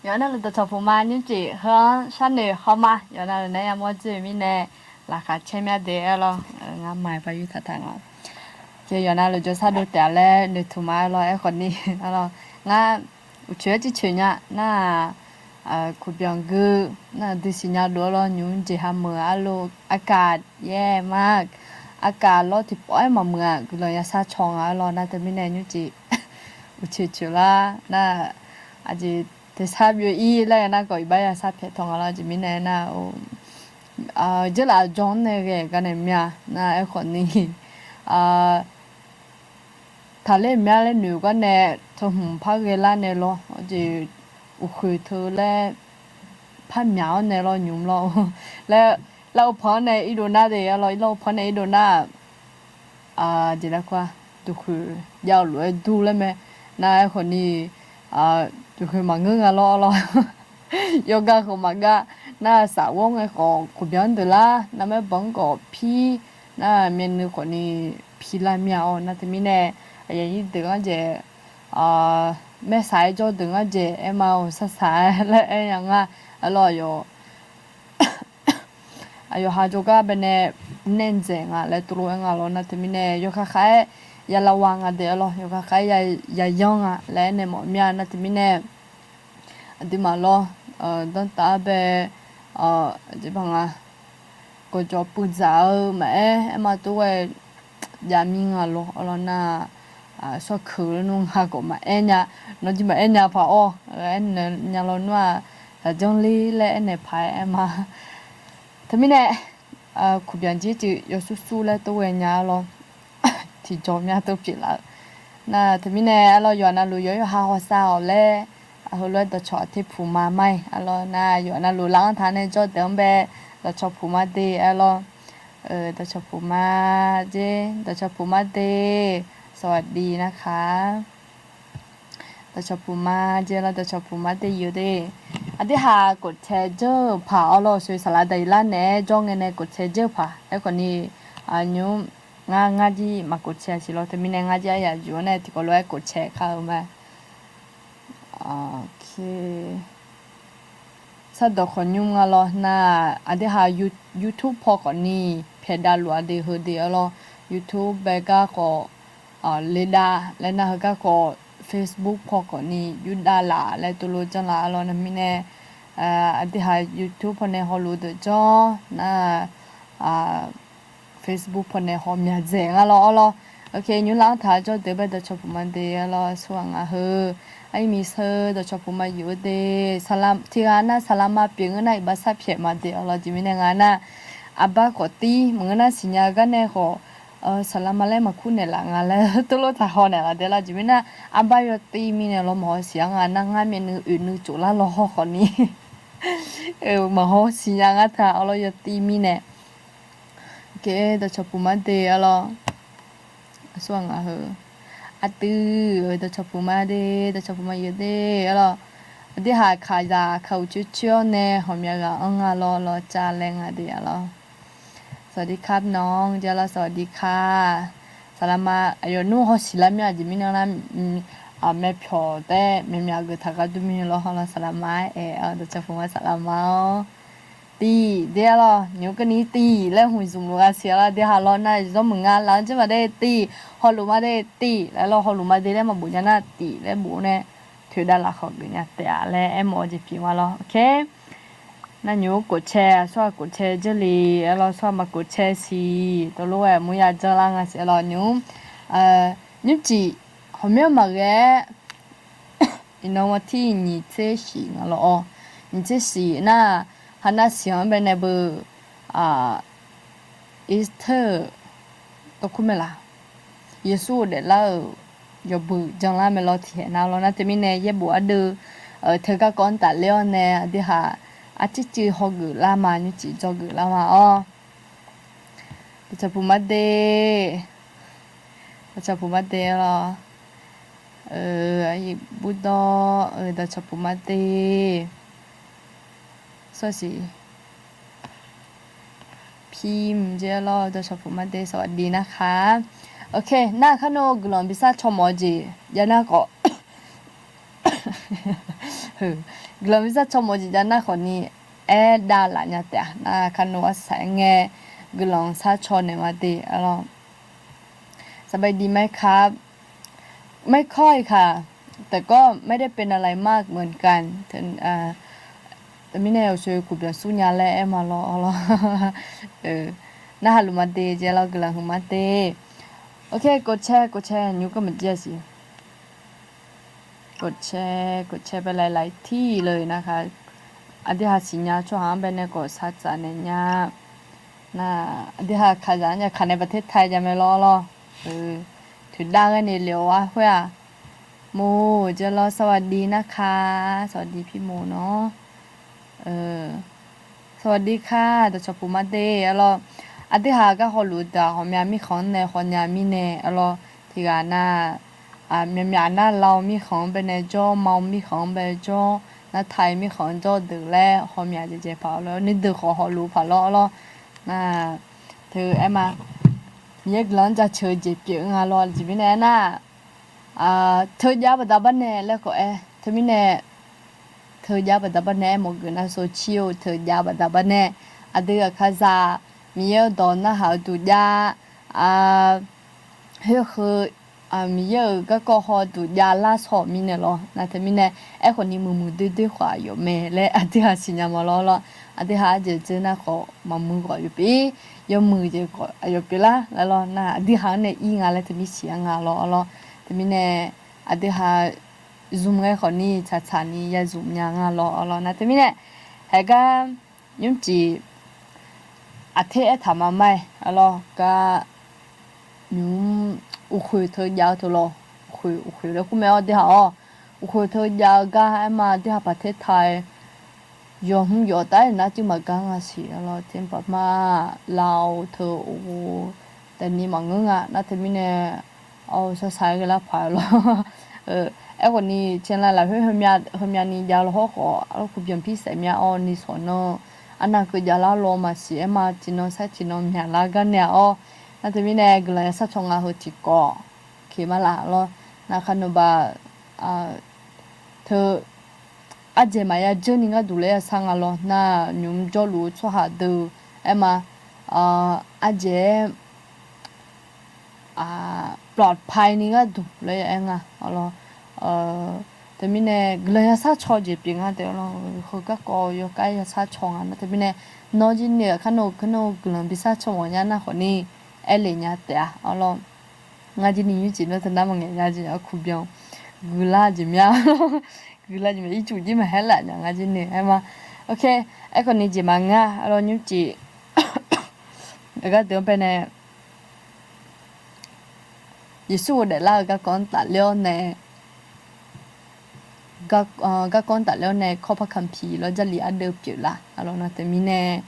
Yawqha navluf dawqcawq puq ma nymrcif heu-anr sharnoeq haw ma. Yawqha navluf nae yamawr dzoer-eu mirnae laqkhaq caer mya de-aer lawr. Ngar maqaer par yur taq taq nga. Yawqha navluf jawrshar dov taef-a laer noeqtmq ma-aer lawr. Aerkhawf ni, ngar uqcoeq-aer circoeq nya nar-aq, kuqbyanq gui nar-aq duisiq nya dov-aer lawr. Nymr jeqha meuq-eu arlo, aqkaq yaer ma, aqkaq lawr tiqpawf-aer maqmuiq-aq guiqlanq yashar caw nga-aer lawr. Nar teumirnae nymrcif uqcoeq coeq lar nar-aq, aqjeq tersar byov-ir laer ghae nar khawf iqbax yashar pyaeq tawq nga lawr. Aqjeq mirnae nar, jeurlaf jawr-anr nae ghae gar nae mya nar-aq, aerkhawf ni taqler mya laer noeq-eu gar nae, teuhmq par ghae lar nae lawr. Aqjeq uqkhoeq teu laer par myaq-awr nae lawr, nymq lawr laer, lar-eu pan-anr nae irdov nar de-aer lawr. Lar-eu pan nae irdov nar-aq, jeq lar kur-a, duqkhoeq jav-eu lof-aer dur laer mae. Nar-aq, aerkhawf ni duqkhoeq maqngeur nga lawr-aer lawr. Yawgar khawf maqgar. Nar-aq, safghawr ngae khawf kuqbyanq-anr deuq lar, narmaer banq-anr khawf pir, nar-aq, myavnuiv khawf ni pi lar mya-awr. Nar teumirnae aqyuif aqnyir deuq ngar jaeq, maersaq-aer jawr deuq ngar jaeq aer ma-awr, sarsaq-aer laer aer nya nga. Aer lawr, aqyawf aqyawf ha jawrgar baenae nae dzaeq nga laer tov lof-aer nga lawr. Nar teumirnae yawkhav khav-aer ya lavwav nga de-aer lawr. Yawkhav khav-aer ya yanr nga laer aernaeq mawf mya. Nar teumirnae aqduimaf lawr, danrtav-aer bae, aqjeq baq nga, gawqjawq puivdzaq-eu maqaer, aer ma tov ghae jav mir nga lawr. Arlawr nar-aq, shawr keuq laer nmr ha khawf maqaer nya. Nawr jir maqaer nya paq-awr, aernaeq nya lawr nmr-aq, taqjanr ler laer aernaeq paq-aer aer ma. Teumirnae kuqbyanq jir cuiv yawsur sur laer tov ghae nya-aer lawr. Tiqjawq myav tov pyeuflar-eu. Nar teumirnae aer lawr, yawqha navluf yawqha hawsav-awq laer, heulof-aer dawqcawq aqter puq ma ma-iq aer lawr. Nar yawqha navluf lar-anr taq nae jawr deuq-anr bae dawqcawq puq ma de aer lawr. Dawqcawq puq ma jer, dawqcawq puq ma de, สวัสดีนะคะ. Dawqcawq puq ma jer lawr, dawqcawq puq ma de yuf de. Aqdui haq กดแชร์ dzeur-euq paq-awr lawr, สวยสารา daqyiq lar naeq-aer jawr ngae nae กดแชร์ dzeur-eu paq. Aerkhawf ni, nymr ngar ngar jir maq กดแชร์ siq lawr. Teumirnae ngar jir aryaq yuf-awr nae tiqkawv lof-aer กดแชร์ kar-eu ma. Sardawq khawf nymr nga lawr. Nar-aq, aqdui haq YouTube paw khawf ni pyaeqdav luf-a de heu de-aer lawr. YouTube bae gar khawf ledav laer nar, heugar khawf Facebook paw khawf ni yurdav laf laer tov lof janr laf-a lawr. Nar mirnae aqdui haq YouTube paw nae hawluf deuq janr nar, Facebook paw nae haw mya dzaeq nga lawr-awr lawr. Nymr lar-anr taq jawr deuq bae dawqcawq puq ma de-aer lawr. Aqsurghaq ngaq heu, aqyuif miqsheu dawqcawq puq ma yuf-eu de. Tiqghaq nar saqlaqma pyeuf ngeur nar iqbax sar pyaeq ma de-awr lawr. Jeq mirnae nga nar, arbar khawf tir maqngeur nar siqnya-eu gar nae khawf, saqlaqma laer maqkur naeqlaf nga laer tov lof taq haw naeqlaf de lawr. Jeq mirnae nar, arbar yawtiv mirnae lawr maqhaw siq-a nga nar, ngar myavnuiv oeq nuiv tsof lar lawr haw khawf ni maqhaw siqnya ngar taq-awr lawr yawtiv mirnae. Dawqcawq puq ma de-aer lawr. Aqsurghaq ngaq heu, aqdui-euq dawqcawq puq ma de, dawqcawq puq ma yuf de-aer lawr. Aqdui haq kaqzaq kaq-euq coer coer-awr nae hawqmya ghaq-anr nga lawr lawr cav laer nga de-a lawr. สวัสดีครับน้อง jer lawr, สวัสดีค่ะ. Saqlaqma aqyawf nmr haw siq lar mir-a. Jeq mirnae nar, maeq pyawq taef maeq myaq geuf taq gar dur mir lawr haw lawr. Saqlaqma-aer aer-awr dawqcawq puq ma saqlaqma-awr. Tiq de-aer lawr, nymr keuvni tiq laer hmq zmq luf gha siq-a lawr. Aqdui haq lawr nar zawr meuq nga laf-anr jir ma de tiq, hawluf ma de tiq laer lawr, hawluf ma de laer maqbof nya nar tiq laer bof nae toeqdav laf khawf geuf nya taef-a laer aermawf-eu jeq pyeuf ma lawr. Nar nymr กดแชร์ aqsurghaq กดแชร์ dzeur le-aer lawr, aqsurghaq maq กดแชร์ siq tov lof-aer mur ya janr lar nga siq-a lawr. Nymr, nymrcif hawqmyanr maqghae-aer iqnan tirnyiq tser shiq nga lawr-awr. Nyiq tser shiq nar, haqnav siq-anr baenae beu Easter-euq dawrkur mae laq, Yeqsur-euq daeflar-euq yawbui janlar mae lawr. Tiqhaeq nar lawr nar teumirnae yaerbof ardeuv teugar kawv-anr tafler-awr nae aqdui haq arcir cuiv hawgeuf lar ma, nymrcif dzawgeuf lar ma-awr. Dawqcawq puq ma de, dawqcawq puq ma de lawr. Aqyuif burdawr-eu dawqcawq puq ma de. Sawrsiq pimq jer lawr, dawqcawq puq ma de สวัสดีนะคะ. Ok, nar kar nawr guiqlanq bisar caw mawf-eu jeq jav nar khawf, heu, Guiqlanq bi sarcaw mawf-eu jeq jav nar khawfni, aer davlaf nya taef-a. Nar kar nov arsaq-aer ngae, guiqlanq sarcaw naeq ma de, arlawr. สบายดีไหมครับ ไม่ค่อยค่ะ แต่ก็ไม่ได้เป็นอะไรมากเหมือนกัน teumirnae uqshoe kuqbyanq sur nya laer aer ma lawr, arlawr. Narhaq luf ma de jeq lawr, guiqlanq huiq ma de. โอเค กดแชร์ กดแชร์ nymr kar maqjir-a siq. กดแชร์ กดแชร์ ไปหลายๆ ที่เลยนะคะ Aqdui haq siqnya tsawrhaq-anr baenae khawf sar tsaf naeq nya. Nar aqdui haq kaqzaq-anr ya kaq nae ประเทศไทย ja mae lawr, arlawr. Toeqdav ghae naeq le-awr-a khoer-aq, mo jeq lawr สวัสดีนะคะ สวัสดีพี่โม nawr สวัสดีค่ะ dawqcawq puq ma de, arlawr. Aqdui haq gar hawluf-eu deuq-aq, ghawqmya mirkhanq-anr nae hawnya mirnae, arlawr. Tiqghaq nar, myaqmyaq nar lav-eu mirkhanq-anr baenae jawr, ma-eu mirkhanq-anr bae jawr, nar taq-eu mirkhanq-anr jawr deuq laer hawmya jeq jeq paq-awr lawr, nuideuq khawf hawluf-eu paq lawr, arlawr. Nar teu aer ma, Miqyaer guiqlanq-anr jaceuq-eu jeq pyeuf-eu nga lawr, aqjeq mirnae aernar, teujav baqda barnae laer khawf aer, teumirnae teujav baqda barnae aermawf geuf nar, โซเชียล teujav baqda barnae aqdui aqkaqzaq Miqyaer-eu dawq narhaq-eu duq jav, khoerheu Miqyaer-euq garkawv haw duq jav lar shawq mirnae lawr. Nar teumirnae aerkhawfni muiqmuiq doer doer khawf aqyawf mae laer aqdui haq siqnya ma lawr, arlawr. Aqdui haq ardzaeq dzeur nar khawf maqmuiq khawf aqyawf pyeuf-ir, yawmuiq jeq khawf aqyawf pyeuflar laer lawr. Nar aqdui haq-anr nae ir nga laer teumirnae siq-a nga lawr, arlawr. Teumirnae aqdui haq zmq ghae khawfni tsaqtsaqni ya zmq nya nga lawr, arlawr. Nar teumirnae haegar nymrcif aqter aertaq ma ma-aer, arlawr, gar nymr uqkhoeq teujav-eu teu lawr, uqkhoeq uqkhoeq laer kur mae-awr, aqdui haq-awr uqkhoeq teujav-eu gar aer ma, aqdui haq ประเทศไทย yawqhmr yawqtav-aer nar cuiv maqgar nga siq, arlawr. Terbaqma lav-eu teu o, daefni maqngeur nga. Nar teumirnae awr sar sar-aer ghae lar paq-eu lawr. Aerkhawfni เชียงราย lafkhoer heumyani jav lawr hawr khawf, arlawr, kuqbyanq pirsaef mya-awr ni shawq nan arnav keuv jav lar lawr maqsiq aer ma, tiqnan sar tiqnan myaqlar gar nae-awr. Nar teumirnae guiqlanq ya sar caw nga heu tiqkawv keq ma laf lawr. Nar kar nov baq teu ardzaeq maqya dzeur ni gharduq laer ya sar nga lawr. Nar nymq jawrluf-eu tsawrhaq deuq aer ma, ardzaeq-aer ปลอดภัย ni gharduq laer ya aer nga, arlawr. Teumirnae guiqlanq ya sar caw jeq pyeuf nga taef, arlawr. Heu garkawv yawkar ya sar caw nga. Nar teumirnae nawr jir ni-euq kar nov kar nov guiqlanq bi sar caw mawf nya nar khawfni aer le nya taef-a, arlawr. Ngar jir ni nymrcif nawr teunar maqngaeq nya jeq, kuqbyanq guiqlar jeq mya, guiqlar jeq mya, ircuf jir maqhaer laf nya ngar jir ni aer ma. Aerkhawfni jeq maqngeur-a, arlawr, nymrcif aqgar deuq-anr baenae Yeqsur ghofdaef lar-eu garkawv-anr tafler-awr nae, garkawv-anr tafler-awr nae ข้อพระคัมภีร์ lawr Jarlif ardeuv pyeuflar, arlawr. Nar teumirnae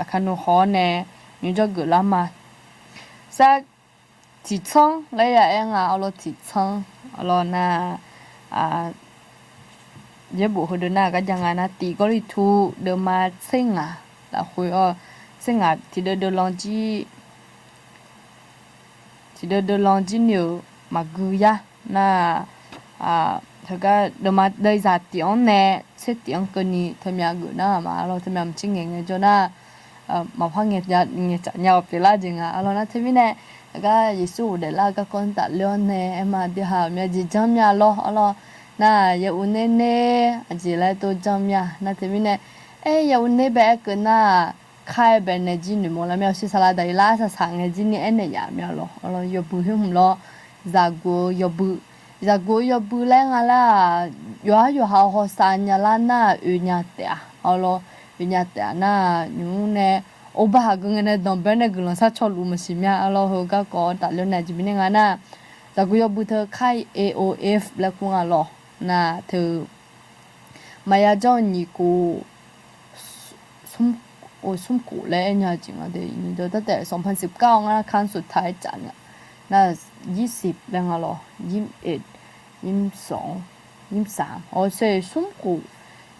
aqkar nov khawf-awr nae nymr jawrgeuf lar ma. Sar tiqtsanr laer ya aer nga, arlawr, tiqtsanr, arlawr. Nar yaerbof heudeuq nar gar ja nga nar, tiq Gawrliqtu deuvma tser ngaq lafkhoer-awr, tser ngaq tiqdeuv deuv lanr jir tiqdeuv deuv lanr jir ni-euq maqgui yar nar, heugar deuvma deuvzaq tiq-anr nae tser tiq-anr keuvni teumyav geuf nar ma, arlawr, teumyav maqtser ngaeq ngaejawr nar, maqpar ngaeq tsaf nya-awq pyeuflar jeq nga, arlawr. Nar teumirnae heugar Yeqsur ghofdaef lar-eu garkawv-anr tafler-awr nae aer ma, aqdui haq aqmyav jeq janrmya lawr, arlawr. Nar yaur ner ner aqjeq laer dov janrmya. Nar teumirnae aer yaur ner bae aer keuv nar-aq, kar-aer bae nae jir noeqmawf lar mya, awqshoe saqlaq daqi lar saqsaq ngae jir ni aernaeq yaf mya lawr, arlawr. Yawbui khoer hmq lawr, zaqguq-eu yawbui, zaqguq-eu yawbui laer nga lar-aq, yawqhar yawqha hawsav nya lar nar-aq oe nya taef-a, arlawr. Oe nya taef-a nar-aq nymr nae oba haq gui ngae nae danqbae nae guiqlanq sar caw luf maqsiq mya, arlawr. Heu garkawv-anr tafler nae jeq mirnae nga nar, zaqguq yawbui teu kar-aer A O F laer kur nga lawr. Nar teu maqya janr-eu nyiq khof smr khof laer aer nya jeq nga de, nyiq dawq dartaef sanqpanq siqkar-awr ngar nar ครั้งสุดท้าย tsaf nya. Nar yirsiq laer nga lawr, yir-eq, yir-sanq, yir-saq, awq, smr khof,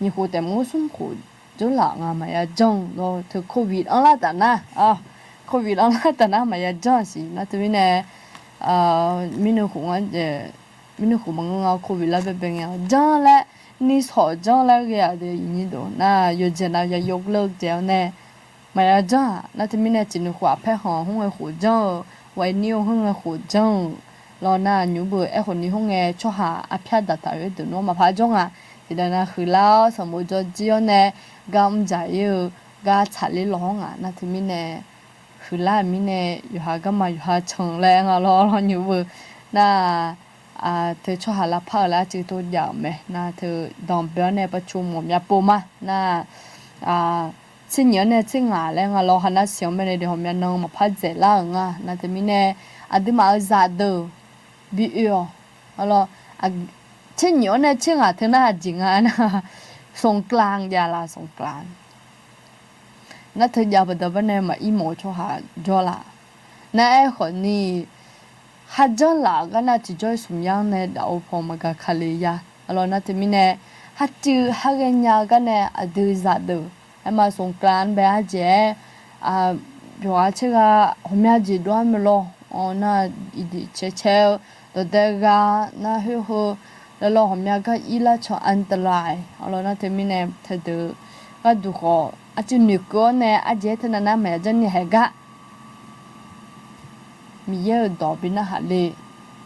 nyiq khof taef maqngeur smr khof dzeur laf nga maqya janr-eu lawr. Teu โควิด anrlar taf nar, โควิด anrlar taf nar maqya janr-a siq. Nar teumirnae mirnuikhof nga, mirnuikhof maqngeur nga โควิด lar baebae ngae janr laer Ni sawq janr laer ghae-aq de, iqnyir deuq nar, yawqjeq nav ya yawgeur-eu jeq-awr nae maqya janr-aq. Nar teumirnae, tiqnuq khof-aq paerkhanq hmr ngae khof janr-eu, wae nir-eu hmr ngae khof janr-eu lawr nar, nymq-mr beu aerkhawf ni hmr ngae tsawrhaq arpyar daqtaq-eu deuq nawr maqpar jawr nga. Tiqdaq nav huiqlar-awr sanqbof jawr jir-awr nae, gar mr dzaq ir-eu gar tsaqler lawq-anr ngaq. Nar teumirnae, huiqlar-euq mirnae yawqha garma yawqha can laer nga lawr, nymq-mr beu nar, teu tsawrhaq lavpar-euq laer arcuiv tov jav-euq mae. Nar teu danqbae-awr nae pavcu mawf myav pov ma. Nar, tser nyiq-anr nae tser ngaq laer nga lawr, ha nar siq-anr bae nae deuq ghawqmya nan maqpar dzaeqlar-euq nga. Nar teumirnae, aqduimaf-euq zaqdeuq bi oe-awq. Lawr, tser nyiq-anr nae tser ngaq teu nar aqjeq nga nar, สงกรานต์ javlaf สงกรานต์. Nar teujav baqda bae nae maqir mawf-eu tsawrhaq jawr laf. Nar aerkhawf ni, kharjanr laf-euq gar nar tiqjawr-iq smq yar-anr nae daf-eu paw maqgaq kale ya. Lawr nar teumirnae, kharcuiv kharghae nya-eu gar nae aqdui zaqdeuq aerma สงกรานต์ bae arjeq-aer, byawq ghaq tser ghaq ghawqmya jeq dov-ar mae lawr. Awr nar, iqdiq cae cae-eu dawqdae ghaq nar khoer heu laer lawr, ghawqmya gar ir lar can อันตราย lawr. Nar teumirnae teudeuq gharduq khawf arcuiv noeqkeuv-awr nae arjeq-aer teunav nar maqya janr ni haeq gar Miqyaer-euq dawq bi narhaq le,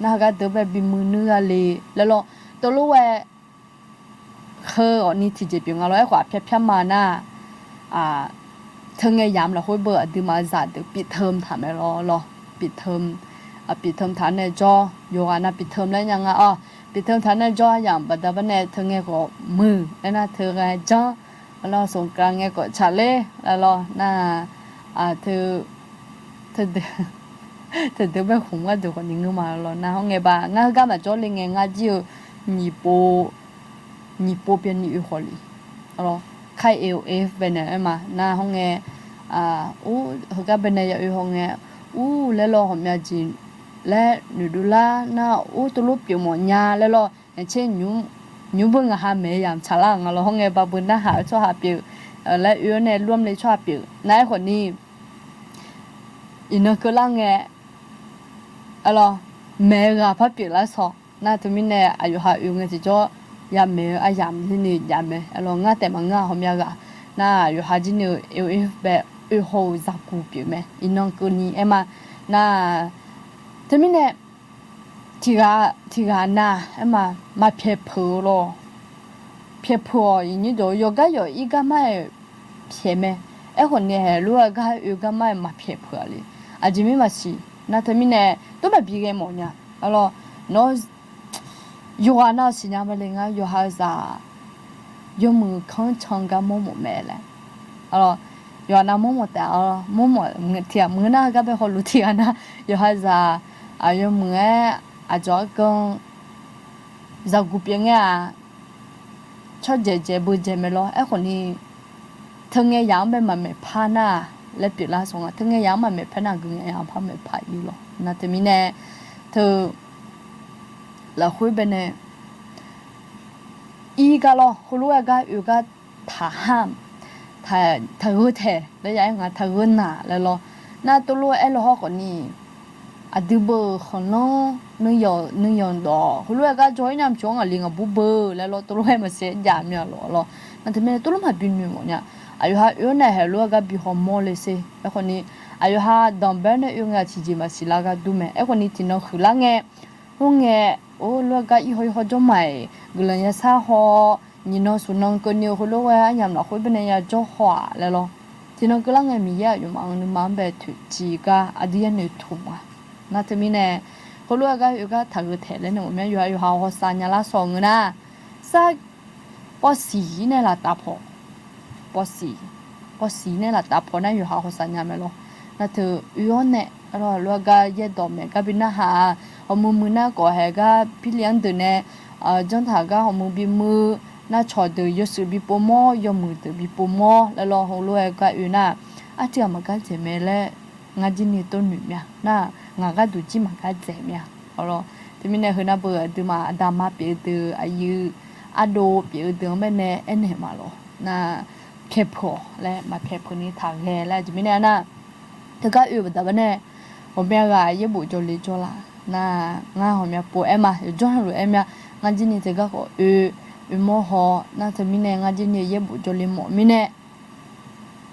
narhaq gar deuq bae bi muiq nuir gha le laer lawr. Teulof-aer heu ghawqni tiqjeq pyeuf nga lawr. Aerkhawf aqpyar pyar ma nar, teungae yamq lafkhoer beu aqduimaf-eu zaqdeuq ปิดเทอม taq mae lawr lawr. ปิดเทอม, ปิดเทอม taq-anr nae jawr, yawqghaq nav ปิดเทอม laer nya nga-awr, ปิดเทอม taq-anr nae jawr-a yamq baqda bae nae teungae ghawq muiq aernar teughaq janr, lawr สงกรานต์ ngae kawf tsaqler laer lawr nar, teudeuq bae khmq gharduq khawf ni ngeur ma lawr nar, hawr ngae ba ngar heugar maqjawr le ngae ngar jir-eu nyiq pov nyiq pov pyaeqni oe khawf le, kar L F bae nae aer ma nar hawr ngae, or heugar bae nae ya oe haw ngae, ur laer lawr ghawqmya jeq laer noeqdov lar nar, or teulof pyeuf mawf nya laer lawr, aqtser nymq beu ngaq ha maeq-eu yamq tsaqlar-euq nga lawr. Hawr ngae ba beu narhaq-eu tsawrhaq pyeuf laer oe-awr nae lor-anr le tsawrhaq pyeuf nar, aerkhawf ni iqnan keuvlar ngae, maeq-eu ghaq par pyeuflar saw nar, teumirnae aqyawf ha oe ngae tiqjawr ya maeq-eu aryamq jir ni jav mae lawr. Ngar taef maqngeur-a, ghawqmya ghaq nar aqyawf ha jir ni-eu L F bae oe haw-euq zaqguq pyeuf mae. Iqnan keuvni aer ma nar, teumirnae tiqghaq tiqghaq nar aer ma, maqpyaeq peuq-eu lawr. Pyaeq peuq-awq, iqnyir deuq yawqgar yawq ir garma-aer pyaeq mae. Aerkhawf ni haeq lof-aer gar oe garma-aer maqpyaeq peuq-a le. Aqjeq mir maqsiq nar, teumirnae tov maqbi ghae mawf nya. Lawr, nawr yawqghaq nav siqnya ma le ngar, yawqha-eu zaq yawmuiq kanr can gar mawrmawf mae laer. Yawqha nav mawrmawf taef-a, mawrmawf tiq ghaq maqngeur nar, heugar bae hawluf tiq ghaq nar, yawqha zaq yawmuiq-aer aqdzawq argan zaqguq pyeuf ngae-aq, tsawrdzaeq dzaeq beu dzaeq mae lawr. Aerkhawf ni teungae yamq-anr bae maqmaeq par nar-aq laer pyeuflar saw nga. Teungae yamq-anr maqmaeq par nar-aq, guiqlanq yamq par maeq par ir lawr nar, teumirnae teu lafkhoer bae nae ir gar lawr, heulof-aer gar oe gar taq ha, taqgheu taeq laer ya aer nga, taqgheu naq laer lawr. Nar tov lof-aer law hawr khawf ni, aqdui beu-euq khanqlanr nuiyanq nuiyanq dawq heulof-aer gar jawr-ir nya mqcuf-anr ngaqli ngaqbur beu laer lawr, tov lof-aer maqsiq-aer jav mir-a lawr lawr. Nar teumirnae tov lof maqbi noeq mawf nya. Aqyawf ha oe-awr nae haeq lof-aer gar bi hawmawr le sher. Aerkhawf ni aqyawf ha danqbae-awr nae oe ngae-aq tiqjeq maqsiq lar gar dur mae. Aerkhawf ni tiqnan huiqlar ngae, hawr ngae, or lof-aer gar ir haw ir haw jawr ma-iq, guiqlanq yasar haw, nyiq nan smq nan keuvni-eu heulof-aer aryamq lafkhoer bae nae ya jawr haw-aq laer lawr. Tiqnan keuvlar ngae Miqyaer aqyawfmaf-anr nuima-anr bae toeqciv gar aqdui yanoeq tmq ma. Nar teumirnae heulof-aer gar oe gar taqgheu taeq laer nae ghawqmya yawqha yawqha hawsav nya lar saw ngeur nar, sar pawsiq nae laftav paw, pawsiq, pawsiq nae laftav paw nar yawqha hawsav nya mae lawr. Nar teu oe-awr nae, lof-aer gar yaerdawq maeq gar bi narhaq-aq, hawmuiq muiq nar khawf haeq gar pirli-anr deuq nae janr taq gar hawmuiq bimuiq, nar cawqdeuq yawshuif bi povmawr, yawmuiq deuq bi povmawr laer lawr, heulof-aer gar oe nar, arcuiv-aq maqgar dzaeq mae laer ngar jir ni tov noeq mir-a nar, ngaq gharduq jir maqgar dzaeq mir-a. Teumirnae heu nar beu aqduimaf aqda ma pyeuf-eu deuq, aqyuif ardov pyeuf-eu deuq-anr bae nae aernaeq ma lawr nar, pyaeq peuq-awq laer maqpyaeq peuq ni taqghae laer aqjeq mirnae nar, teugar oe-eu baqda bae nae ghawqmya ghaq yaerbof jawrle jawrlaf nar, ngar ghawqmya pov-aer ma, yawqjawr hawluf-aer mya, ngar jir ni teugar khawf oe oermawr haw nar teumirnae ngar jir ni yaerbof jawrle mawf mirnae,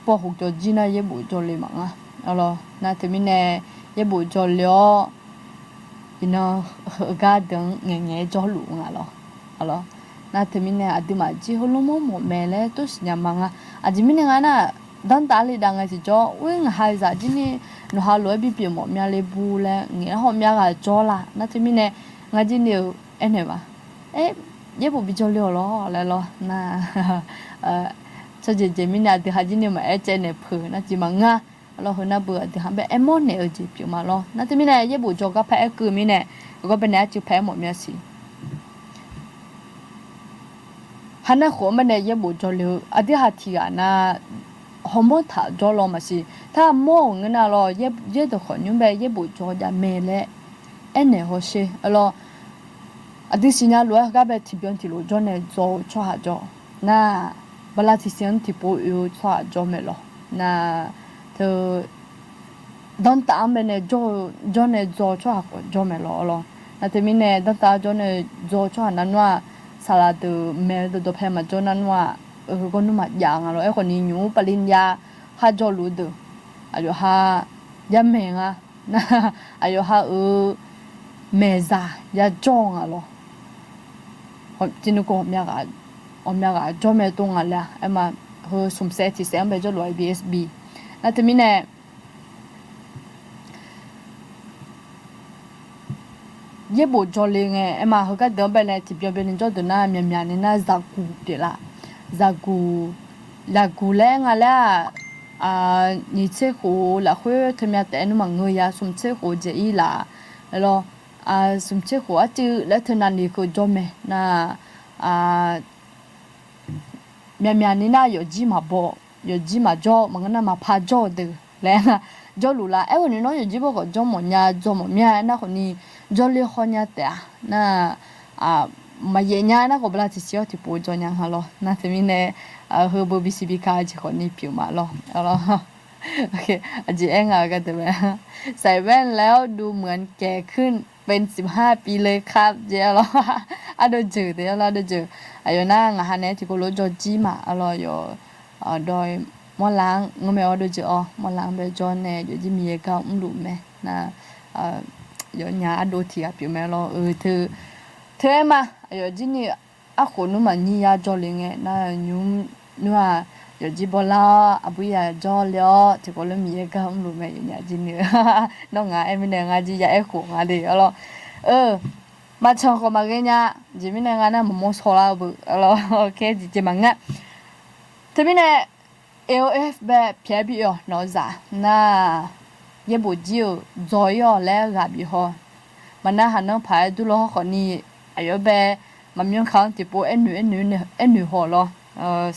pawv khof jawr jir nar yaerbof jawrle maqnga. Arlawr nar teumirnae yaerbof jawrle-awr, iqnan heugar deuq-anr ngaeqngaeq-aer jawrluf nga lawr. Arlawr nar teumirnae aqduimaf jir heulof mawr mawf mae laer tov siqnya ma nga. Aqjeq mirnae nga nar, danrtav le dav ngae tiqjawr, oer ngaq ha zaq jir ni nawq ha lof-aer bipyeuf mawf mya le bu laer ngaeq-aer hawmya ghaq jawr la. Nar teumirnae ngar jir ni-euq aernaeq ma, aer, yaerbof bijawr le-awq lawr laer lawr nar, tsawrjeuq jeq mirnae aqdui ha jir ni maqaer caev naeq peuq nar jeq maqngeur-a. Arlawr heu nar beu aqdui ha bae aermawr naeq-eu jeq pyeuf ma lawr. Nar teumirnae yaerbof jawr gar paraer keuv mirnae, heugar bae nae arcuiv paraer mawf mya siq. Hanar khof-anr bae nae yaerbof jawrle-eu aqdui ha tiq ghaq nar, hawmawr taq jawr law maqsiq. Tar mawr-euq ngeur nar lawr, yaerdeuq khawf nymr bae yaerbof jawr jav mae laer aernaeq hawsher. Arlawr aqdui siqnya lof-aer heugar bae tiqbyan tiqlof jawr nae dzaw-eu tsawrhaq jawr nar, bala tiqsiq-anr tiqpov oe-eu tsawrhaq jawr mae lawr nar, teu danrtav-anr bae nae jawr-eu, jawr nae dzaw-eu tsawrhaq khawf jawr mae lawr. Arlawr nar teumirnae danrtav jawr nae dzaw-eu tsawrhaq nar nmr-aq, saqlaq deuq maeq-eu dawqdawq pae maqjawr nar nmr-aq, heugar nmr maqjav nga lawr. Aerkhawf ni nymq-mr pavlin jav har jawrluf-eu deuq, aqyawf ha yamaeq nga. Nar aqyawf ha-euq maeqzaq yajawr nga lawr. Ghawqmya ghaq jawr mae tov nga le-a. Aerma heu smq saev tiq saev-anr bae jawrluf-a, B S B. Nar teumirnae yaerbof jawrle ngae, aerma heugar deuq-anr bae nae tiqbyan byan ni jawr deuq nar, myaqmyaq ni nar zaqguq pyeuflar. Zaqguq, zaqguq laer nga laer-aq, nyiq tser khof lafkhoer teumya taef-aer nmr maqngeur ya, smq tser khof dzaeq-ir laf. Lawr, smq tser khof arcuiv laer teu navni keuv jawr mae nar, myaqmyaq ni nar yawfjir maqbaw, yawfjir maqjawr, maqngeur nar maqpar jawr-eu deuq laer nga, jawrluf lar. Aerkhawf ni nawr yawfjir baw khawf jawr mawf nya, dzaw mawf mya aernar khawf ni jawrle haw nya taef-a nar, maqyaef nya aernar khawf bala tiqsiq-awr tiqpov jawr nya nga lawr. Nar teumirnae heu beu bisiq bi ka-eu jeq khawf ni pyeuf ma lawr. Aqjeq aer nga-eu gharduq mae, ใส่แว่นแล้วดูเหมือนแก่ขึ้น เป็นสิบห้าปีเลยครับ jeq-a lawr. Ardov jeuq te-a lawr, ardov jeuq. Aqyawf nar ngaq ha naeq-aer tiqkawv lof jawr jir ma-a lawr. Yawf dawq-eu mawrlav-anr ngeurmae-awr ardov jeuq-awr, mawrlav-anr bae jawr nae yawfjir Miqyaer gar mrluf mae nar, yawfnya ardov tiq ghaq pyeuf mae lawr. Teu, teu-aer ma, aqyawf jir ni arkhof nmr maqnyir yar jawrle ngae nar, nymr nmr-aq, yawfjir bawlar-awr aqbur yaf jawrle-awr tiqkawv lof Miqyaer gar mrluf mae yawfnya jir ni-eu. Nawr ngaq-aer mirnae ngar jir ya aerkhof nga de-a lawr. Maqcanq khawf maqghae nya. Jeq mirnae ngar nar maqmawr shawrlar-eu beu-a lawr. Kaer jeq jeq maqngeur. Teumirnae A O F bae pyaeq-aer bi-awq nawq-eu zaq nar, yaerbof jir-euq dzaw-ir-awq laer ghaq bif haw. Maqnar haqnanr paq-aer durlar hawr khawf ni, aqyawf bae maqmyanr ka-anr tiqpov aernoeq aernoeq haw lawr.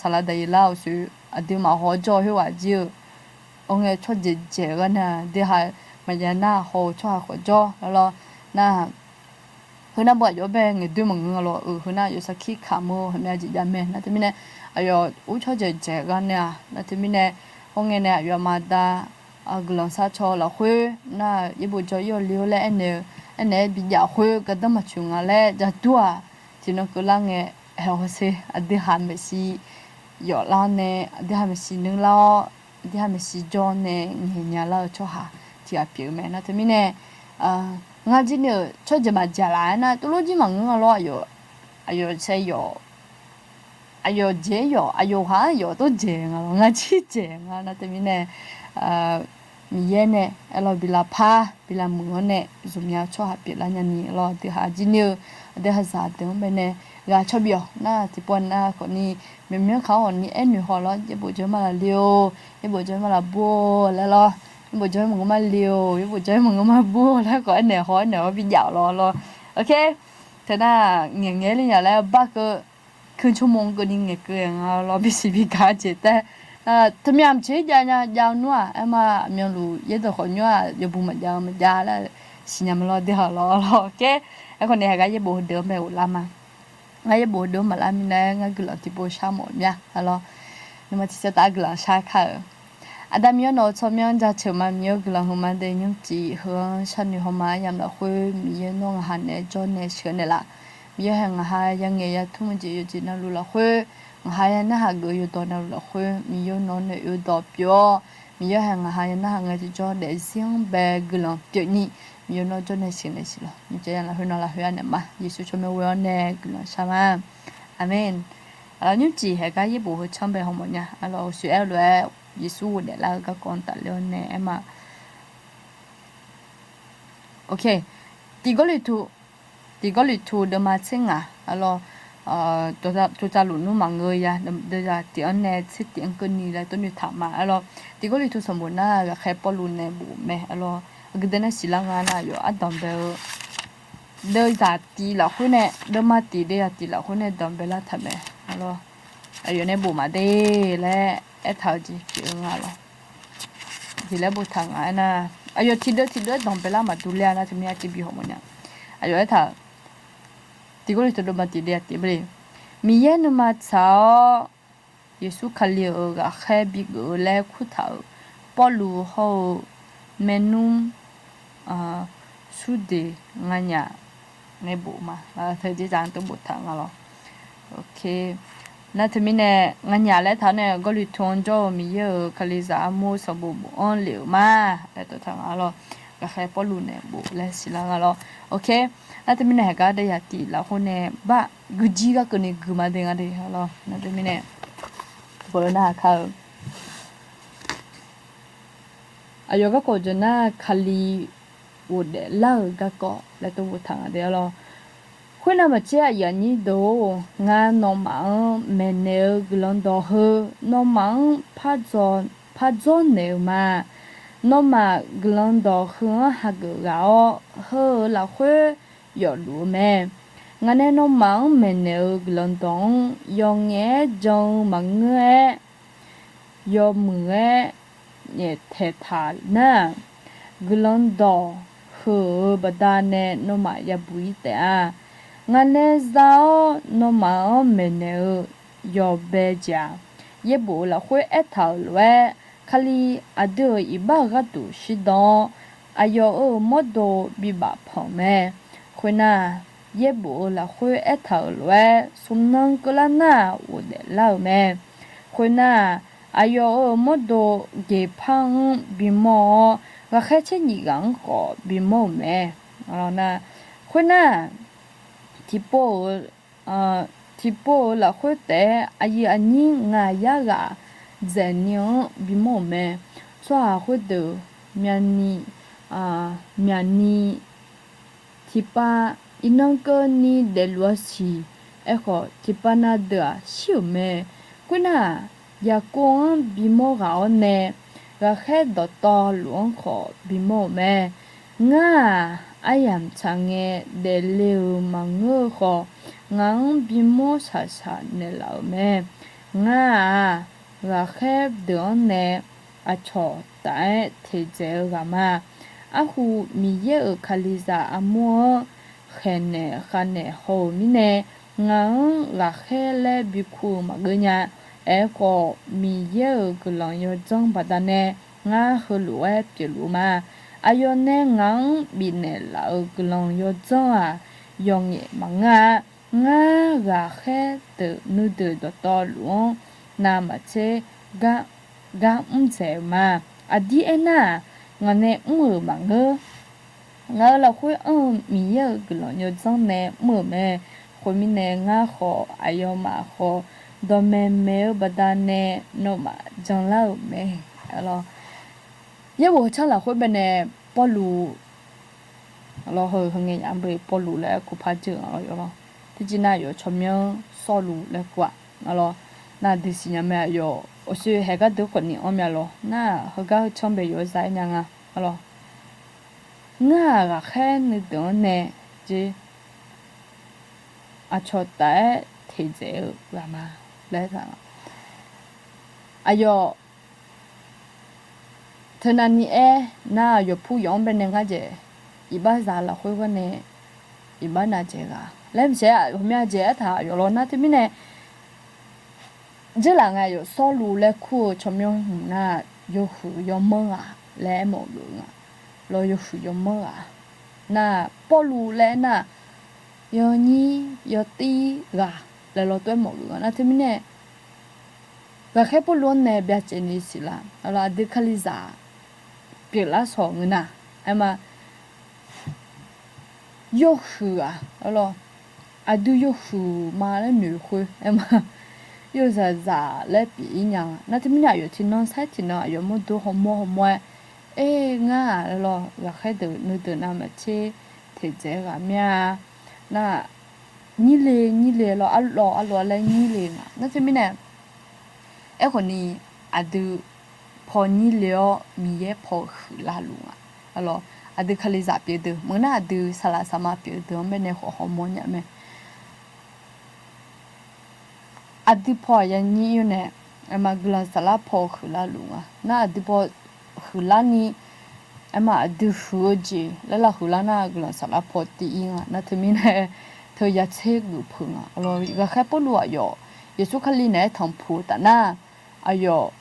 Saqlaq daqyeq lar-euq soeq aqduimaf haw-awr jawr-eu khoerghaq jir-eu, awr ngae tsawrjeuq dzaeq gharnae-aq, deuha maqjav nar haw-eu tsawrhaq khawf jawr lawr. Nar, heu nar beu aqyawf bae ngaeqdoer maqngeur lawr-euq, heu nar aqyawf sarkir kamq-eu hawqmya jeq jav mae. Nar teumirnae aqyawf ur tsawrjeuq dzaeq gharnae-aq, nar teumirnae hawr ngae nae aqyawf aqma aqda guiqlanq sharcaw lafkhoer nar, yaerbof jawr-ir-awq le-or laer aernaeq-eu, aernaeq-aer bijav khoer gardanr maqtsoeq nga laer jadur-aq, tiqnan keuvlar ngae, aer hawsher aqdui ha maeqshi yawflar-awr nae, aqdui ha maeqshi nuirlar-awr, aqdui ha maeqshi jawr nae ngaeqnya lar-eu tsawrhaq tiq ghaq pyeuf-eu mae. Nar teumirnae ngar jir ni-euq tsawrjeuq maqdzaq laf-aer nar, tuvlof jir maqngeur nga lawr. Aqyawf, aqyawf sae yawf, aqyawf dzaeq-aer yawf, aqyawf ghaq-anr yawf tov dzaeq nga lawr, ngar jir dzaeq nga. Nar teumirnae Miqyaer nae aerlawr bi lavpar bi lavmuiq-awr nae zmqnya tsawrhaq pyeuflar nyani lawr. Aqdui ha jir ni-eu aqdui ha zaqdeuq-anr bae nae ghaq cawbif-awq nar, tiqpov nar khawf ni, maqmyanr ka-awr khawf ni aernoeq haw lawr. Yaerbof jawr-aer maqlav le-or, yaerbof jawr-aer maqlav bur-or laer lawr. Yaerbof jawr-aer maqngeur maqle-or, yaerbof jawr-aer maqngeur maqbur-or laer khawf aernaeq haw-aer naeq-awr bijav-awq lawr lawr. Ok, teunar ngaeqngaeq le nya laer bar keuv keuv tsawrmawr keuvni ngaeqkeuv-aer nga lawr, bisiq bi gaq-eu jeq taef. Teumyanq maqtsoeq jav nya jav-eu nmr-aq, aerma aqmyanluf yaerdawq khawf nymr-aq, yawbu maqjav-eu maqjav laer siqnya ma lawr, deuq-aq lawr lawr. Ok, aerkhawf nae haq gar yaerbof heudeuq-anr bae ghoflar ma. Ngar yaerbof heudeuq-anr maqlar minav-aer ngar guiqlanq tiqpov shar mawf mir-a lawr. Nuima tiqsaer taf-aer guiqlanq shar kar-euq Aqda Miqyaer nawq-eu tsawrmyanr jaceuq ma. Miqyaer-eu guiqlanq heu ma de nymrcif heu-anr sharnoeq haw ma. Aryamq lafkhoer Miqyaer nawr ngaq ha naeq-aer jawr nae sheuq naeqlaf. Miqyaer hae ngaq ha yangaeq yatmr-eu jeq yawqjeq navluf lafkhoer, ngaq ha yanarhaq geuf-eu yawqdawq navluf lafkhoer, Miqyaer nawq-anr nae oedawq pyeuf-awr, Miqyaer hae ngaq ha yanarhaq ngae tiqjawr daefzir-anr bae guiqlanq pyeufni, Miqyaer nawr jawrnae siqnaeq siq lawq. Nymrcif ya lafkhoer nawr lafkhoer anaeq ma. Yeqsur tsawrmyanr ghoe-awr nae guiqlanq shar ma. Aqmeq. Aqlawq nymrcif haeqgar yaerbof heucanr bae hawmawf nya. Aqlawq uqshoe aer-eu lof-aer Yeqsur ghofdaef lar-eu garkawv-anr tafler-awr nae aer ma. Ok. Tiq Gawrliqtu, Tiq Gawrliqtu deuvma tser ngaq, aqlawq, tuvtsavluf nmr maqngeur ya, deuvzaq tiq-anr nae tser tiq-anr keuvni laer tawrnoeq taq ma. Aqlawq, Tiq Gawrliqtu sanqbof nar ghaqkhaer Pawrluv nae bof mae. Aqlawq, aqgeu deuq nae siqlar nga nar, aqyawf ardanq bae-eu deuvzaq tiq lafkhoer nae, deuvma tiq deuvzaq tiq lafkhoer nae danqbae lar taq mae. Aqlawq, aqyawf nae bof maqde laer aertaq-eu jeq pyeuf-eu nga lawq. Jeq laer boftaq nga aernar, aqyawf tiqdeuv tiqdeuv-aer danqbae lar maqdur ler-a nar, teumirnae artiv bi hawmawf nya. Aqyawf aertaq-euq, Tiq Gawrliqtu deuvma tiq deuvzaq tiq bale, Miqyaer nuima tsaq-awr, Yeqsur Kali-euq ghaqkhaer bigeuf-eu laer kurtaq-euq Pawrluv hawr-eu maernmr Surdeq nganyaf nae bof ma. Teujeq dzaq-anr tov boftaq nga lawq. Nar teumirnae nganyaf laer taq-awr nae Gawrliqtu-anr jawr-eu Miqyaer-euq Kalizaq armur sanqbof bof-anr lef-euq ma laer tov taq nga lawq. Ghaqkhaer Pawrluv nae bof laer siqlar nga lawq. Ok. Nar teumirnae haeqgar deuvzaq tiq lafkhoer nae bar guijir gar keuvni gui maqde nga de lawq. Nar teumirnae bawq-eu nar aqkar-eu aqyawf garkawv jeuq nar Kali ghofdaef lar-euq garkawv laer tov boftaq nga de lawq. Khoernav maqtser aqyuif aqnyir deuq-or, ngar nawmaf-anr maeqnaeq-eu guiqlanq dawq heu, nawmaf-anr par dzawrnaeq-euq ma. Nawmaf guiqlanq dawq heu-anr hageuf ghaq-awr, heu-euq lafkhoer yawfluf-eu mae. Ngaq nae nawmaf-anr maeqnaeq-eu guiqlanq dawq-anr yawqngaef-aer jan-eu maqngeur-aer, yawmuiq-aer nyaeftaeq taq nar-aq, guiqlanq dawq heu-euq baqdanae nawmaf yabuq-ir taef-a. Ngaq nae za-awr nawmaf-anr maeqnaeq-eu yawbae jeq-aq, yaerbof-eu lafkhoer aertaq-euq lof-aer, Kali aqdui-euq iqbax-euq gharduq shirdan-awr, aqyawf-euq mawrdo bibaf panq mae. Khoernar, yaerbof-eu lafkhoer aertaq-euq lof-aer, smq nan keuvlar nar-aq ghofdaef lar-euq mae. Khoernar, aqyawf-euq mawrdo geqpar-anr bimawr-awr, ghaqkhaer tser nyif ghaq-anr khawf bimawr-euq mae. Khoernar, tiqpov-eu tiqpov-euq lafkhoer taef-aer aqyuif aqnyir ngaq yar ghaq dzaeqni-anr bimawr-euq mae. Tsawrhaq khoerdeuq myavni, myavni tiqpav iqnan keuvni daefluf-a siq. Aerkhawf, tiqpav na deuq-aq shir-euq mae. Khoernar-aq, Yaqkov-anr bimawr ghaq-awr nae, ghaqkhaer dawqtawvluf-anr khawf bimawr-euq mae. Ngar-aq, aryamq tsaq ngae daefle-euq maqngeur-eu khawf, ngaq-anr bimawr shaqshaq naeqlaf-euq mae. Ngar-aq, ghaqkhaer deuq-anr nae aqcawq taf-aer teqdzaeq-eu ghaq ma. Arhu Miqyaer-euq Kalizaq armur-anr khaeqnaeq khavnaeq haw-euq mirnae, ngaq-anr ghaqkhaer laer bikur-euq maqgeur nya. Aerkhawf, Miqyaer-euq guiqlanq yawdzanr baqdanae ngar heulof-aer pyeufluf-eu ma. Aqyawf nae ngaq-anr bifnaeq laf-euq guiqlanq yawdzanr-aq, yawqngaef maqngeur-a. Ngar ghaqkhaer deuq nuideuq dawqtawvluf-anr navmaqtser gar mr dzaeq-euq ma. Aqdir aernar-aq, ngaq nae mr-euq maqngeur. Ngaq-euq lafkhoer anr-eu Miqyaer-euq guiqlanq yawdzanr nae mr-euq mae. Khoermirnae, ngar khawf aqyawfmaf khawf dawqmaeq maeq-eu baqdanae nawmaf janlar-euq mae. Yaerbof heucanr lafkhoer baenae Pawrluv, lawr heu heungae yaf-anr bae Pawrluv laer kur par dzeur-eu lawr yawf lawr. Tiqjeq nav yawf tsawrmyanr Sawrluv laer kur-aq, lawr, nar dui siqnya mae. Aqyawf awqshoe haeq gar deuq khawf ni anr mya lawr nar, heugar heu canr bae yawf za-aer nya nga, lawr. Ngar-aq, ghaqkhaer nuideuq-anr nae jer aqcawq taf-aer teqdzaeq-eu ghaq ma laer taq-a. Aqyawf teunavni aer nar, aqyawf pur yawf-anr baenae ngar dzaeq, iqbaxzaq lafkhoer gharnae iqbax nav dzaeq ghaq laer maqsiq-a, ghawqmya dzaeq aertaq yawf lawr nar teumirnae, dzeurlaf ngae yawf Sawrluv laer kur-eu tsawrmyanr hmq nar, yawhuiq yawmanr ghaq laer aermawf geuf nga. Lawr, yawhuiq yawmanr ghaq nar, Pawrluv laer aernar, yawnyir yawtir ghaq laer lawr tov-aer mawf geuf nga. Nar teumirnae, ghaqkhaer Pawrluv-anr nae byacaevni siqlar, aqdui Kalizaq pyeuflar shawq ngeur nar, aerma, yawhuiq-aq, aqdui yawhuiq ma laer noeq khoer, aerma, yawzaqzaq laer pyeuf-ir nya nga. Nar teumirnae aqyawf tiqnan sair tiqnan aqyawf mawrdo hawmawr hawmawr-aer, Aer, ngar-aq, laer lawr, ghaqkhaer deuq nuideuq navmaqtser teqdzaeq-eu ghaq mir-a. Nar, nyir le nyir le lawr, arlawv arlawv laer nyir le nga. Nar teumirnae, aerkhawfni, aqdui paw nyir le-awr Miqyaer paw huiqlar luf nga. Aqdui Kalizaq pyeuf deuq maqngeur nar, aqdui saqlaq saqma pyeuf deuq-anr baenae khawf hawmawr nya mae. Aqdui paw aqya nyir-ir-awr nae, aerma, guiqlanq saflar paw huiqlar luf nga. Nar aqdui paw huiqlar ni, aerma, aqdui huiq-eu jeq laer lar huiqlar nar, guiqlanq saflar paw tiv-ir nga. Nar teumirnae, teu yatser geuf peuq nga. Aqlawr ghaqkhaer Pawrluv aqyawf Yeqsur Kali naeq-aer tanqpuq-eu taf nar, aqyawf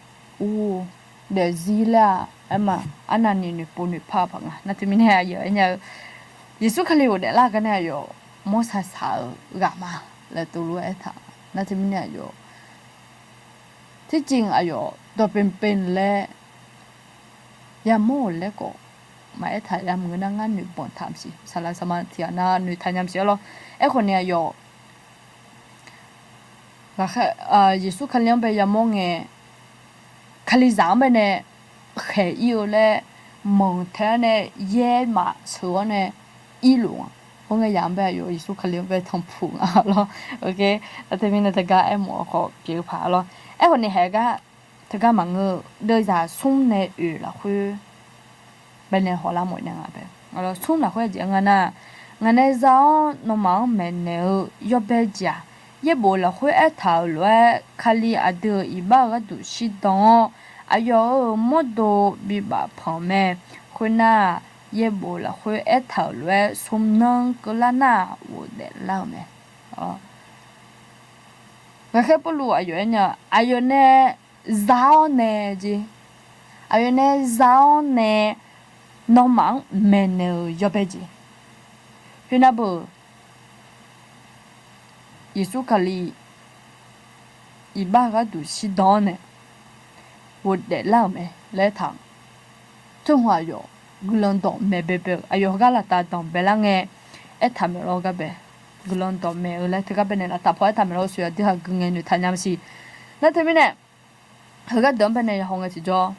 ur daefzir laer-aq, aerma, arnavni noeqpov noeqpar-eu paq nga. Nar teumirnae aqyawf aernya-eu, Yeqsur Kali ghofdaef lar gar nae aqyawf mawrsaq saq-eu ghaq ma laer tov lof-aer aertaq. Nar teumirnae aqyawf Tircif aqyawf dawqpaeq paeq laer yamawr-euq laer khawf maqaer taq yamq ngeur nar, ngar noeqbanq taq maqsiq. Saqlaq saqma tiqghaq nar noeqtaq nya maqsiq arlawr. Aerkhawfni aqyawf Yeqsur Kali-anr bae yamawr ngae, Kalizaq-anr baenae khaeq-ir-eu laer manq tae-awr nae yaer maqsheuq-awr nae irluf nga. Khoerngae yaq-anr bae aqyawf Yeqsur Kali-anr bae tanqpuq nga lawr. Nar teumirnae teugar aermawf-eu khawf pyeuf-eu paq lawr. Aerkhawfni haeq gar teugar maqngeur-eu deuvzaq smr nae oeq lafkhoer baenae hawlar mawf nya nga bae. Smr lafkhoer aqjeq nga nar, ngaq nae za-awr nawmaf-anr maeqnaeq-eu yawbae jeq-aq, yaerbof lafkhoer aertaq-euq lof-aer, Kali aqdui-euq iqbax-euq gharduq shirdan-awr, aqyawf-euq mawrdo bibaf panq mae. Khoernar, yaerbof lafkhoer aertaq-euq lof-aer smr nanr keuvlar nar, ghofdaef lar-euq mae. Ghaqkhaer Pawrluv aqyawf aernya, aqyawf nae za-awr nae jeq, aqyawf nae za-awr nae nawmaf-anr maeqnaeq-euq yawbae jeq, khoernar beu Yeqsur Kali iqbax gharduq shirdan-awr nae ghofdaef lar-euq mae laer aertaq-eu. Teuhmq aqyawf guiqlanq dawqmaeq baebae-eu aqyawf heugar laftav danqbae lar ngae aertaq maeq lawr gar bae. Guiqlanq dawqmaeq-eu laer teugar baenae laftav paw aertaq maeq lawr, soeq aqdui haq gui ngae noeqtaq nya maqsiq. Nar teumirnae, heugar deuq-anr baenae yahaw ngae tiqjawr,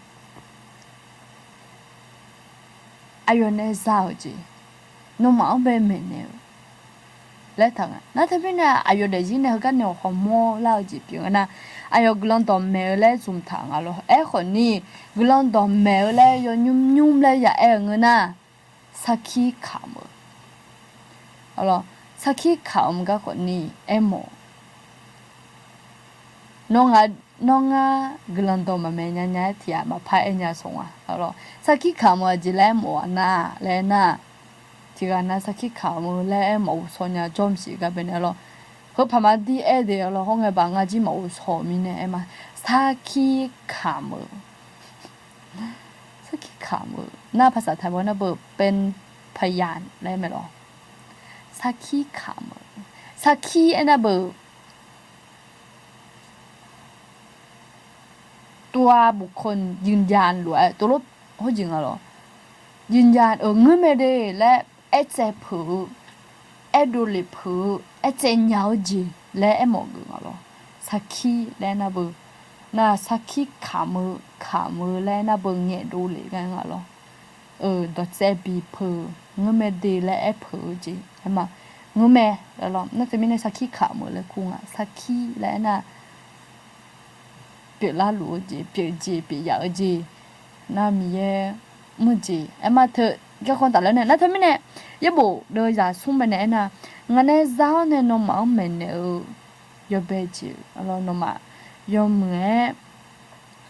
aqyawf nae za-euq jeq, nawmaf-anr bae maeqnaeq-eu laer taq nga. Nar teumirnae aqyawf daefzir nae heugar nae-awq hawmawr lar-eu jeq pyeuf nga nar, aqyawf guiqlanq dawqmaeq-eu laer zmqtaq nga lawr. Aerkhawfni, guiqlanq dawqmaeq-eu laer yawnymr nymr laer ya aer-eu ngeur nar, sarkir kamq-eu, sarkir kamq-eu garkhawfni aermawf-eu Nawr ngar guiqlanq dawq maqmaeq nya nya-aer tiq ghaq maqpar aer nya sawq nga. Sarkir kamq-eu aqjeq laer aermawf-a nar laer aernar, tiq ghaq nar sarkir kamq-eu laer aermawf ghovshaw nya jawr maqsiq gar baenae lawr. Heu paq ma dir aer de lawr, hawr ngae baq ngar jir maqghovshaw-eu mirnae aer ma. Sarkir kamq-eu, sarkir kamq-eu nar, ภาษาไทย bawr nar beu เป็นพยาน laer aer mae lawr. Sarkir kamq-eu, sarkir aernar beu ตัวบุคคลยืนยัน lof-aer tov lof hawrjeq nga lawr. ยืนยัน-euq ngeurmae de laer aertsaev peuq-eu, aerdov lef peuq-eu, aertsaev nya-eu jeq laer aermawf geuf nga lawr. Sarkir laer aernar beu, nar sarkir kamq-eu, kamq-eu laer aernar beu ngaeqdov lef gar nga lawr. Dawqtsaev biq peuq, ngeurmae de laer aer peuq-eu jeq aer ma. Ngeurmae, nar teumirnae sarkir kamq-eu laer kur nga. Sarkir laer aernar, pyeuflar luf-eu jeq, pyeuf jeq pyeuf yaf-eu jeq, nar Miqyaer mr-eu jeq aer ma. Teu garkawv tafler nae nar teumirnae, yaerbof deuvzaq smr baenae aernar, ngaq nae za-awr nae nawmaf-anr maeqnaeq-eu yawbae jeq, nawmaf yawmuiq-aer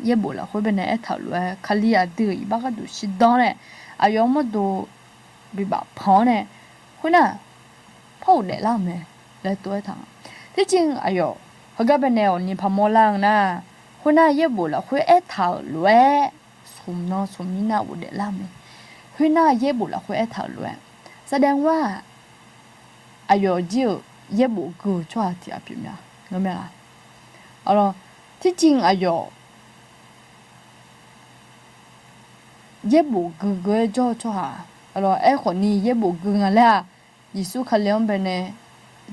yaerbof lafkhoer baenae aertaq-euq lof-aer, Kali aqdui-euq iqbax gharduq shirdan-awr nae, aqyawf-anr mawrdo bibaf panq-awr nae, khoernar, par ghofdaef lar-euq mae laer tov-aer taq nga. Terjeq aqyawf heugar baenae awqni paq mawrlar-eu nar, khoernar yaerbof lafkhoer aertaq-euq lof-aer smq nan smq mir nar ghofdaef lar-euq mae. Khoernar yaerbof lafkhoer aertaq-euq lof-aer, แสดงว่า aqyawf jir-euq yaerbof gui-eu tsawrhaq tiq ghaq pyeuf mya. Ngar mya la? Arlawr, tircin aqyawf yaerbof gui gui-aer jawr-eu tsawrhaq, arlawr, aerkhawf ni yaerbof gui nga laer-aq, Yeqsur Kali-anr baenae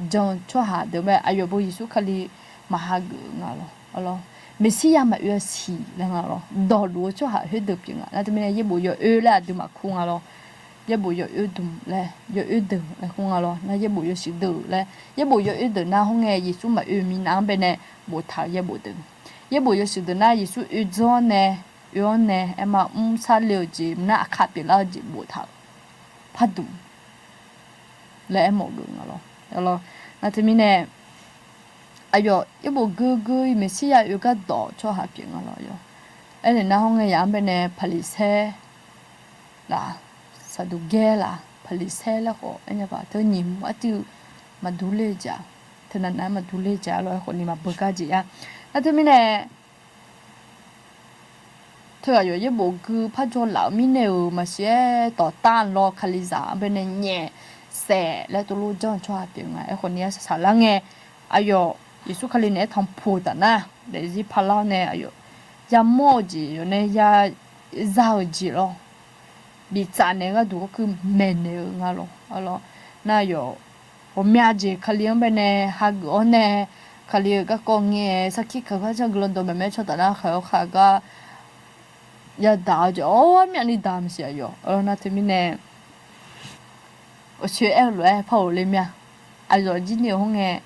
jan-eu tsawrhaq deuq bae aqyawf bo Yeqsur Kali maq hageuf-eu nga lawr. Arlawr, Meqsirya maqoe-a siq laer nga lawr. Dawqluf-eu tsawrhaq khoerdeuq pyeuf nga. Nar teumirnae yaerbof yawoer laer aqduimaf kur nga lawr. Yaerbof yawoer dmq laer, yawoer deuq laer kur nga lawr. Nar yaerbof yawshuif deuq laer, yaerbof yawoer deuq nar hawr ngae Yeqsur maqoe minav-anr baenae boftaq-euq yaerbof deuq. Yaerbof yawshuif deuq nar Yeqsur oe dzanr-awr nae, oe-awr nae aerma mr sar le-eu jeq nar aqkaq pyeuflar-eu jeq boftaq-euq pardmq laer aermawf geuf nga lawr. Nar teumirnae aqyawf yaerbof gui gui-iq Meqsirya oe gardawq tsawrhaq pyeuf nga lawr yawq. Aernaeq nar hawr ngae yaq-anr baenae Paqliqsaer laf, Saqduqgaer laf, Paqliqsaer laer khawf aernya paq teu nyiq maqartuiv maqdur ler-eu jeq-aq, teunav nav-aer maqdur ler-eu jeq-a lawr. Aerkhawf ni maqbeugar jeq ya. Nar teumirnae teu aqyawf yaerbof gui par jawrlaf-eu mirnae-euq maqsiq-aer dawqtav law Kalizaq-anr baenae nyaef saef laer tov lof janr-eu tsawrhaq pyeuf nga. Aerkhawf ni arsaq saqlar ngae, aqyawf Yeqsur Kali naeq-aer tanqpuq taf nar, daefzir parlar-awr nae aqyawf yamawr-eu jeq yawf nae ya za-euq jeq lawr. Biftsaf naeq-eu gharduq ghawrkuir maeqnaeq-eu nga lawr. Arlawr, nar aqyawf ghawqmya jeq Kali-anr baenae hageuf-awr nae, Kali-euq garkawv ngae sarkir kaqgar janr guiqlanq dawqmaeq maeq-aer caw taf nar khaeq-awr khaeq gar yadaq-eu jeq-awr myavni daq maqsiq aqyawf. Arlawr, nar teumirnae aqcoer aer-eu lof-aer par ghofle mir-a. Aqyawf jir ni-euq hawr ngae,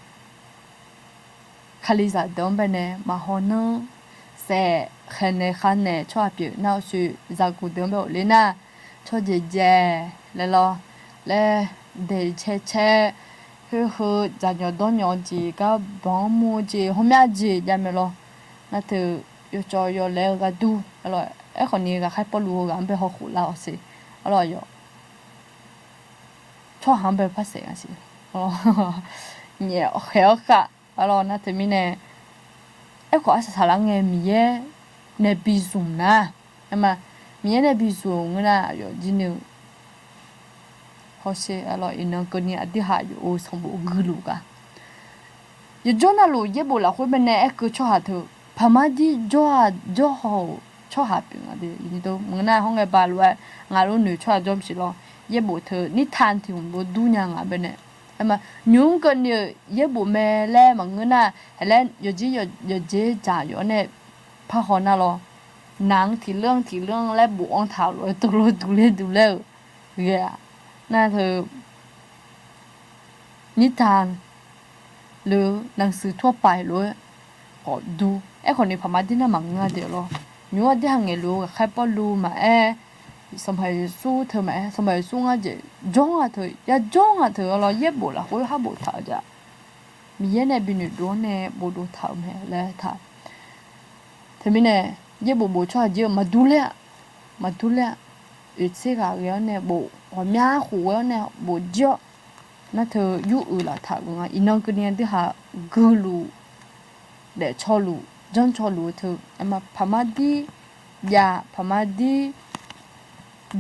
Kalizaq deuq-anr baenae maqhaw nanr saef khaeqnaeq khavnaeq tsawrhaq pyeuf nar aqcoer zaqguq deuq-anr bae ghofle nar, tsawrjeuq jae laer lawr, laer daeq cae caer, khoer heu dzaqnyawq dawrnyawq-eu jeq gar banq-anr mur-eu jeq hawmya jeq javmae lawr. Nar teu yawcawv yawlaeq-eu ghardur, aerkhawf ni ghaqkhaer Pawrluv-eu ghaq-anr bae hawkhof lar-awq siq. Arlawr, aqyawf tsawrhaq-anr bae par saef nga siq. Nyaef khaeq-awr khav. Arlawr, nar teumirnae aerkhawf arsaq saqlar ngae Miqyaer nae bizmq nar, aerma, Miqyaer nae bizmq-euq ngeur nar aqyawf jir ni-eu hawsher. Arlawr, iqnan keuvni aqdui haq yawf-euq sanqbof guiluf gar yawjawr navluf yaerbof lafkhoer baenae aerkeuv tsawrhaq teu paqmar dir jawr-a jawrhaw-euq tsawrhaq pyeuf nga de. Maqngeur nar hawr ngae balof-aer ngaq lof noeq tsawrhaq jawr maqsiq lawr. Yaerbof teu nirtan tiq hmq dov dur nya ngaq baenae, aerma, nymq-mr keuvni-euq yaerbof mae laer maqngeur nar, haeq laer yawqjeq yawqjeq dzaq yawf-awr nae parhaw nar lawr. Naq-anr tiq ler-anr tiq ler-anr laer bof-anr taq-euq lof-aer tov lof duq ler duq ler-euq ghae-aq, nar teu nirtan le-eu naqsiq tawrpaq lof-aer khawf dur. Aerkhawf ni paqmar dir nar maqngeur-a de lawr. Nymq-mr aqdui haq ngaeqluf-eu ghaqkhaer Pawrluv maqaer, Sanqpaq Yeqsur teu maqaer, Sanqpaq Yeqsur ngar jeq jawr nga teu, yajawr nga teu lawr, yaerbof lafkhoer har boftaq-eu jeq-aq, Miqyaer nae binoeq dov-anr nae bofdov taq-euq mae laer taq. Teumirnae yaerbof bof tsawrhaq jir-eu maqdur ler-a, maqdur ler-a. Oeqtser ghaq ghae-awr nae bof, ghawqmya khof ghae-awr nae bof jir-awr, nar teu yur uiq laf taq-euq nga. Iqnan keuvni aqdui haq guiluf daefcawluf janrcawluf-eu teu, aerma, paqmar dir jav, paqmar dir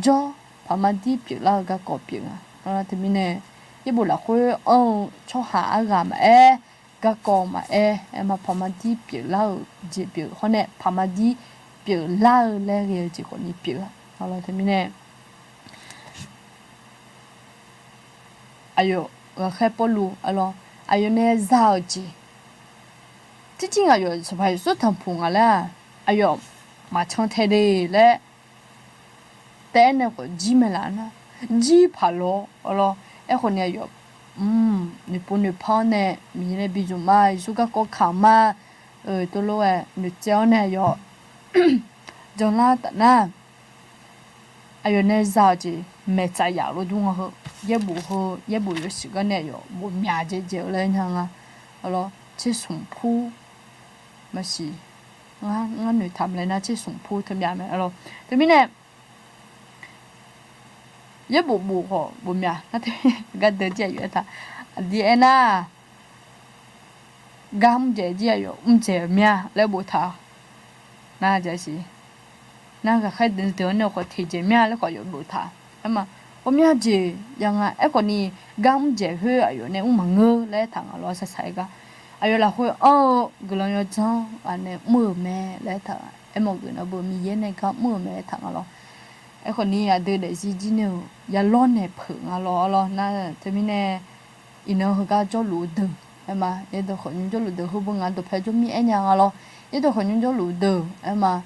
jawr, paqmar dir pyeuflar-eu garkawv pyeuf nga. Teumirnae yaerbof lafkhoer anr-eu tsawrhaq arghaq maqaer, garkawv maqaer, aerma, paqmar dir pyeuflar-euq jeq pyeuf hawr nae paqmar dir pyeuflar-eu laer ghae-eu jeq khawfni pyeuf-a. Teumirnae aqyawf ghaqkhaer Pawrluv, arlawr, aqyawf nae za-euq jeq, tirjir aqyawf Sanqpaq Yeqsur tanqpuq nga laer-aq, aqyawf maqcan tae de laer taef-aer nae khawf jir mae laf nar, jir paq lawr, arlawr. Aerkhawf ni aqyawf noeqpov noeqpar-awr nae Miqyaer nae bi zmq ma, Yeqsur garkawv kamq ma, tov lof-aer noeqtsaev-awr nae aqyawf janlar taf nar, aqyawf nae za-euq jeq maeqtsaf yaf lof dur nga heu. Yaerbof heu, yaerbof yawshuif gar nae aqyawf bof myaq jaev jaev-eu laer nya nga. Arlawr, tsersmq pur maqsiq, ngar noeqtaq maqlaer nar tsersmq pur teumyav mae, arlawr. Teumirnae yaerbof bof khawf bof myaq nar te, gardeuv jir aqyawf aertaq, aqdir aernar, gar mr dzaeq jir aqyawf mr dzaeq-eu mya laer boftaq-a. Nar jasiq, nar ghaqkhaer deuq deuq-anr nae khawf teq dzaeq mya laer khawf aqyawf boftaq. Aerma, Ghawqmya jeq ya nga. Aerkhawf ni, gar mr dzaeq khoer aqyawf nae mr maqngeur laer aertaq nga lawr, saqsaq-aer gar. Aqyawf lafkhoer anr-eu guiqlanq yawdzanr ghaq nae mr-euq mae laer aertaq nga. Aermawf geuf nar beu Miqyaer nae gar mr-euq mae aertaq nga lawr. Aerkhawf ni, aqdui daefzir jir ni-euq ya lawrnaeq peuq nga lawr, arlawr nar teumirnae, iqnan heugar jawrluf-eu deuq aer ma. Yaerdawq khawf nymr jawrluf deuq, heu beu ngaq dawqpae jawr mir aer nya nga lawr. Yaerdawq khawf nymr jawrluf deuq aer ma.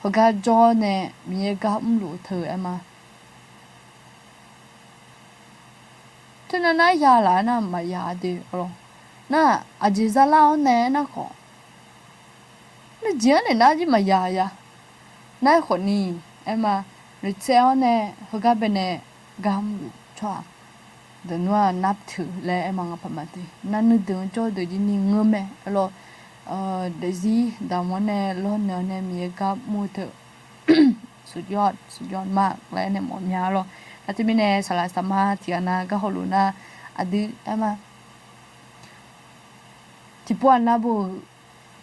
Heugar jawr nae Miqyaer gar mrluf-eu teu aer ma. Teunav nar ya laf-aer nar maqya de lawr. Nar aqjeq zalar-awr nae aernar khawf, nuijeq-anr naeq nar jir maqya ya. Nar aerkhawf ni, aer ma, noeqtsaev-awr nae heugar baenae gar mrluf tsawrhaq deuq nmr-aq nar teuq laer aer ma nga paq ma de. Nar nuideuq-anr jawr deuq jir ni ngeur mae, arlawr. Daefzir damq-awr nae lawrnaeq-awr nae Miqyaer gar mr-eu teu สุดยอด สุดยอดมาก laer aer nae mawf mya lawr. Nar teumirnae saqlaq saqma tiqghaq nav gar hawluf nar, aqdui aer ma, tiqpov-aq nar beu-euq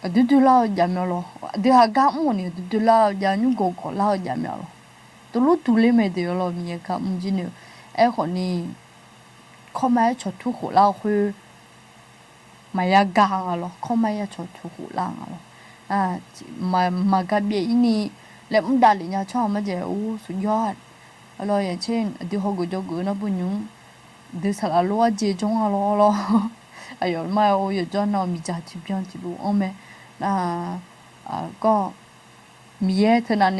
aqdui dui lar-eu jav myav lawr. Aqdui ha gar mr-awq ni aqdui dui lar-eu jav, nymr gawq gawq lar-eu jav myav lawr. Tuvlur tuvler mae deuq-a lawr, Miqyaer gar mr jir ni-eu. Aerkhawf ni, kawrma-aer cawqtur khof lar-eu khoer maqya ga nga lawr, kawrma-aer ya cawqtur khof lar nga lawr. Maqgar byav ir ni laer mr davlef nya tsawrhaq marjaeq-or, สุดยอด arlawr. Yaqtser aqdui hawgeuf jawrgeuf-eu nar beu nymr dui saqlaq lor arjeq jawr nga lawr, arlawr. Aqyawf mar-aer or yawqjawr nar-awq miqdzaq tiqbyan tiqlof-anr mae. Nar, kawr, Miqyaer teunav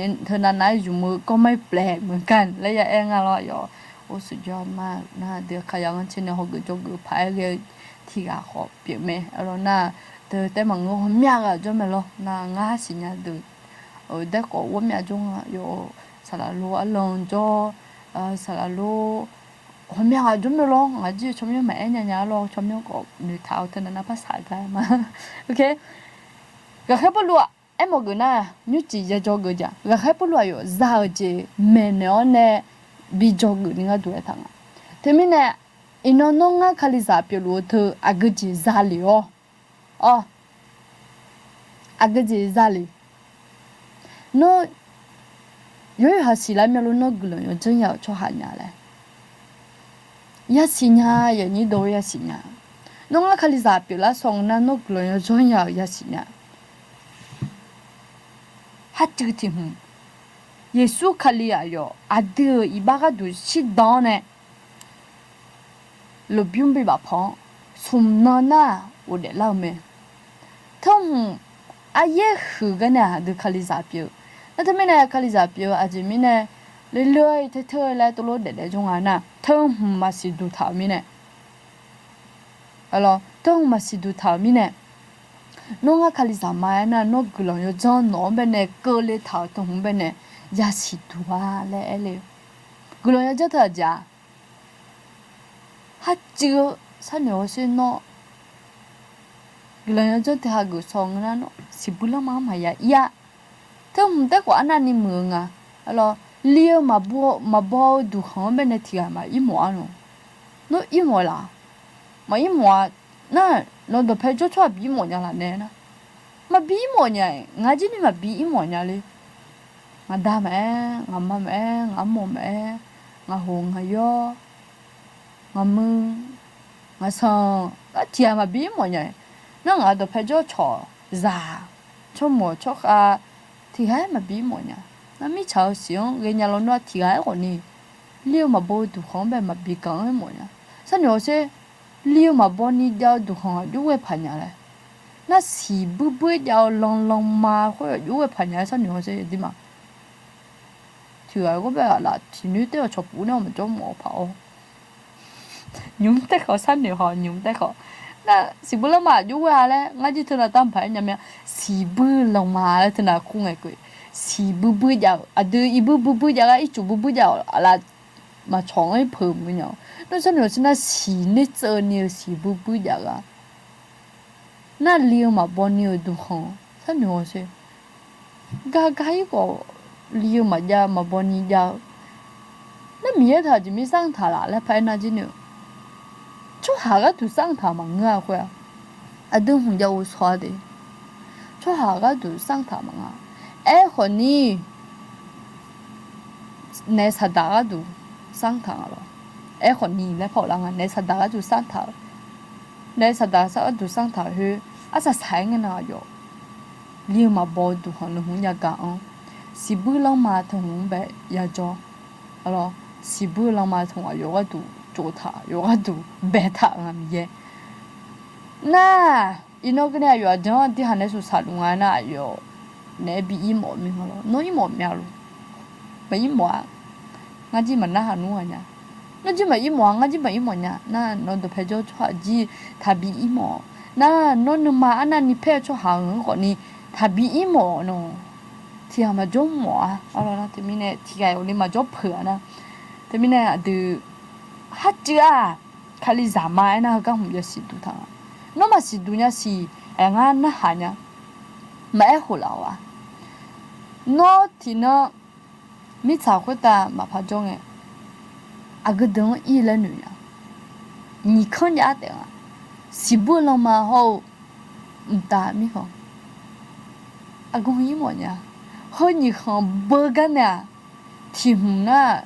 nav-aer zmq-eu kawrma-aer pyaeq meuq gan laer ya aer nga lawr, aqyawf. สุดยอดมาก nar dui kaqya ngar tser nae hawgeuf jawrgeuf paq-aer ghae-eu tiqghaq khawf pyeuf mae, arlawr. Nar, deuq taef maqngeur, ghawqmya ghaq jawr mae lawr. Nar ngar siqnya deuq daerkawv ghawqmya jawr nga, yawf saqlaq lor arlan jawr, saqlaq lor ghawqmya ghaq jawr mae lawr. Ngaq jir-eu tsawrmyanr maqaer nya nya lawr, tsawrmyanr khawf noeqtaq-eu teunav nav par saq gar ma. Ghaqkhaer Pawrluv-aq aermawf geuf nar, nymrcif ya jawr geuf jaq. Ghaqkhaer Pawrluv aqyawf za-euq jeq maeqnaeq-awr nae bi jawr geuf ni gharduq aertaq nga. Teumirnae, iqnan nawr ngar Kalizaq pyeufluf-eu teu aqgeu jeq za lef-awr, a, aqgeu jeq za lef. Nawr yawqha siqlar myav lor, nawr guiqlanq yawdzanr ya-euq tsawrhaq nya laer. Yasiq nya, yaqnyir dawq yasiq nya. Nawr ngar Kalizaq pyeuflar sawq nga nar, nawr guiqlanq yawdzanr ya-euq yasiq nya. Harcuiv tiq hmq, Yeqsur Kali aqyawf aqdui-euq iqbax gharduq shirdan-awr nae, lmqbymr bibaf paw-anr smq nan nar ghofdaef lar-eu mae. Teu hmq aryaer huiq gar nae aqdui Kalizaq pyeuf-eu. Nar teumirnae Kalizaq pyeuf-eu aqjeq mirnae, leleu-aer teu teu-aer laer tov lof daef daef jawr nga nar, teu hmq maqsiq duq taq-euq mirnae, teu hmq maqsiq duq taq-euq mirnae, nawr ngar Kalizaq ma aernar, nawr guiqlanq yawdzanr nawq-anr baenae keuvle taq-euq teu hmq-anr baenae yasiq duq-a laer aer le-eu. Guiqlanq yawdzanr teu aqjeq-a, harcuiv-eu sharnoeq hawsher nawr guiqlanq yawdzanr teu hageuf saw ngeur nar, nawr siqbuir lanma-anr maqya ir-a. Teu hmq taef khawf arnavni muiq-eu nga. Arlawr, li-eu maqbaw-eu duqkhanq-anr baenae tiqghaq maqir mawf-a nawr. Nawr ir mawf laf? Maqir mawf-a. Nar, nawq dawqpae jawr tsawrhaq bi ir mawf nya laf nae nar, maqbi ir mawf nya-iq, ngaq jir ni maqbi ir mawf nya le. Ngaqda maqaer, ngaqma maqaer, ngaqmawq maqaer, ngaqhoq ngaqyawr, ngaqmuiq, ngaqsanq, nar tiqghaq maqbi ir mawf nya-iq. Nar ngaq dawqpae jawr cawq zaq, tsawrmawq tsawrkhav, tiqghaq-aer maqbi ir mawf nya. Nar mirtsaq-euq siq-anr ghaenya lawnmr-a tiqghaq-aer khawfni, li-eu maqbaw-eu duqkhanq-anr bae maqbi ganq-aer mawf nya. Sharnoeq hawsher, li-eu maqbaw ni jav-eu duqkhanq aqjox ghae paq nya laer. Nar siqbuir buir jav-eu lanlanma khoer aqjox ghae paq nya laer sharnoeq hawsher aqduimaf. Tiqghaq-aer ghawr bae-aq laf tiqnoer taef-awq cawqpuf nae maqjawr mawf-eu paq-awr. Nymq taef khawf sharnoeq haw, nymq taef khawf. Nar siqbuir lanma aqjox ghae-a laer ngar jir teunav tanqpaq-aer nya mya. Siqbuir lanma laer teunav kur ngae keuv. Siqbuir buir jav-eu aqdui iqbuir buir buir jav gar ircuf buir buir jav-awq laf maqcawq-anr ir peuq meuq nya-awr. Nar sharnoeq hawsher nar siqner tseuv ni-eu siqbuir buir jav gar. Nar li-eu maqbaw ni-euq duqkhanq sharnoeq hawsher. Gar gar ir khawf li-eu maqjav maqbaw ni jav-eu. Nar Miqyaer taq aqjeq mir sartaq laf laer paraer nar jir ni-eu, tsawrhaq gharduq sartaq maqngeur-a khoer-aq, aqdui hmq jav ghovshaw-a de. Tsawrhaq gharduq sartaq maqnga. Aerkhawf ni, naef saqdaq gharduq sanr taq nga lawr. Aerkhawf ni laer paw lar nga, naef saqdaq gharduq sanr taq-eu, naef saqdaq gharduq sanr taq-eu khoer, arsaq saq-aer ngae nan aqyawf li-eu maqbaw-eu duq khanq leu hmq-anr yagaq-anr, siqbuir lanrma teu hmq-anr bae yajawr. Arlawr, siqbuir-eu lanma teu hmq aqyawf gharduq tsov taq, yawf gharduq baetaq nga Miqyaer. Nar, iqnan keuvni aqyawf aqdui-anr aqdui haq nae suqsaq luf nga nar, aqyawf naeq-aer bi ir mawf mir nga lawr. Nawr ir mawf myav luf? Maqir mawf-a. Ngar jir maqnarhaq nmr ghaq nya. Nawr jir maqir mawf-a, ngar jir maqir mawf nya. Nar nawr dawqpae jawr-eu tsawrhaq jir taqbi ir mawf. Nar nawr nuima arnavni paer-eu tsawrhaq-anr khawfni taqbi ir mawf nawq. Tiqghaq maqjawr mawf-a. Arlawr nar teumirnae tiqghaq-iq ghawqni maqjawr peuq-a nar. Teumirnae aqdui harcuiv-aq, Kalizaq ma aernar heugar hmq yasiq duq taq nga. Nawr maqsiq duq nya siq, aer ngar narhaq nya. Maqaer khof laf-awq-a. Nawr tiqnan mirtsaq khoertav maqpar jawr ngae, aqgeu deuq-anr ir laer noeq nya. Nyiq kanr jav-ar taef nga. Siqbur-eu lanma hawr-eu mqtav mirkhanq, aqgeu hmq ir mawf nya. Heu nyiq khanq beu gar nae-aq, tiq hmq nar,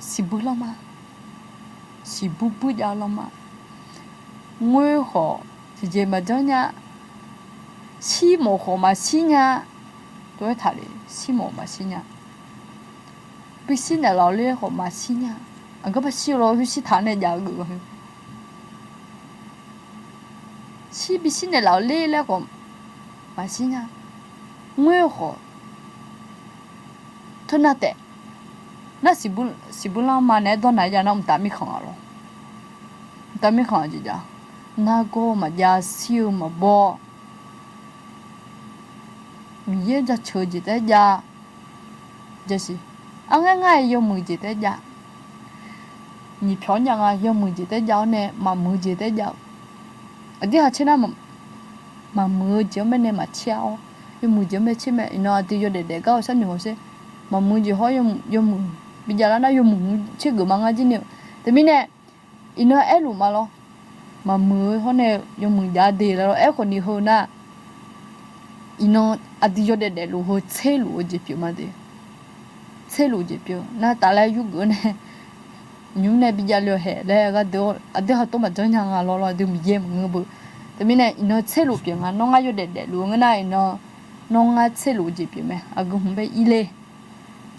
siqbur lanma, siqbur bur jav-eu lanma, ngoer khawf tiqjeq maqjanr nya, shir mawf khawf maqshir nya, tov-aer taqle, shir mawf maqshir nya, bishir naeqlaf-awr ler khawf maqshir nya, aqgar maqshir-eu lawr, shir taq nae jav-eu geuf-a. Shir bishir naeqlaf-awr ler laer khawf maqshir nya, ngoer-eu khawf teunav taef. Nar, siqbur lanma naeq-aer dawrnaq-aer jav nar, mqtav mirkhanq-a lawr. Mqtav mirkhanq-a jeq jav, nargawr-eu maqjav, shir-eu maqbaw, Miqyaer jaceuq-eu jeq taef-aer jav. Jasiq, arngaer ngar-iq yawmuiq jeq taef-aer jav. Nyiq pyawq-anr jav nga, yawmuiq jeq taef-aer jav-awr nae maqmuiq jeq taef-aer jav-eu. Aqdir ha tser nar, maqmuiq-eu jeq-anr bae nae maqtser-a-awr, yawmuiq jeq-anr bae tser mae. Iqnan aqdui yawdaef daef gar-eu sharnoeq hawsher. Maqmuiq jeq hawr yawmuiq bijav lar nar, yawmuiq tser geuf ma ngar jir ni-eu. Teumirnae iqnan aerluf ma lawr. Maqmuiq-eu hawr nae yawmuiq jav de laer lawr. Aerkhawf ni heu nar, iqnan aqdui yawdaef daefluf heu tserluf-eu jeq pyeuf ma de. Tserluf-eu jeq pyeuf nar, taf laer yurgeuf-awr nae nymr nae bijav le-awq haeq laer gharduq, aqdui ha tov maqjanr nya nga lawr lawr, aqdui Miqyaer maqngeur beu. Teumirnae iqnan tserluf pyeuf nga. Nawr ngar yawdaef daefluf-eu ngeur nar, iqnan nawr ngar tserluf-eu jeq pyeuf mae. Aqgeu hmq bae ir le,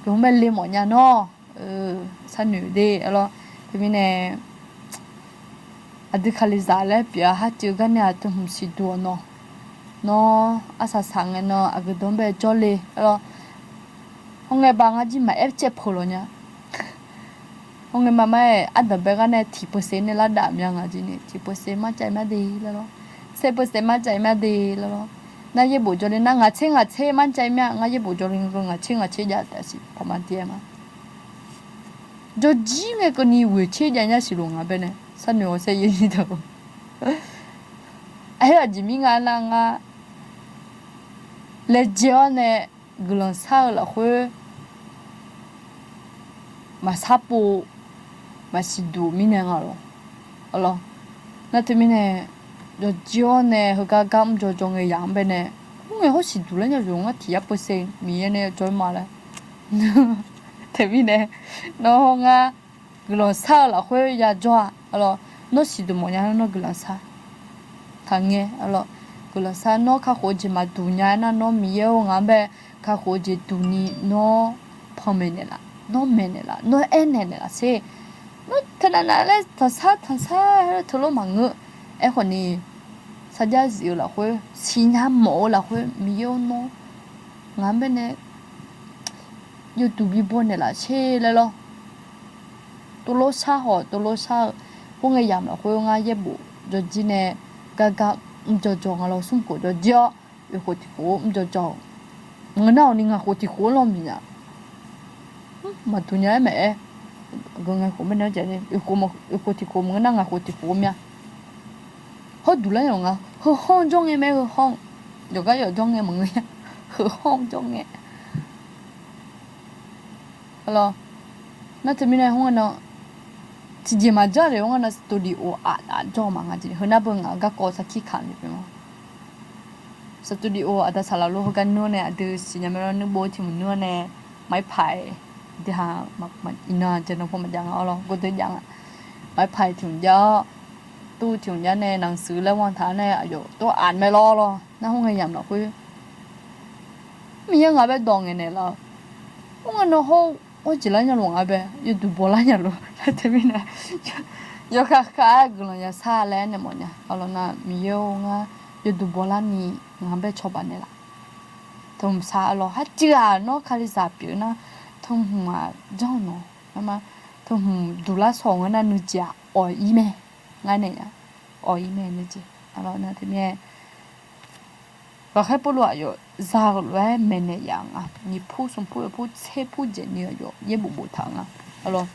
aqgeu hmq bae le mawf nya nawr. Sharnoeq de-a lawr. Teumirnae aqdui Kalizaq laer pyeuf-a, harcuiv gar nae aqdui hmq siqduq-awq nawr. Nawr arsaq saq ngae nan aqgeu deuq-anr bae jawrle-a lawr. Hawr ngae ba ngar jir maqaer caev peuq lawq nya. Hawr ngae ma mar-aer ardanq bae gar nae tiq peuqsaev nae lar daf mya nga jir ni, tiq peuqsaev mar cav-ir mar de laer lawr. Tser peuqsaev mar cav-ir mar de laer lawr. Nar yaerbof jawrle nar ngaq tser ngaq tser mar cav-ir mya. Ngar yaerbof jawrle ngae ngaq tser ngaq tser jav taf siq paqma de-aer ma. Jawrjir ngae keuvni ghoeq tser jav nya siq loq nga bae nae sharnoeq-awr saer yaer ni deuq. Aer aqjeq mir nga nar ngar laejae-awr nae guiqlanq shar-eu lafkhoer maqshar pov, maqsiq duq mirnae nga lawq. Nar teumirnae jawrjir-awr nae heugar gar mr jawr jawr ngae yamq-anr bae nae, mr ngae hawr siq duq laer nya yawq ngar tiq yar peuqsaev Miqyaer nae jawr-ir ma laer. Teumirnae nawr hawr ngar guiqlanq shar-eu lafkhoer yajawr-a. Nawr siq duq mawf nya nar nawr guiqlanq shar taqngae. Guiqlanq shar, nawr kakhof-eu jeq maqduq nya-aer nar nawr Miqyaer-or ngaq-anr bae kakhof-eu jeq duq ni nawr panmaeq naeqlaf, nawr maeqnaeq laf, nawr aernaeq naeqlaf sher. Nawr teunav nav laer tanqsar tanqsar teulof maqngeur. Aerkhawf ni sarjax zif-eu lafkhoer siqnya mawf-eu lafkhoer Miqyaer-or nawr ngaq-anr bae nae yawduq bibaw naeqlaf sher laer lawr. Tovlof shar hawq tovlof shar-eu khoerngae yamq lafkhoer ngar yaerbof jawrjir nae gar gar mr jawr jawr nga lawr. Smrkhof jawrjir-awr oeqkhof tiqkhof mr jawr jawr-eu maqngeur nar-awq ni ngaq khof tiqkhof-anr lanr miq nya. Maqduq nya-aer maeq-aer geu ngae khof bae nae-anr jav-aer oeqkhof tiqkhof maqngeur nar ngaq khof tiqkhof mya. Hawr duq lar yawq nga, heu hawr-anr jawr ngae mae, heu hawr-anr. Yawqgar yawq jawr ngae maqngeur-a, heu hawr-anr jawr ngae. Nar teumirnae hawr nga nan, tiqjeq maqjanr le hawr nga nan studio aqdaf jawr ma nga jeq. Heu nar beu ngaq garkawv sarkir kaq le pyeuf ma. Studio aqda saqlaq lor heugar nuir-awr nae aqdui siqnya mae lor, nuir bov tiq mq nuir-awr nae maqir paq-aer Deuq ha, iqnan jeq nan paw maqjav nga-awr lawr, gordeuv jav nga. Maqpaq-iq tiq hmq jav-awr, tuv tiq hmq jav nae naqsuq laer ghanr taq-awr nae aqyawf tov-aer mae lawr lawr. Nar hawr ngae yamq lafkhoer Miqyaer ngaq bae dawq ngaeqnaeq laf-eu, mr ngae nan hawr-eu jeq lar nya luf nga bae, yawduq baw lar nya luf nar teumirnae, yawkhav khav-aer guiqlanq yashar laer nae mawfnya. Arlawr nar Miqyaer-or, ngar yawduq baw larni ngaq bae cawba naeqlaf. Teu hmq sar arlawr, harcuiv-aq nawr kalizaq pyeuf nar, teu hmq-aq janr-eu nawq. Aerma, teu hmq duqlar shawr-euq ngeur nar nuijeq-aq awq-ir mae. Ngar naeq-a, awq-ir mae nuijeq. Arlawr nar teumirnae Ghaqkhaer Pawrluv aqyawf za-eu lof-aer maeqnaeq yaf nga. Nyiq pur smq pur oeq pur tser pur jeq ni aqyawf yaerbof boftaq-eu nga. Arlawr,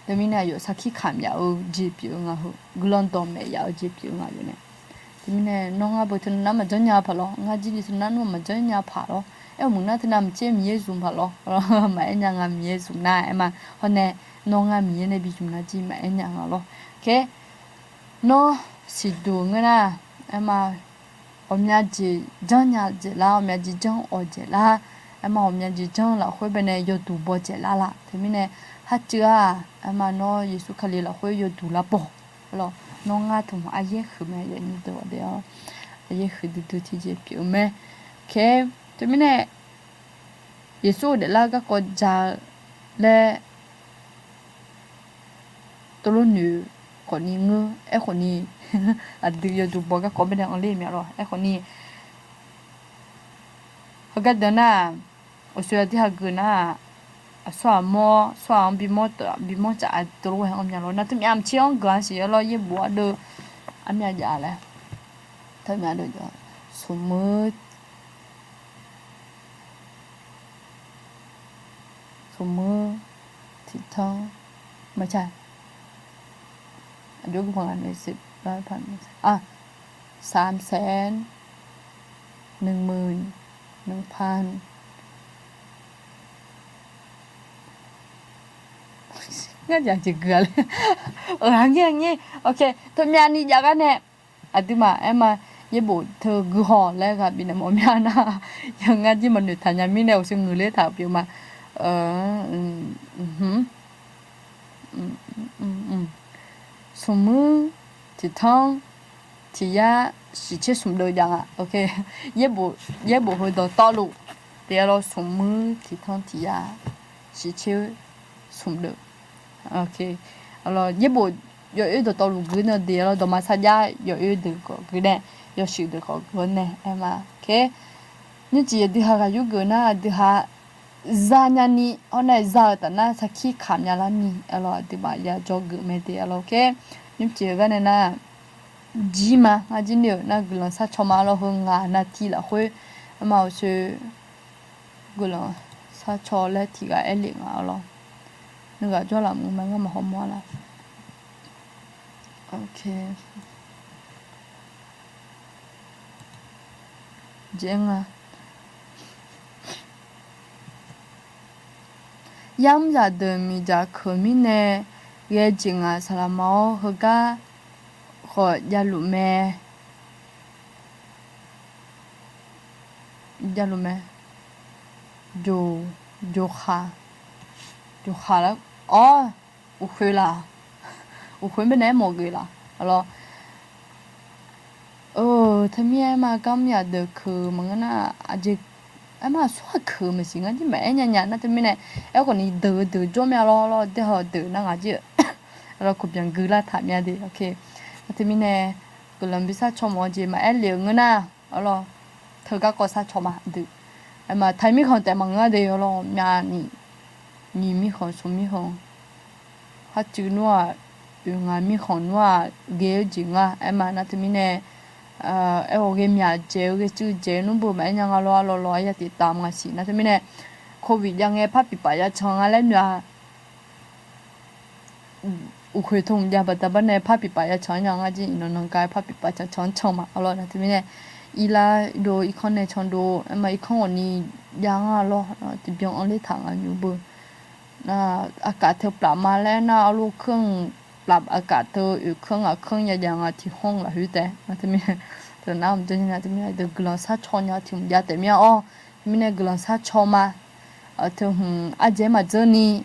teumirnae aqyawf sarkir kamq yaf-eu jeq pyeuf-eu nga heu, guiqlanq dawqmaeq yaf-eu jeq pyeuf-eu nga aqyawf nae. Teumirnae nawr ngar beu teunav nar maqjanr nya paq lawr, ngar jir li teunav nar maqjanr nya paq lawr. Aer-euq meuq nar teunav maqtser Miqyaer zmq paq lawr, maqaer nya nga Miqyaer zmq nar aerma. Hawr nae nawr ngar Miqyaer nae bi zmq nar jir maqaer nya nga lawr. Khe, nawr siqduq ngeur nar, aerma, ghawqmya jeq janrnya dzaeqlar, ghawqmya jeq janr-awq dzaeqlar, aerma ghawqmya jeq janr lafkhoer baenae yawduq baw dzaeqlar laf. Teumirnae harcuiv-aq, aerma nawr Yeqsur Kali lafkhoer yawduq lar baw. Arlawr, nawr ngar teu hmq aryaer huiq mae, yawnyir deuq-awr, aryaer huiqdui dui tiqjeq pyeuf-eu mae. Khe, teumirnae Yeqsur-euq daeflar garkawv ja-eu laer tov lof noeq khawfni ngeur. Aerkhawfni aqdui yawduq baw garkawv baenae anr ler mya lawr. Aerkhawfni heugar deuq nar-aq, uqshoe aqdui hageuf nar-aq, aqsur aqmawr, aqsur aq-anr bimawr caf-a tov lof-aer anr mya lawr. Nar teumirnae maqtser anr geuf-a siq-aer lawr, yaerbof ardeuv armyav jav laer. Teumirnae smq muir smq muir tiqtanr maqca. สามแสน หนึ่งหมื่น หนึ่งพัน Ngar jeq jeq gui-a le. Aq, ngir ngir. Ok, teumyavni jav gar nae aqduimaf aerma, yaerbof teu guihaw laer ghaq bifnaeq mawf mya nar, yawqngar jir maqnoeq taq nya mirnae uqshoe ngeuq ler taq pyeuf ma. Smq muir tiqtanr tiqyar shiqtser smq deuv jav nga. Ok, yaerbof heu dawqtawvluf, tiqyar lawr smq muir tiqtanr tiqyar shiqtser smq deuv. Ok, yaerbof yawoer dawqtawvluf gui nae de lawr, dawqma sarjax yawoer deuq khawf gui nae, yawshuif deuq khawf gui-awr nae aerma. Ok, nymrcif aqdui ha ghaq yurgeuf nar aqdui ha zanya ni, awr nae za-eu taf nar sarkir kamq nya lar ni, arlawr aqduimaf ya jawrgeuf mae de arlawr. Ok, nymrcif-eu gar nae nar, jir ma, ngar jir ni-euq nar guiqlanq sharcaw ma lawr, heu ngaq navti lafkhoer, aerma uqshoe guiqlanq sharcaw laer tiqghaq aer lef nga arlawr. Nuighaq jawrlaf mq ma ngar maqhaw mawr-a lar. Ok, jeq nga. Yamr zaqdeuq miqdzaq keuq mirnae ghae jeq ngaq saqlaq ma-awr heugar khawf javluf mae. Javluf mae. Joq, joqkhaq, joqkhaq lar, awr, uqkhoeq laq, uqkhoeq mirnae aermawf geuf laq arlawr. Teumirnae aerma garmr zaqdeuq keuq maqngeur nar, aqjeq aerma aqsur ghaq keuq maqsiq ngar jir maqaer nya nya nar teumirnae, aerkhawfni deuq-eu deuq jawr mya lawr lawr, deuq-eu deuq nar ngaq jir-eu arlawr kuqbyan gui lar taq mya de. Ok, nar teumirnae guiqlanq bi sharcaw mawf-eu jeq maqaer lef-euq ngeur nar arlawr, teugar kawv sharcaw ma deuq. Aerma taiq mirkhanq taef maqngeur de arlawr, myavni nyiq mirkhanq smq mirkhanq, harcuiv nmr-aq, oeq ngaq mirkhanq nmr-aq ghae-eu jeq nga. Aerma nar teumirnae, aerkhawf ghae myaq dzaeq-eu ghae cuiv dzaeq-eu nmr beu maqaer nya nga lawr, arlawr lawr aqyar tiqtav maqsiq nar teumirnae, covid jav ngae par pifpaf ya can nga laer noeq-a. Uqkhoeq teu hmq jav baqda bar nae par pifpaf ya can nya ngar jir iqnan nan gar par pifpaf can can can ma arlawr nar teumirnae, irlar dov irkanr nae can dov aerma irkanr ghawqni jav nga lawr, tiqbyan anr ler taq nga nymr beu. Aqkaf teu paf ma laer nar arlawr keurmq paf, aqkaf teu oeq keurmq ngaq keurmq ya jav nga tiq hmq lafkhoer taef nar teumirnae, teu nar mq janr nya teumirnae deuq guiqlanq sharcaw nya tiq hmq jav taef mir-a awr, teumirnae guiqlanq sharcaw ma. Teu hmq ardzaeq-aer maqdzeur ni,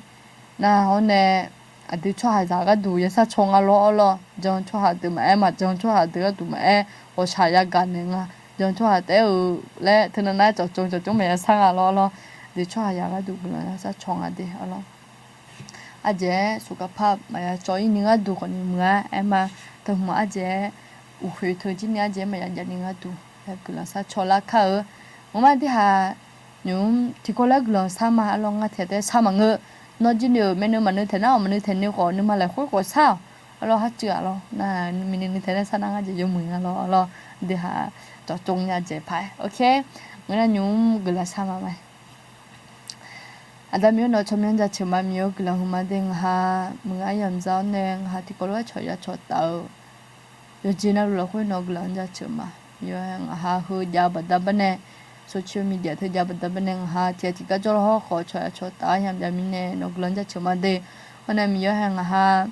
nar hawr nae aqdui tsawrhaqzaq gharduq yasar caw nga lawr-awr lawr. Jan tsawrhaq deuq maqaer, maqjan tsawrhaq deuq gharduq maqaer, ghawqshaq yagaq naeq nga. Jan tsawrhaq taef-aer-euq laer teunav nar cawqcawq cawqcawq maqya sar nga lawr-awr lawr. Aqdui tsawrhaqzaq gharduq guiqlanq yasar caw nga de-awr lawr. Ardzaeq-aer สุขภาพ maqya cawv-ir ni gharduq khawfni muiq-ar aer ma. Teu hmq ardzaeq-aer uqkhoeq teu jir ni ardzaeq-aer maqya jav ni gharduq guiqlanq sar caw lar kar-eu. Ngamaf dirhaq nymq-mr tiqkawv laer guiqlanq sar ma-awr lawr. Ngar tiqghaq taef-aer sar maqngeur. Nawr jir ni-euq maernui maqnui taeq nar-awq, maqnui taeq ni khawf nuima laeqkhoer khawf sar-awq. Awr lawr, har cuiv-aq lawr. Nar nuima ni nui taeq nar sar nar ngar jeq yawmuiq nga lawr-awr lawr. Dirhaq cawqcawq nya dzaeq paq-aer. Oke, ngeur nar nymq-mr guiqlanq sar ma ma. Aqda Miqyaer nawq tsawrmyanr jaceuq ma. Miqyaer-or guiqlanq huiqma de. Ngaqha meuq-ar yamqdzaq-awr nae ngaqha tiqkawv lof-aer cawq ya cawq taf-eu yawqjeq navluf lafkhoer nawq-eu guiqlanq-anr jaceuq ma. Miqyaer-or-aer ngaqha heu jav baqda bar nae, social media teu jav baqda bar nae ngaqha tiqghaq tiqgar jawr lawr hawr khawf cawq ya cawq taf-awr yamq jav mirnae nawq-eu guiqlanq-anr jaceuq ma de. Hawr nae Miqyaer-or-aer ngaqha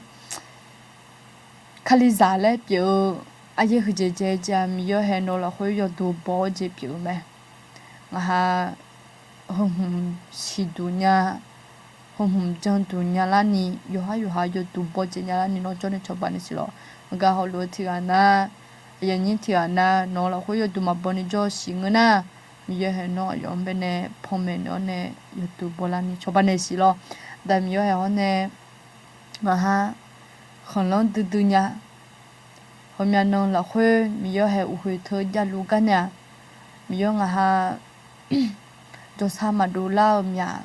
Kalizaq laer pyeuf-eu aryaer huiqdzaeq dzae-eu jeq-aq, Miqyaer-or-aer nawq-eu lafkhoer yawduq baw-eu jeq pyeuf-eu mae. Ngaqha heu hmq siqduq nya, heu hmq janduq nya larni, yawqhar yawqha yawduq baw jeq nya larni nawr jawr nae cawba naeq siq lawq. Heugar hawluf-eu tiqghaq nar, aqyawf nyir tiqghaq nar nawq-eu lafkhoer yawduq maqbaw ni jawr-eu siq ngeur nar, Miqyaer-or-aer nawr aqyawf-anr bae nae panmaeq naeq-awr nae yawduq baw larni cawba naeq siq lawq. Aqda Miqyaer-or-aer hawr nae ngaqha khanqlanr duidui nya, heumyav nan lafkhoer Miqyaer-or-aer uqkhoeq teu javluf gar naeq-aq, Miqyaer ngaqha jawrsar maqdov lar-eu myaq,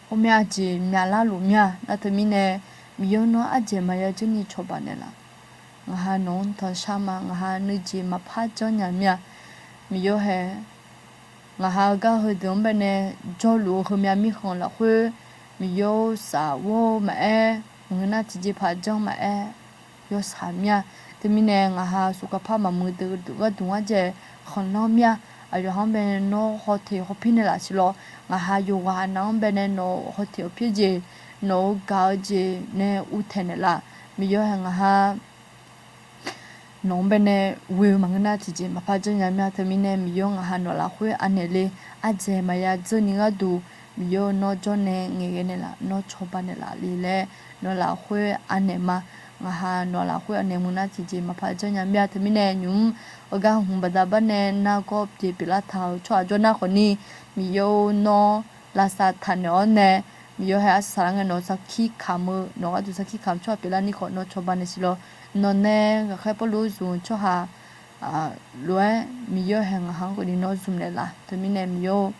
ghawqmya jeq myaqlar luf mir-a. Nar teumirnae Miqyaer nawr ardzaeq maqya dzeur ni cawba naeqlaf. Ngaqha nawq-anr tanqshar ma. Ngaqha nuijeq maqpar janrnya mir-a. Miqyaer-or-aer ngaqha-eu gar heudeuq-anr bae nae jawrluf-eu heumyav mirkhanq lafkhoer Miqyaer-or safghor-eu maqaer, maqngeur nar tiqjeqpaq janr maqaer, yawshaq mir-a. Teumirnae ngaqha สุขภาพ maqmuiq deuq gharduq ngar dzaeq khanqlanr mir-a. Aqyawf-anr bae nae nawr hawteq hawpir naeqlaf siq lawq. Ngaqha yawqghaq nav-anr bae nae nawq hawteq hawpir jeq, nawq-eu gaq-eu jeq nae uvtaeq naeqlaf. Miqyaer-or-aer ngaqha nawq-anr bae nae ghoe-eu maqngeur nar tiqjeq maqpar janrnya mir-a. Teumirnae Miqyaer-or ngaqha nawq lafkhoer anaeq le, ardzaeq maqya dzeur ni gharduq Miqyaer-or nawr jawr nae ngaeqghae naeqlaf, nawr cawba naeqlaf le laer nawq lafkhoer anaeq ma. Ngaqha nawq lafkhoer anaeq muiq nar tiqjeq maqpar janrnya mir-a. Teumirnae nymq-mr heugar hmq baqda bar nae nargawr pyeuf pyeuflar taq-euq tsawrhaq jawr nar khawfni, Miqyaer-or nawr lavsav taq naeq-awr nae, Miqyaer-or-aer arsaq lar ngae nawq sarkir kamq-eu, nawq gharduq sarkir kamq tsawrhaq pyeuflar ni khawf nawr cawba naeq siq lawq. Nawq nae ghaqkhaer Pawrluv-anr zmq-eu tsawrhaq lof-aer Miqyaer-or-aer ngaqha-anr keuvni nawr zmq naeqlaf. Teumirnae Miqyaer-or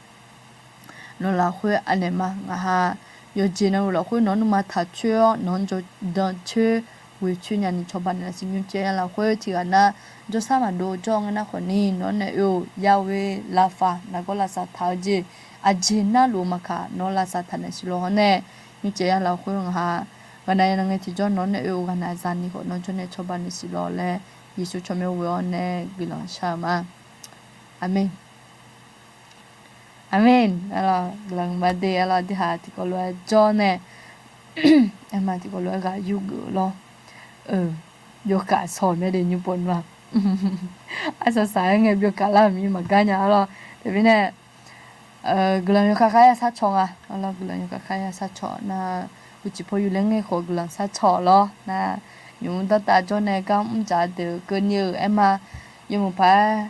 nawq lafkhoer anaeq ma. Ngaqha yawqjeq navluf lafkhoer nawq-anr nuima taq coer-awr nawq-anr jawrdan coer ghoe coer nyani cawba naeqlaf siq. Nymrcaev ya lafkhoer tiqghaq nar jawrsar maqdov jawr-eu ngeur nar khawfni nawq-anr nae oe-euq yaghoe lavfaq nargawr lavsav taq-eu jeq, aqjeq narluf-eu maqkaq nawq-anr lavsav taq naeq siq lawq. Hawr nae nymrcaev ya lafkhoer ngaqha ghaqnav ya nav ngae tiqjawr nawq-anr nae oe-euq ghaqnav zaqni khawf nawr jawr nae cawba naeq siq lawq laer Yeqsur tsawrmyanr ghoe-awr nae guiqlanq shar-eu ma. Aqmeq. Aqmeq. Arlawr guiqlanq ma de. Arlawr dirhaq tiqkawv lof-aer jawr nae, aerma tiqkawv lof-aer ghaq yurgeuf lawr. Byawkhav sawq mae de nymr pov nmr-a. Arsaq saq-aer ngae byawkhav lar-euq mir maqgar nya arlawr. Teumirnae guiqlanq yawkhav khav ya sar cawq nga. Arlawr guiqlanq yawkhav khav ya sar cawq nar, uqcif paw yuf laer ngae khawf guiqlanq sar cawq lawr nar, nymq-mr danrtav jawr nae gar mr dzaq deuq keuvni-euq aerma yawmuiq paq-aer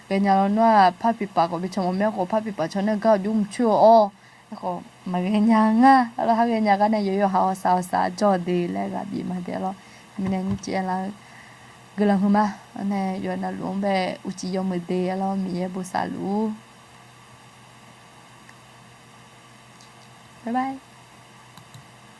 ghaenya lawnmr-aq par piqpaf khawf bi can mawf mir-a khawf par piqpaf can nae gar aqjox mq coer-eu awr, aerkhawf maqghae nya ngar arlawr, har ghaenya gar nae yawqyawq haq hawsav hawsav jawr-eu de laer ghaq bif ma de arlawr. Mirnae nymrcaev ya lar-eu guiqlanq huiqma. Arnae yawqha navluf-anr bae uqcif yawmuiq de arlawr, Miqyaer bosav luf-ur. Bye bye.